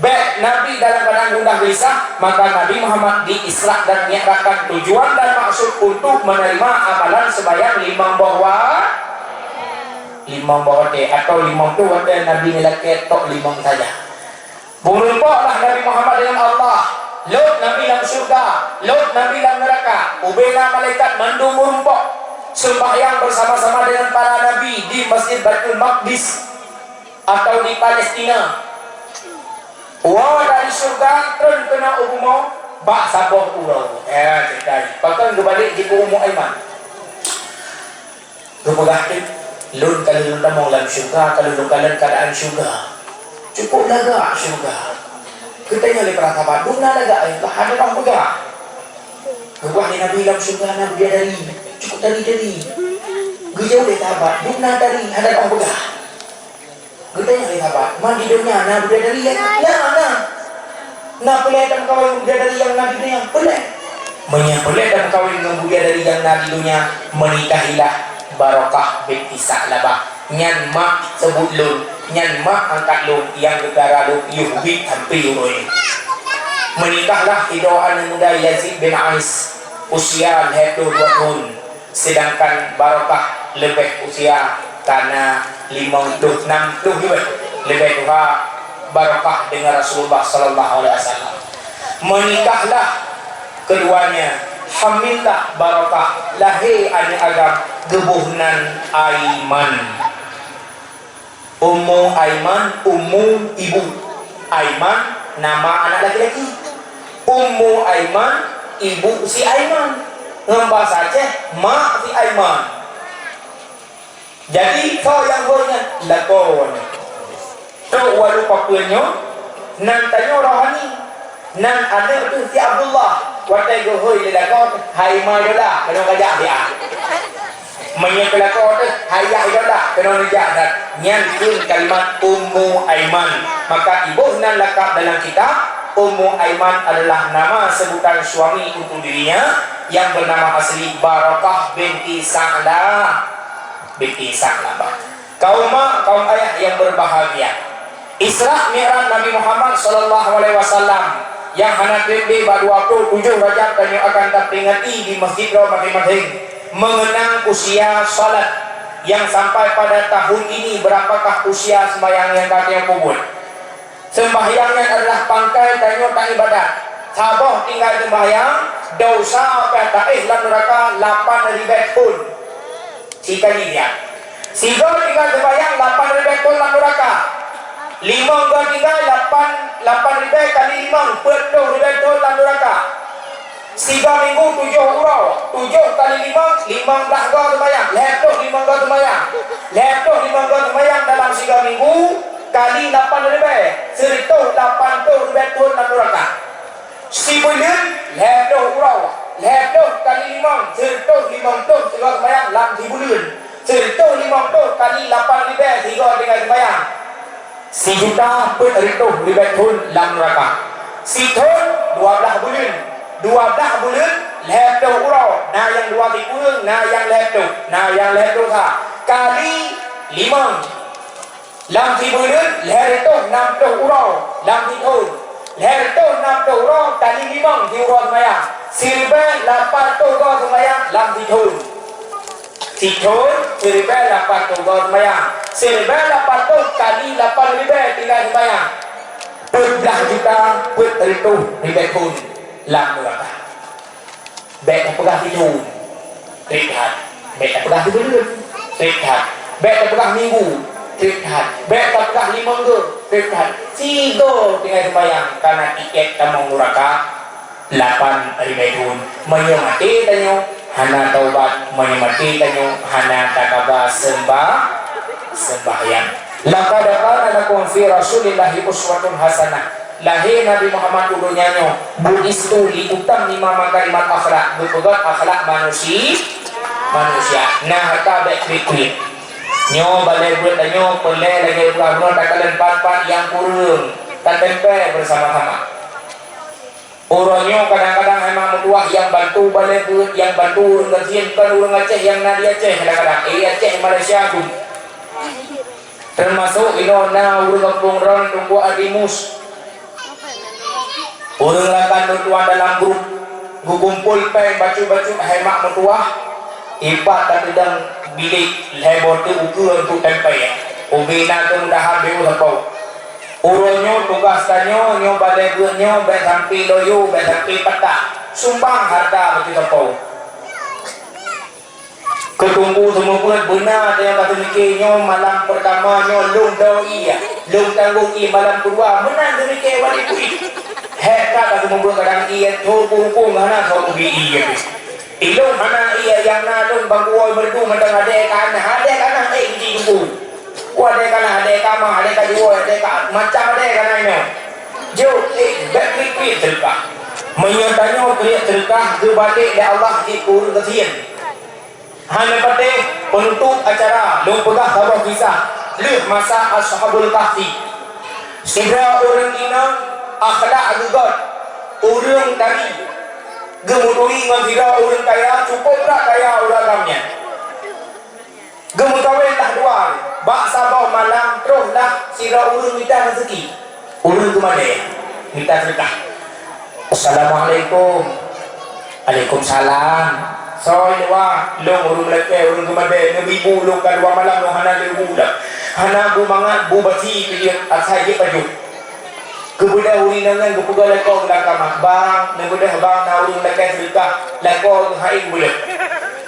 Bék Nabi dalam keuadaan gundah geulisah, maka Nabi Muhammad di-Isra dan Mi'rajkan, tujuan dan maksud untuk menerima amalan sembahyang limong boh wa-, limong boh watée atau limong ploh watée Nabi neulakée tok limong saja. Meurumpoklah Nabi Muhammad dengan Allah. Lhot Nabi lam syurga, lhot Nabi lam neuraka. Ubena malaikat mandum meurumpok sembahyang bersama-sama dengan para nabi di Masjid Baitul Maqdis atau di Palestina. Woe dari syurga treun keunoe u bumoe bak saboh uroe. Ya, cekai. Pakon geubalek jikeu Ummu Aiman. Geupeugah teuk, "Lôn ka lheueh lôn tamong lam syeuruga, ka lôn kalon keuadaan syeuruga. Cukup lagak syeuruga." Geutanyong lé para sahabat, "Dum na lagak, eh, bah hana lôn peugah." Geupeugah lé Nabi, "Lam syeuruga na bidadari, cukup tari-tari." Geujaweueb lé sahabat, "Dum na tari, hana lôn peugah." Geutanyong lé sahabat, "Man di donya na bidadari nyang na, na? Na peureulée tameukawen ngon bidadari nyang na di donya? Peureulée? Meunyoe peureulée tameukawen ngon bidadari nyang na di donya, meunikahilah, Barokah binti Sa'labah. Nyan mak seubut lôn, nyan mak angkat lôn nyang geutara lôn yoh biet sampoe uroe nyoe." Meunikahlah sidroe aneuk muda Yazid bin Ais, usia lhée ploh dua thon. Sedangkan Barokah leubeh usia ka na limong ploh nam ploh leubeh, leubeh tuha Barokah deungon Rasulullah sallallahu alaihi wasallam. Meunikahlah keduanya, hamillah Barokah, lahé aneuk agam, geuboh nan Aiman. Ummu Aiman, ummu ibu. Aiman nama anak laki-laki. Ummu Aiman, ibu si Aiman. Ngon basa Aceh, mak si Aiman. Jadi, soe nyang hôi nyan? Lakoe nyoe. Trok walu papeuen nyoe, nan tanyoe rohani. Nan aneuk teuh si Abdullah, watée geuhôi lé lakoe teuh, "Hai ma idola, keunoe kajak siat." Meunyoe keu lakoe teuh, "Hai yah idola, keunoe neujak that." Nyan kheun kalimat Ummu Aiman. Maka iboh nan lakab dalam kitab, Ummu Aiman adalah nama sebutan suami untuk dirinya yang bernama asli Barokah binti Sa'la-, binti Sa'labah. Kaum mak, kaum ayah yang berbahagia. Isra Mi'raj Nabi Muhammad sallallahu alaihi wasallam nyang hana treb lé bak dua ploh tujoh Rajab tanyoe akan taperingati di masjid droe maséng-maséng, mengenang usia salat yang sampai pada tahun ini, berapakah usia sembahyang nyang ka tanyoe peubuet. Sembahyang nyan adalah pangkai tanyoe taibadat. Saboh tinggai sembahyang, desya ka taéh lam neuraka lapan ribée thon. Sikali nyan. Sigoe tinggai sembahyang lapan ribée thon lam neuraka. Limong goe tinggai lapan, lapan ribée kali limong, peuet ploh ribée thon lam neuraka. Sigoe minggu tujoh uroe, tujoh kali limong, limong blaih goe sembahyang, lhée ploh limong goe sembahyang. Lhée ploh limong goe sembahyang dalam sigoe minggu kali lapan ribée, sireutoh lapan ploh ribée thon lam neuraka. Sibuleuen, lhée ploh uroe, lhée ploh kali limong, sireutoh limong ploh sigoe sembahyang lam sibuleuen. Sireutoh limong ploh kali lapan ribée sigoe tinggai sembahyang. Sijuta peuet reutôh ribée thon lam neuraka. Sithon dua blaih buleuen. Dua blaih buleuen, lhée ploh uroe, na nyang dua sikureueng, na nyang lhée ploh, na nyang lhée ploh sa. Kali limong. Lam sibuleuen, lhée reutôh nam ploh uroe, lam sithon. Lhèe reutôh nam ploh uroe kali limong siuroe seumayang. Siribèe lapan reutôh uroe seumayang lam sithôn. Sithôn, siribèe lapan reutôh uroe seumayang. Siribèe lapan reutôh kali lapan ribèe tinggai seumayang. Peuet blah juta, peuet reutôh ribèe thôn lam neuraka. Bèk tapeugah sithôn, trép that. Bèk tapeugah sibuleuen, trép that. Bèk tapeugah minggu, trép that. Bèk tapeugah limong goe, trép that. Sigoe tinggai seumayang kana tiket tamong neuraka lapan ribèe thôn. Meunyoe maté tanyoe hana taubat, meunyoe maté tanyoe hana takaba seumbah-, seumbahyang. Laqad kana lakum fi Rasulillahi uswatun hasanah. Lahé Nabi Muhammad u donya nyoe, bu'istu liutammima makarimal akhlak, geupeugöt akhlak manusi-, manusia. Na hareuta bèk kriet-kriet. Nyoe balèe beuet tanyoe peureulèe lagèe peugah bunoe takalon pat-pat nyang kureueng, tatempèe beusama-sama. Uroe nyoe kadang-kadang hai mak meutuwah nyang bantu balèe beuet, nyang bantu ureueng gasien kon ureueng Aceh nyang na di Aceh kadang-kadang, eh, Aceh Malaysia tu. Teumasok inoe na ureueng gampông droen Teungku Adimus. Ureueng rakan lôn tuan dalam grup geukumpol pèng bacut-bacut hai mak meutuwah, ipat tapeudong bilék lhèe boh teuk ukeue untuk tempèe. Ubé na keumudahan beuh sapo. Uroe nyoe tugaih tanyoe nyoe balèe beuet nyoe bèk sampoe loyo, bèk sampoe patah. Sumbang hareuta bacut sapo. Keu Teungku seumeubeuet beuna tanyoe ka teumike nyoe malam peurtama nyoe lôn dong ié, lôn tanggong ié malam keudua meunan teumike wali pui. Hék ka ka seumeubeuet kadang ié thon pungkong hana soe ubé ié pih. Ilôn hana ié nyang na lôn bangkuwoe meureudu mantong adèe ka na, adèe ka na ék ji Teungku. Ku adèe ka na, adèe ka ma, adèe ka juwoe, adèe ka macam adèe ka na nyoe. Jok ék bèk kriet-kriet seudeukah. Meunyoe tanyoe kriet seudeukah geubalek lé Allah jeuet keu ureueng gasien. Hana patéh peunutup acara lôn peugah saboh kisah lheueh masa Ashabul Kahfi. Sidroe ureueng inong akhlak geugot, ureueng tari, geumuturi ngon sidroe ureueng kaya, cukôp brat kaya ureueng agam nyan. Geumeukawen lah dua, bak saboh malam troh lah sidroe ureueng mita raseuki. Ureueng geumadé mita seudeukah. "Assalamualaikum." "Alaikumsalam." "Soe i luwa?" "Lôn ureueng meulakèe, ureueng geumadé, neubi bu lôn ka dua malam lôn hana lé bu lom. Hana bu mangat, bu basi pih jeuet, asai jeuet pajoh." Geubeudôh ureueng inong nyan geupeugah lakoe geuh lam kama, "Bang, neubeudôh bang na ureueng lakèe seudeukah, lakoe geuh hai geubeudôh."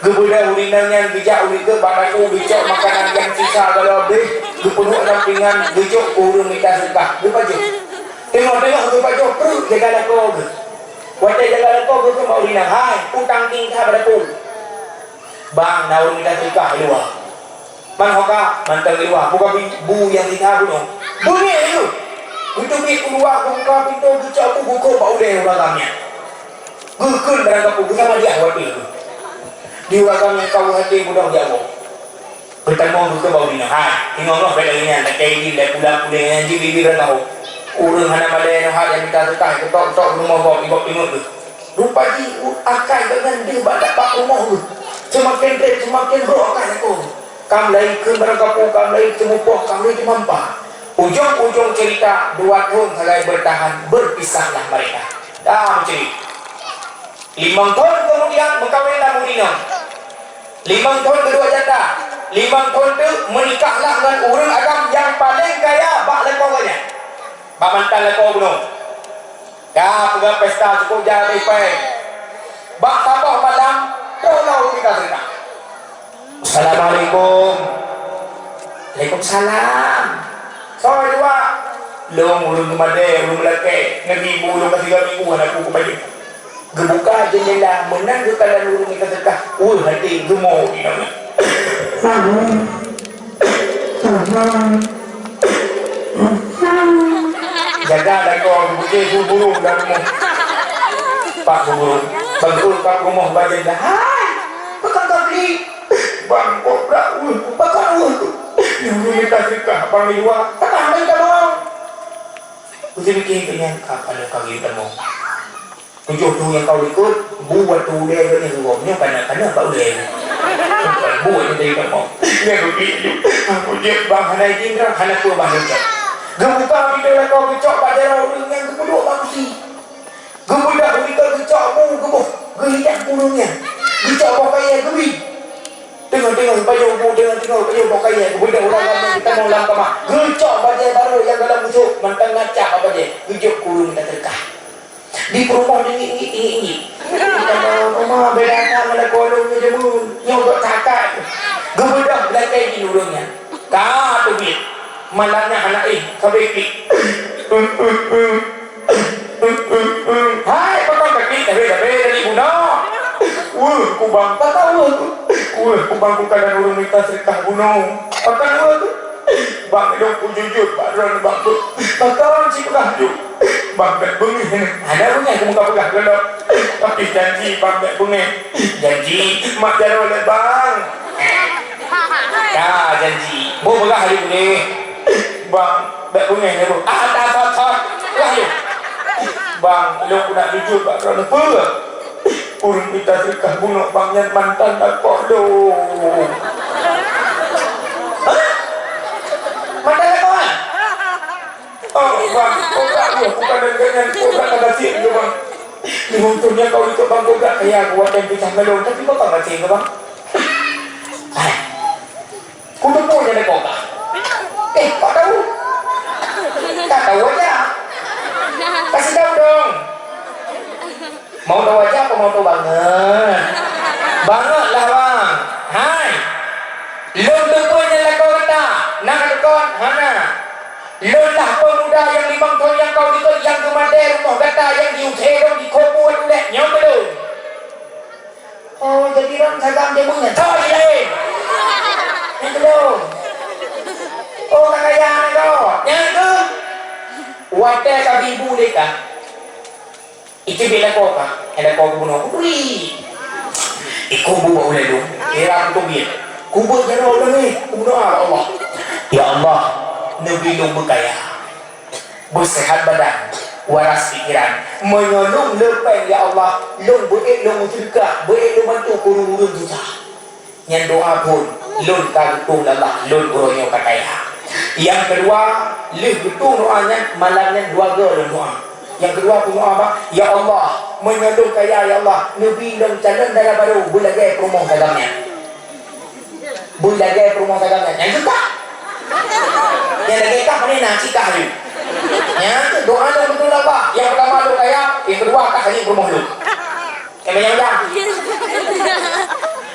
Geubeudôh ureueng inong nyan geujak u likot bak dapu geucok makanan nyang sisa galoe abéh, geupeuduek lam pingan geujok keu ureueng mita seudeukah, geupajoh. Teungoh-teungoh geupajoh pruet jaga lakoe geuh. Watèe jaga lakoe geuh kheun bak ureueng inong, "Hai, peue tangkieng that bak dapu?" "Bang, na ureueng mita seudeukah i luwa." "Man ho ka?" "Mantong i luwa." "Buka pi-, bu nyang sisa bunoe." Beungéh laju. Geuteubiet u luwa, geubuka pintoe, geucok bu, geukheun bak ulèe ureueng agam nyan. Geukheun barang kapeue, geusapat watèe geuh. Di ureueng agam nyan ka weueh até beudôh jak woe. Peutamong geukheun bak ureueng inong, "Hai, inong noh bèk lagèe nyan, lakèe idin lé pulang puléh nyan jih bibi rata ho. Ureueng hana malèe nyoe hat nyang mita seudeukah, geutok-tok rumoh gob, igob teungeut geuh." Rupa jih u-, akai gobnyan deuh bak, bak rumoh geuh. Seumaken trép, seumaken brok akai lakoe. Ka meulayeue kheun barang kapeue, ka meulayeue teumeupoh, ka meulayeue teumampa. Ujong-ujong cerita, dua thon sagai bertahan, berpisahlah mereka. Dah meuceri. Limong thon keumudian, meukawenlah ureueng inong. Limong thon keudua janda. Limong thon teuk meunikahlah ngon ureueng agam nyang paleng kaya bak lakoe gobnyan. Bak mantan lakoe bunoe. Ka peugah pesta cukôp jai lé pèng. Bak saboh malam, troh lom ureueng mita seudeukah. "Assalamualaikum." "Alaikumsalam." "Soe i luwa?" "Lôn ureueng geumadé, ureueng meulakèe. Neubi bu lôn ka tiga minggu hana ku kupajoh." Geubuka jeundela meunan geukalon ureueng mita seudeukah. Weueh até geumo inong. Jaga lakoe geupeugah su burông lam rumoh. Pak su burông. Bang Zul ka rumoh bak jeundela. "Hai, pakon ka klik?" "Bang, kok brat weueh." "Pakon weueh tu?" "Nyang mita seudeukah bang di luwa." "Takah mita bang." Kujeuet pike keu nyan ka, ka lheueh ka geuyue tamong. Tujoh thon nyang ka u likot, bu watèe ulèe geuh nyan geugob nyoe kana-kana bak ulèe. Bu watèe ulèe geuh nyan. Nyan geuh pih laju. Aku jeuet bang hana idin droe, hana peue bang lôn cok. Geubuka pintoe lakoe, geucok bak jaroe ureuëng nyan, geupeuduek bak kusi. Geubeudoh, geucok bu, geuboh, geuhidang ureuëng nyan. Geucok boh kayèe, geubi. Teungoh-teungoh pajoh bu, teungoh-teungoh pajoh boh kayèe, geubeudôh ureuëng ramé geutamong lam kama. Geucok bajèe barô nyang gohlom geucok, mantong na cap bajèe, geujok keu ureuëng mita seudeukah. Di peurumoh ngiek-ngiek, ngiek-ngiek. Teuma beda that ngon lakoe lôn nyoe jameun, nyoe gét that. Geubeudôh lakèe jih ureuëng nyan. Ka teubiet. Malam nyan hana éh, sabe klik. Hai, pakon ka klik, sabe, sabe, dari guna. Weueh, kubang, pakon weueh. Weueh, kubang, bukan ureuëng mita seudeukah bunoe. Pakon weueh. Bang, lôn kujujut bak droeneuh, Bang. Pakon cit peugah jeuet. Bang, bèk beungéh nyoe. Hana beungéh, kamoe ka peugah keudroe. Tapi janji, Bang, bèk beungéh. Janji, mak jaroe lé, Bang. Ka janji. Boh peugah laju deh. Bang, bèk beungéh lé, Bang. Ah, tak, tak, tak. Peugah laju. Bang, lôn keuneuk jujut bak droeneuh. Peue? Ureuëng mita seudeukah bunoe, Bang, nyan mantan lakoe lôn. Hah? Mantan lakoe? Oh, Bang, kobra, wah, bukan dan jangan, kobra ka gasien tu, Bang. Limong thôn nyang ka u likot, Bang, kobra kaya, kuat dan pisah ngon lôn, tapi Bang ka gasien tu, Bang. Hai. Kuteupue nyan lakoe kah? Eh, kok tahu? Tak tahu aja. Kasih tahu dong. Mau tahu aja apa mau tahu banget? Banget lah, Bang. Hai. Lôn teupeu nyan lakoe gata. Na ka teupeu? Hana. Lôn lah pemuda nyang limong thôn nyang ka u likot nyang geumaté rumoh gata nyang jiusé lôn dikubur ulèe nyoe keu lôn. Oh, jadi ram sagam jameun nyan. Toh, jilai. Nyang kedua. Oh, ka kaya nyan kau. Nyang ke? Watèe ka bi bu lé ka. Iteubiet lakoe ka. Eh, lakoe geubunoe. Ui. Iko bu bak ulèe lôn. Kira kuteubiet. Kubeuet jaroe ulèe. Kubunoe, ya Allah. Ya Allah, neubi lôn beukaya. Beuseuhat badan, waras pikeran. Meunyoe lôn le péng, ya Allah, lôn beuék lôn meuseudeukah, beuék lôn bantu keu ureuëng-ureuëng susah. Nyan doa phôn, lôn ka geutueng lé Allah, lôn uroe nyoe ka kaya. Nyang keudua, lheueh geutueng doa nyan, malam nyan dua goe lôn doa. Nyang keudua, peue doa, bah, "Ya Allah, meunyoe lôn kaya, ya Allah, neubi lôn calon dara barô beulagèe peurumoh sagoe nyan." Beulagèe peurumoh sagoe nyan. Nyang keu kah. Nyang lagèe kah, pane na cit kah laju. Nyan keuh doa lôn keu Allah. Nyang peurtama lôn kaya, nyang keudua kah laju peurumoh lôn. Nyang manyang-manyang.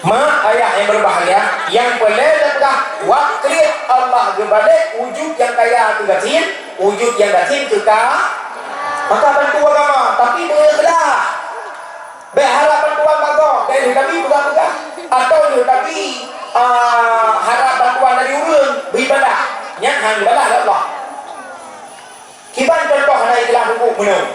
Mak, ayah nyang berbahagia, nyang peureulèe teupeugah, wak kriet Allah geubalek wujud nyang kaya keu gasien, wujud nyang gasien keu ka-, maka bantu agama, tapi beu ikhlas. Bèk harap bantuan bak gob, bèk lheueh tabi peugah-peugah. Atawa lheueh tabi, ah, harap bantuan dari ureueng beuibadah. Nyan han geubalah lé Allah. Kiban contoh hana ikhlas teungku meunoe.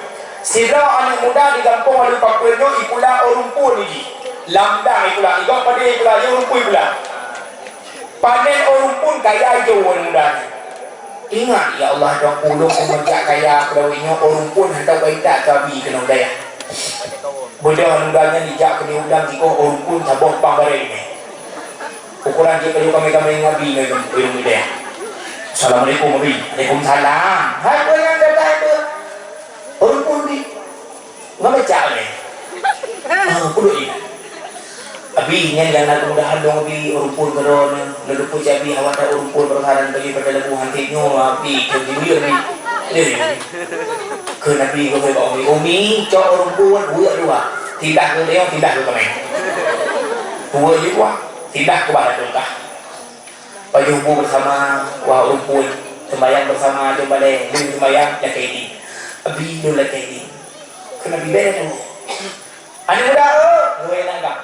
Sidroe aneuk muda di gampông Alue Papeuen nyoe ikula ureueng phôn jih. Lam dang ikula, igob padé ikula, jih ureueng phôn ikula. Panen ureueng phôn kaya jih ureueng muda nyan. Ingat, ya Allah, dong ulôn peumeuja kaya keudawai nyoe, ureueng phôn hantom ka intat keu abi keunong dayah. Beudôh muda nyan jijak keu di udang jikoh ureueng phôn saboh pang bareng nyan. Ukoran jih keu kamé-kamé ngon abi ngon ureueng dayah. "Assalamualaikum, Abi." "Waalaikumsalam." "Hai, peue nyang gata itu?" "Ureueng phôn, Abi." Ngon becak lé. Ah, peuduek ingat. Abi, nyan nyang na keumudahan lôn, Abi, ureueng phôn keudroe nyoe. Lôn teupeu cit Abi hawa that ureueng phôn beureusah dan bagi pada leubeh hanté nyoe, Abi, keu jiwie, Abi. Lé, Abi. Kheun Abi geuhôi bak Umi, "Umi, cok ureueng phôn, weuek dua. Tindah keu deungoe, tindah keu keumeng. Weuek jih dua, tindah keu bah latong kah." Pajoh bu beusama, wah ureueng phôn, seumbahyang beusama, jom balèe, lheueh seumbahyang, lakèe idin. "Abi, lôn lakèe idin." Kheun Abi, "Bèk tu." "Aneuk muda, oh!" Geuhôi nanggroe.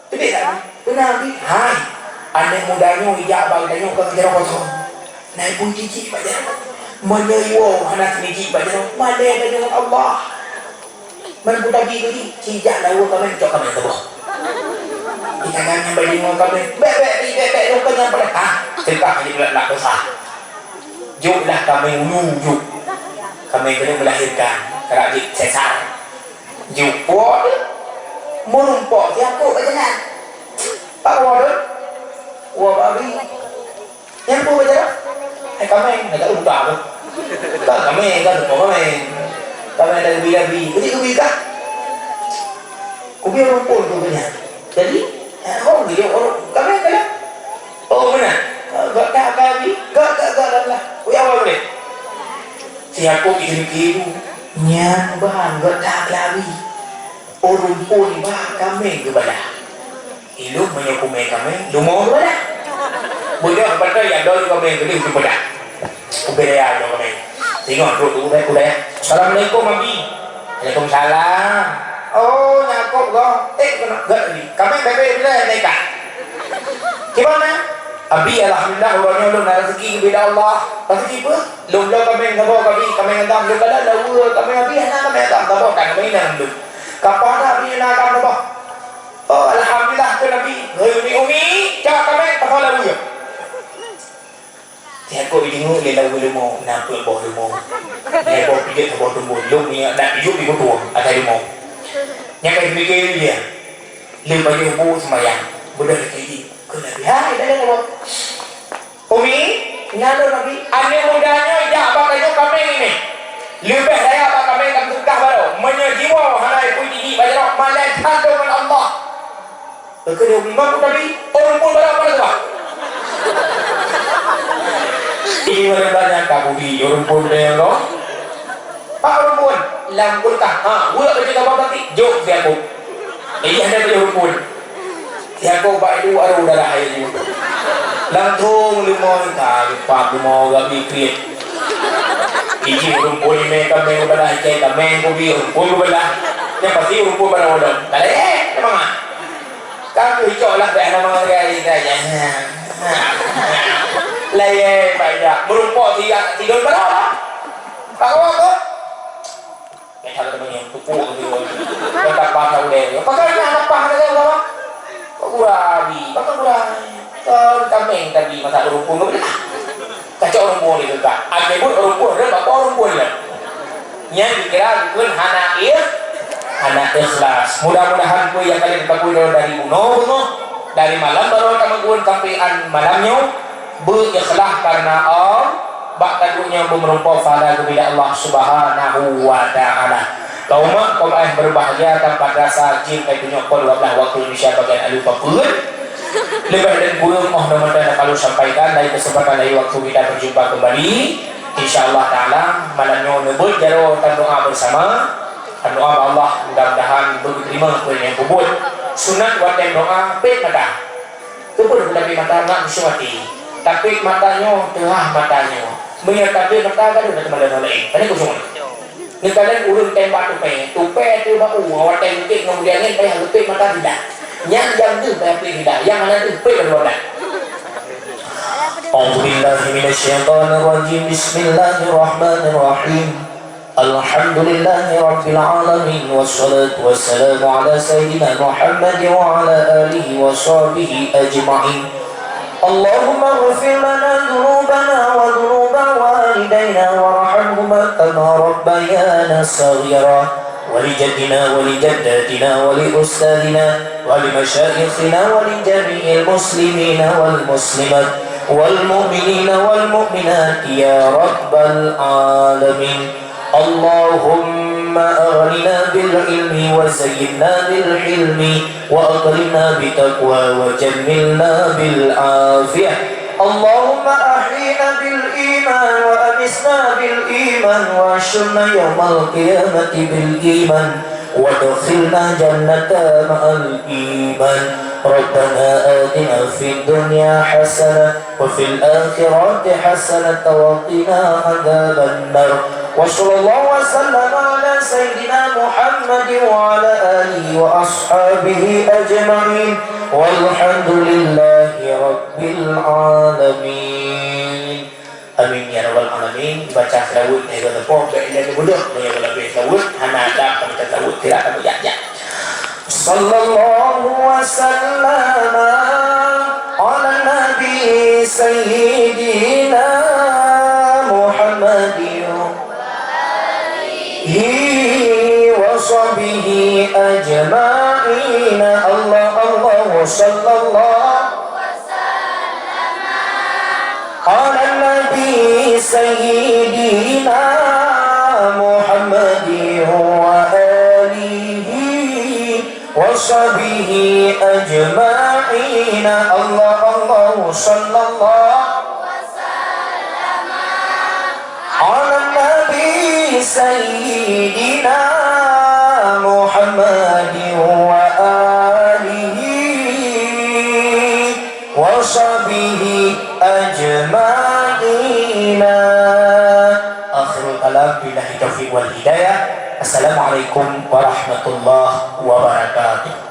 "Teubiet that?" "Peue na, Abi?" "Hai, aneuk muda nyoe ijak bak geutanyoe ka jaroe kosong. Na ibu jijik bak jaroe. Meunyoe iwoe hana sijijik bak jaroe, malèe tanyoe ngon Allah." "Man peue tabi keu jih?" "Ci jak lawa kaméng, cok kaméng saboh." "Ih, tangan nyang bak jinoe kaméng." "Bèk, bèk, bèk, bèk, bèk, lôn keu nyang paléng." "Hah?" Teuka hana jeuet lak dosa. Jok lah kaméng ulu, jok. Kaméng keuneuk meulahirkan, karap jih sesar. Jok po teuh. Meurumpok siat kok bak jalan. Pak woe teuh. Woe bak abri. Nyang peue bak jalan? Hai kaméng, hana unta teuh. Ka kameng, ka teupeue kameng. Kameng ada geubi-geubi. Keubiet-keubiet kah? Keubiet rumpun tu keunyan. Jadi, eh, oh, dia orang kameng kah? Oh, meunan. Gak tak kali, gak, gak, gak, gak, gak. Kuyang awai boleh. Si Yakub itu mikir, nyan ban gak tak kali. Ureuëng phon bah kameng geubalah. Ilôn meunyoe kumè kameng, lumoe geubalah. Beudôh, beutôi nyang dol kameng geudeh geubalah. Ubé daya nyoe kameng. Singoh trok ubé kuda. "Assalamualaikum, Abi." "Waalaikumsalam." "Oh, nyan Yakub goh." "Eh, keunoe gèt tadi. Kameng bèk-bèk ilèe naikat." "Kiban na?" "Abi, alhamdulillah, uroe nyoe lôn na raseuki geubri lé Allah." "Raseuki peue?" "Lôn bloe kameng saboh, Abi, kameng agam. Lôn kalon laweue kameng Abi hana kameng agam saboh, kan kameng inong lôn. Kapah na Abi na agam saboh." "Oh, alhamdulillah," kheun Abi. "Hei, umi-umi, cok kameng, pasoe laweue." Siat kok jiteungeut lé laweue leumo, na peuet boh leumo. Lhèe boh pijôt, saboh tumbôn. Lôn ngieng dak pijôt di beutueng asai leumo. Nyan ka jipike lé dia. Lheueh pajoh bu seumayang, beudôh lagèe jih. Kheun Nabi, "Hai, dah lheueh boh." "Umi, nyan lôn Nabi, aneuk muda nyoe jak bak tanyoe kameng ini. Leubeh daya bak kameng ka teupeugah baroe. Meunyoe jiwoe hana jipeujijiek bak jaroe, malèe that lôn ngon Allah." Keukeue di Umi Mak utabi, ureueng phon barang pada tuha. Ini barang banyak ka budi, ureueng phon deh lo. Pak ureueng phon, lam kulkah. Ha, weuek baju tabang plastik, jok siaku. Iya deh baju ureueng phon. Siaku bak itu aru darah ayu. Langsung leumo ka, leupah leumo gabi kriet. Iji ureueng phon ini kameng balah, ikai kameng kubi ureueng phon balah. Yang pasti ureueng phon balah wadon. Kali eh, semangat. Ka keucok lah bèk hana mangat gaya. Layèe bak jak. Meurumpok tiga, tiga berapa? Pak Kawa tu? Bèk hana teumanyong, tupuk tu. Kau tak paham dah ulèe. Pakon nak leupah dah kau, Kawa? Kok gurami? Pakon gurami? Kau kameng tadi masa berumpung kau. Kacok rumpun itu, Kak. Akhé buet rumpun, ada bapa rumpun lah. Nyan dikira rukun hana ikh-, hana ikhlas. Mudah-mudahan peue nyang ka lheueh tapeubuet dari bunoe beungoh, dari malam baroe tameuguon sampai an malam nyoe, beu ikhlas karena Allah, bak ka duek nyoe beumeureumpok pahala geubri lé Allah Subhanahu wa Ta'ala. Kaum mak, kaum ayah berbahagia, tampat rasa jim kai tunyok pukul dua belas waktu Indonesia bagian alu papeuen. Lebih dan kurang, mohon mantap nak lalu sampaikan dari kesempatan dari waktu kita berjumpa kembali. Insya Allah Ta'ala, malam nyoe neubeuet jaroe tameudoa bersama. Tameudoa bak Allah, mudah-mudahan beuterima peue nyang peubuet. Sunat watèe meudoa, pet mata. Keupeue tapet mata, nak beusoe até. Tapet mata nyoe, teuhah mata nyoe. Meunyoe tapet mata, ka deuh na teuma laén. Pane kosong. Neukalon ureueng tem bak tupè. Tupè ateueh bak u, watèe geukek ngon budiangen payah geupet mata tidak. Nyang jam deuh payah pet tidak, nyang hana deuh pet baru ada. A'udzubillahi minasyaitonirrajim. Bismillahirrahmanirrahim. Alhamdulillahirabbil alamin, wassalatu wassalamu ala sayyidina Muhammad wa ala alihi wa sahbihi ajma'in. Allahumma ighfir lana dzunubana wa dzunuba walidaina warhamhuma kama rabbayana shaghira, wa li jaddina wa li jaddatina wa li ustadzina wa li masyaikhina wa li jami'il muslimina wal muslimat wal mu'minina wal mu'minat ya rabbal alamin. Allahumma aghnina bil ilmi wa zayyinna bil hilmi wa akrimna bit taqwa wa jammilna bil afiyah. Allahumma ahyina bil iman wa amitna bil iman wa ahsyurna yaumal qiyamati bil iman wa adkhilna jannata ma'al iman. Rabbana atina fid dunya hasanah wa fil akhirati hasanatan wa qina adzabannar. Wa sallallahu wa sallama ala sayyidina Muhammadin wa ala alihi wa ashabihi ajma'in. Walhamdulillahi rabbil alamin. Amin ya rabbal alamin. Baca seulaweuet, eh, gata poh, bèk ilèe geubeudôh, meunyoe geuleubeh seulaweuet, hana adab, ka baca seulaweuet, tidak ka beujak-jak. Sallallahu wa sallama ala nabi sayyidina Muhammadin wa alihi wa sahbihi ajma'in. Allah, Allah, sallallahu ala nabi sayyidina سيدنا محمد وآله وصحبه أجمعين. الله، الله، صلى الله على النبي سيدنا محمد وآله وصحبه أجمعين. آخر الكلام، بالله التوفيق والهداية. السلام عليكم ورحمة الله وبركاته.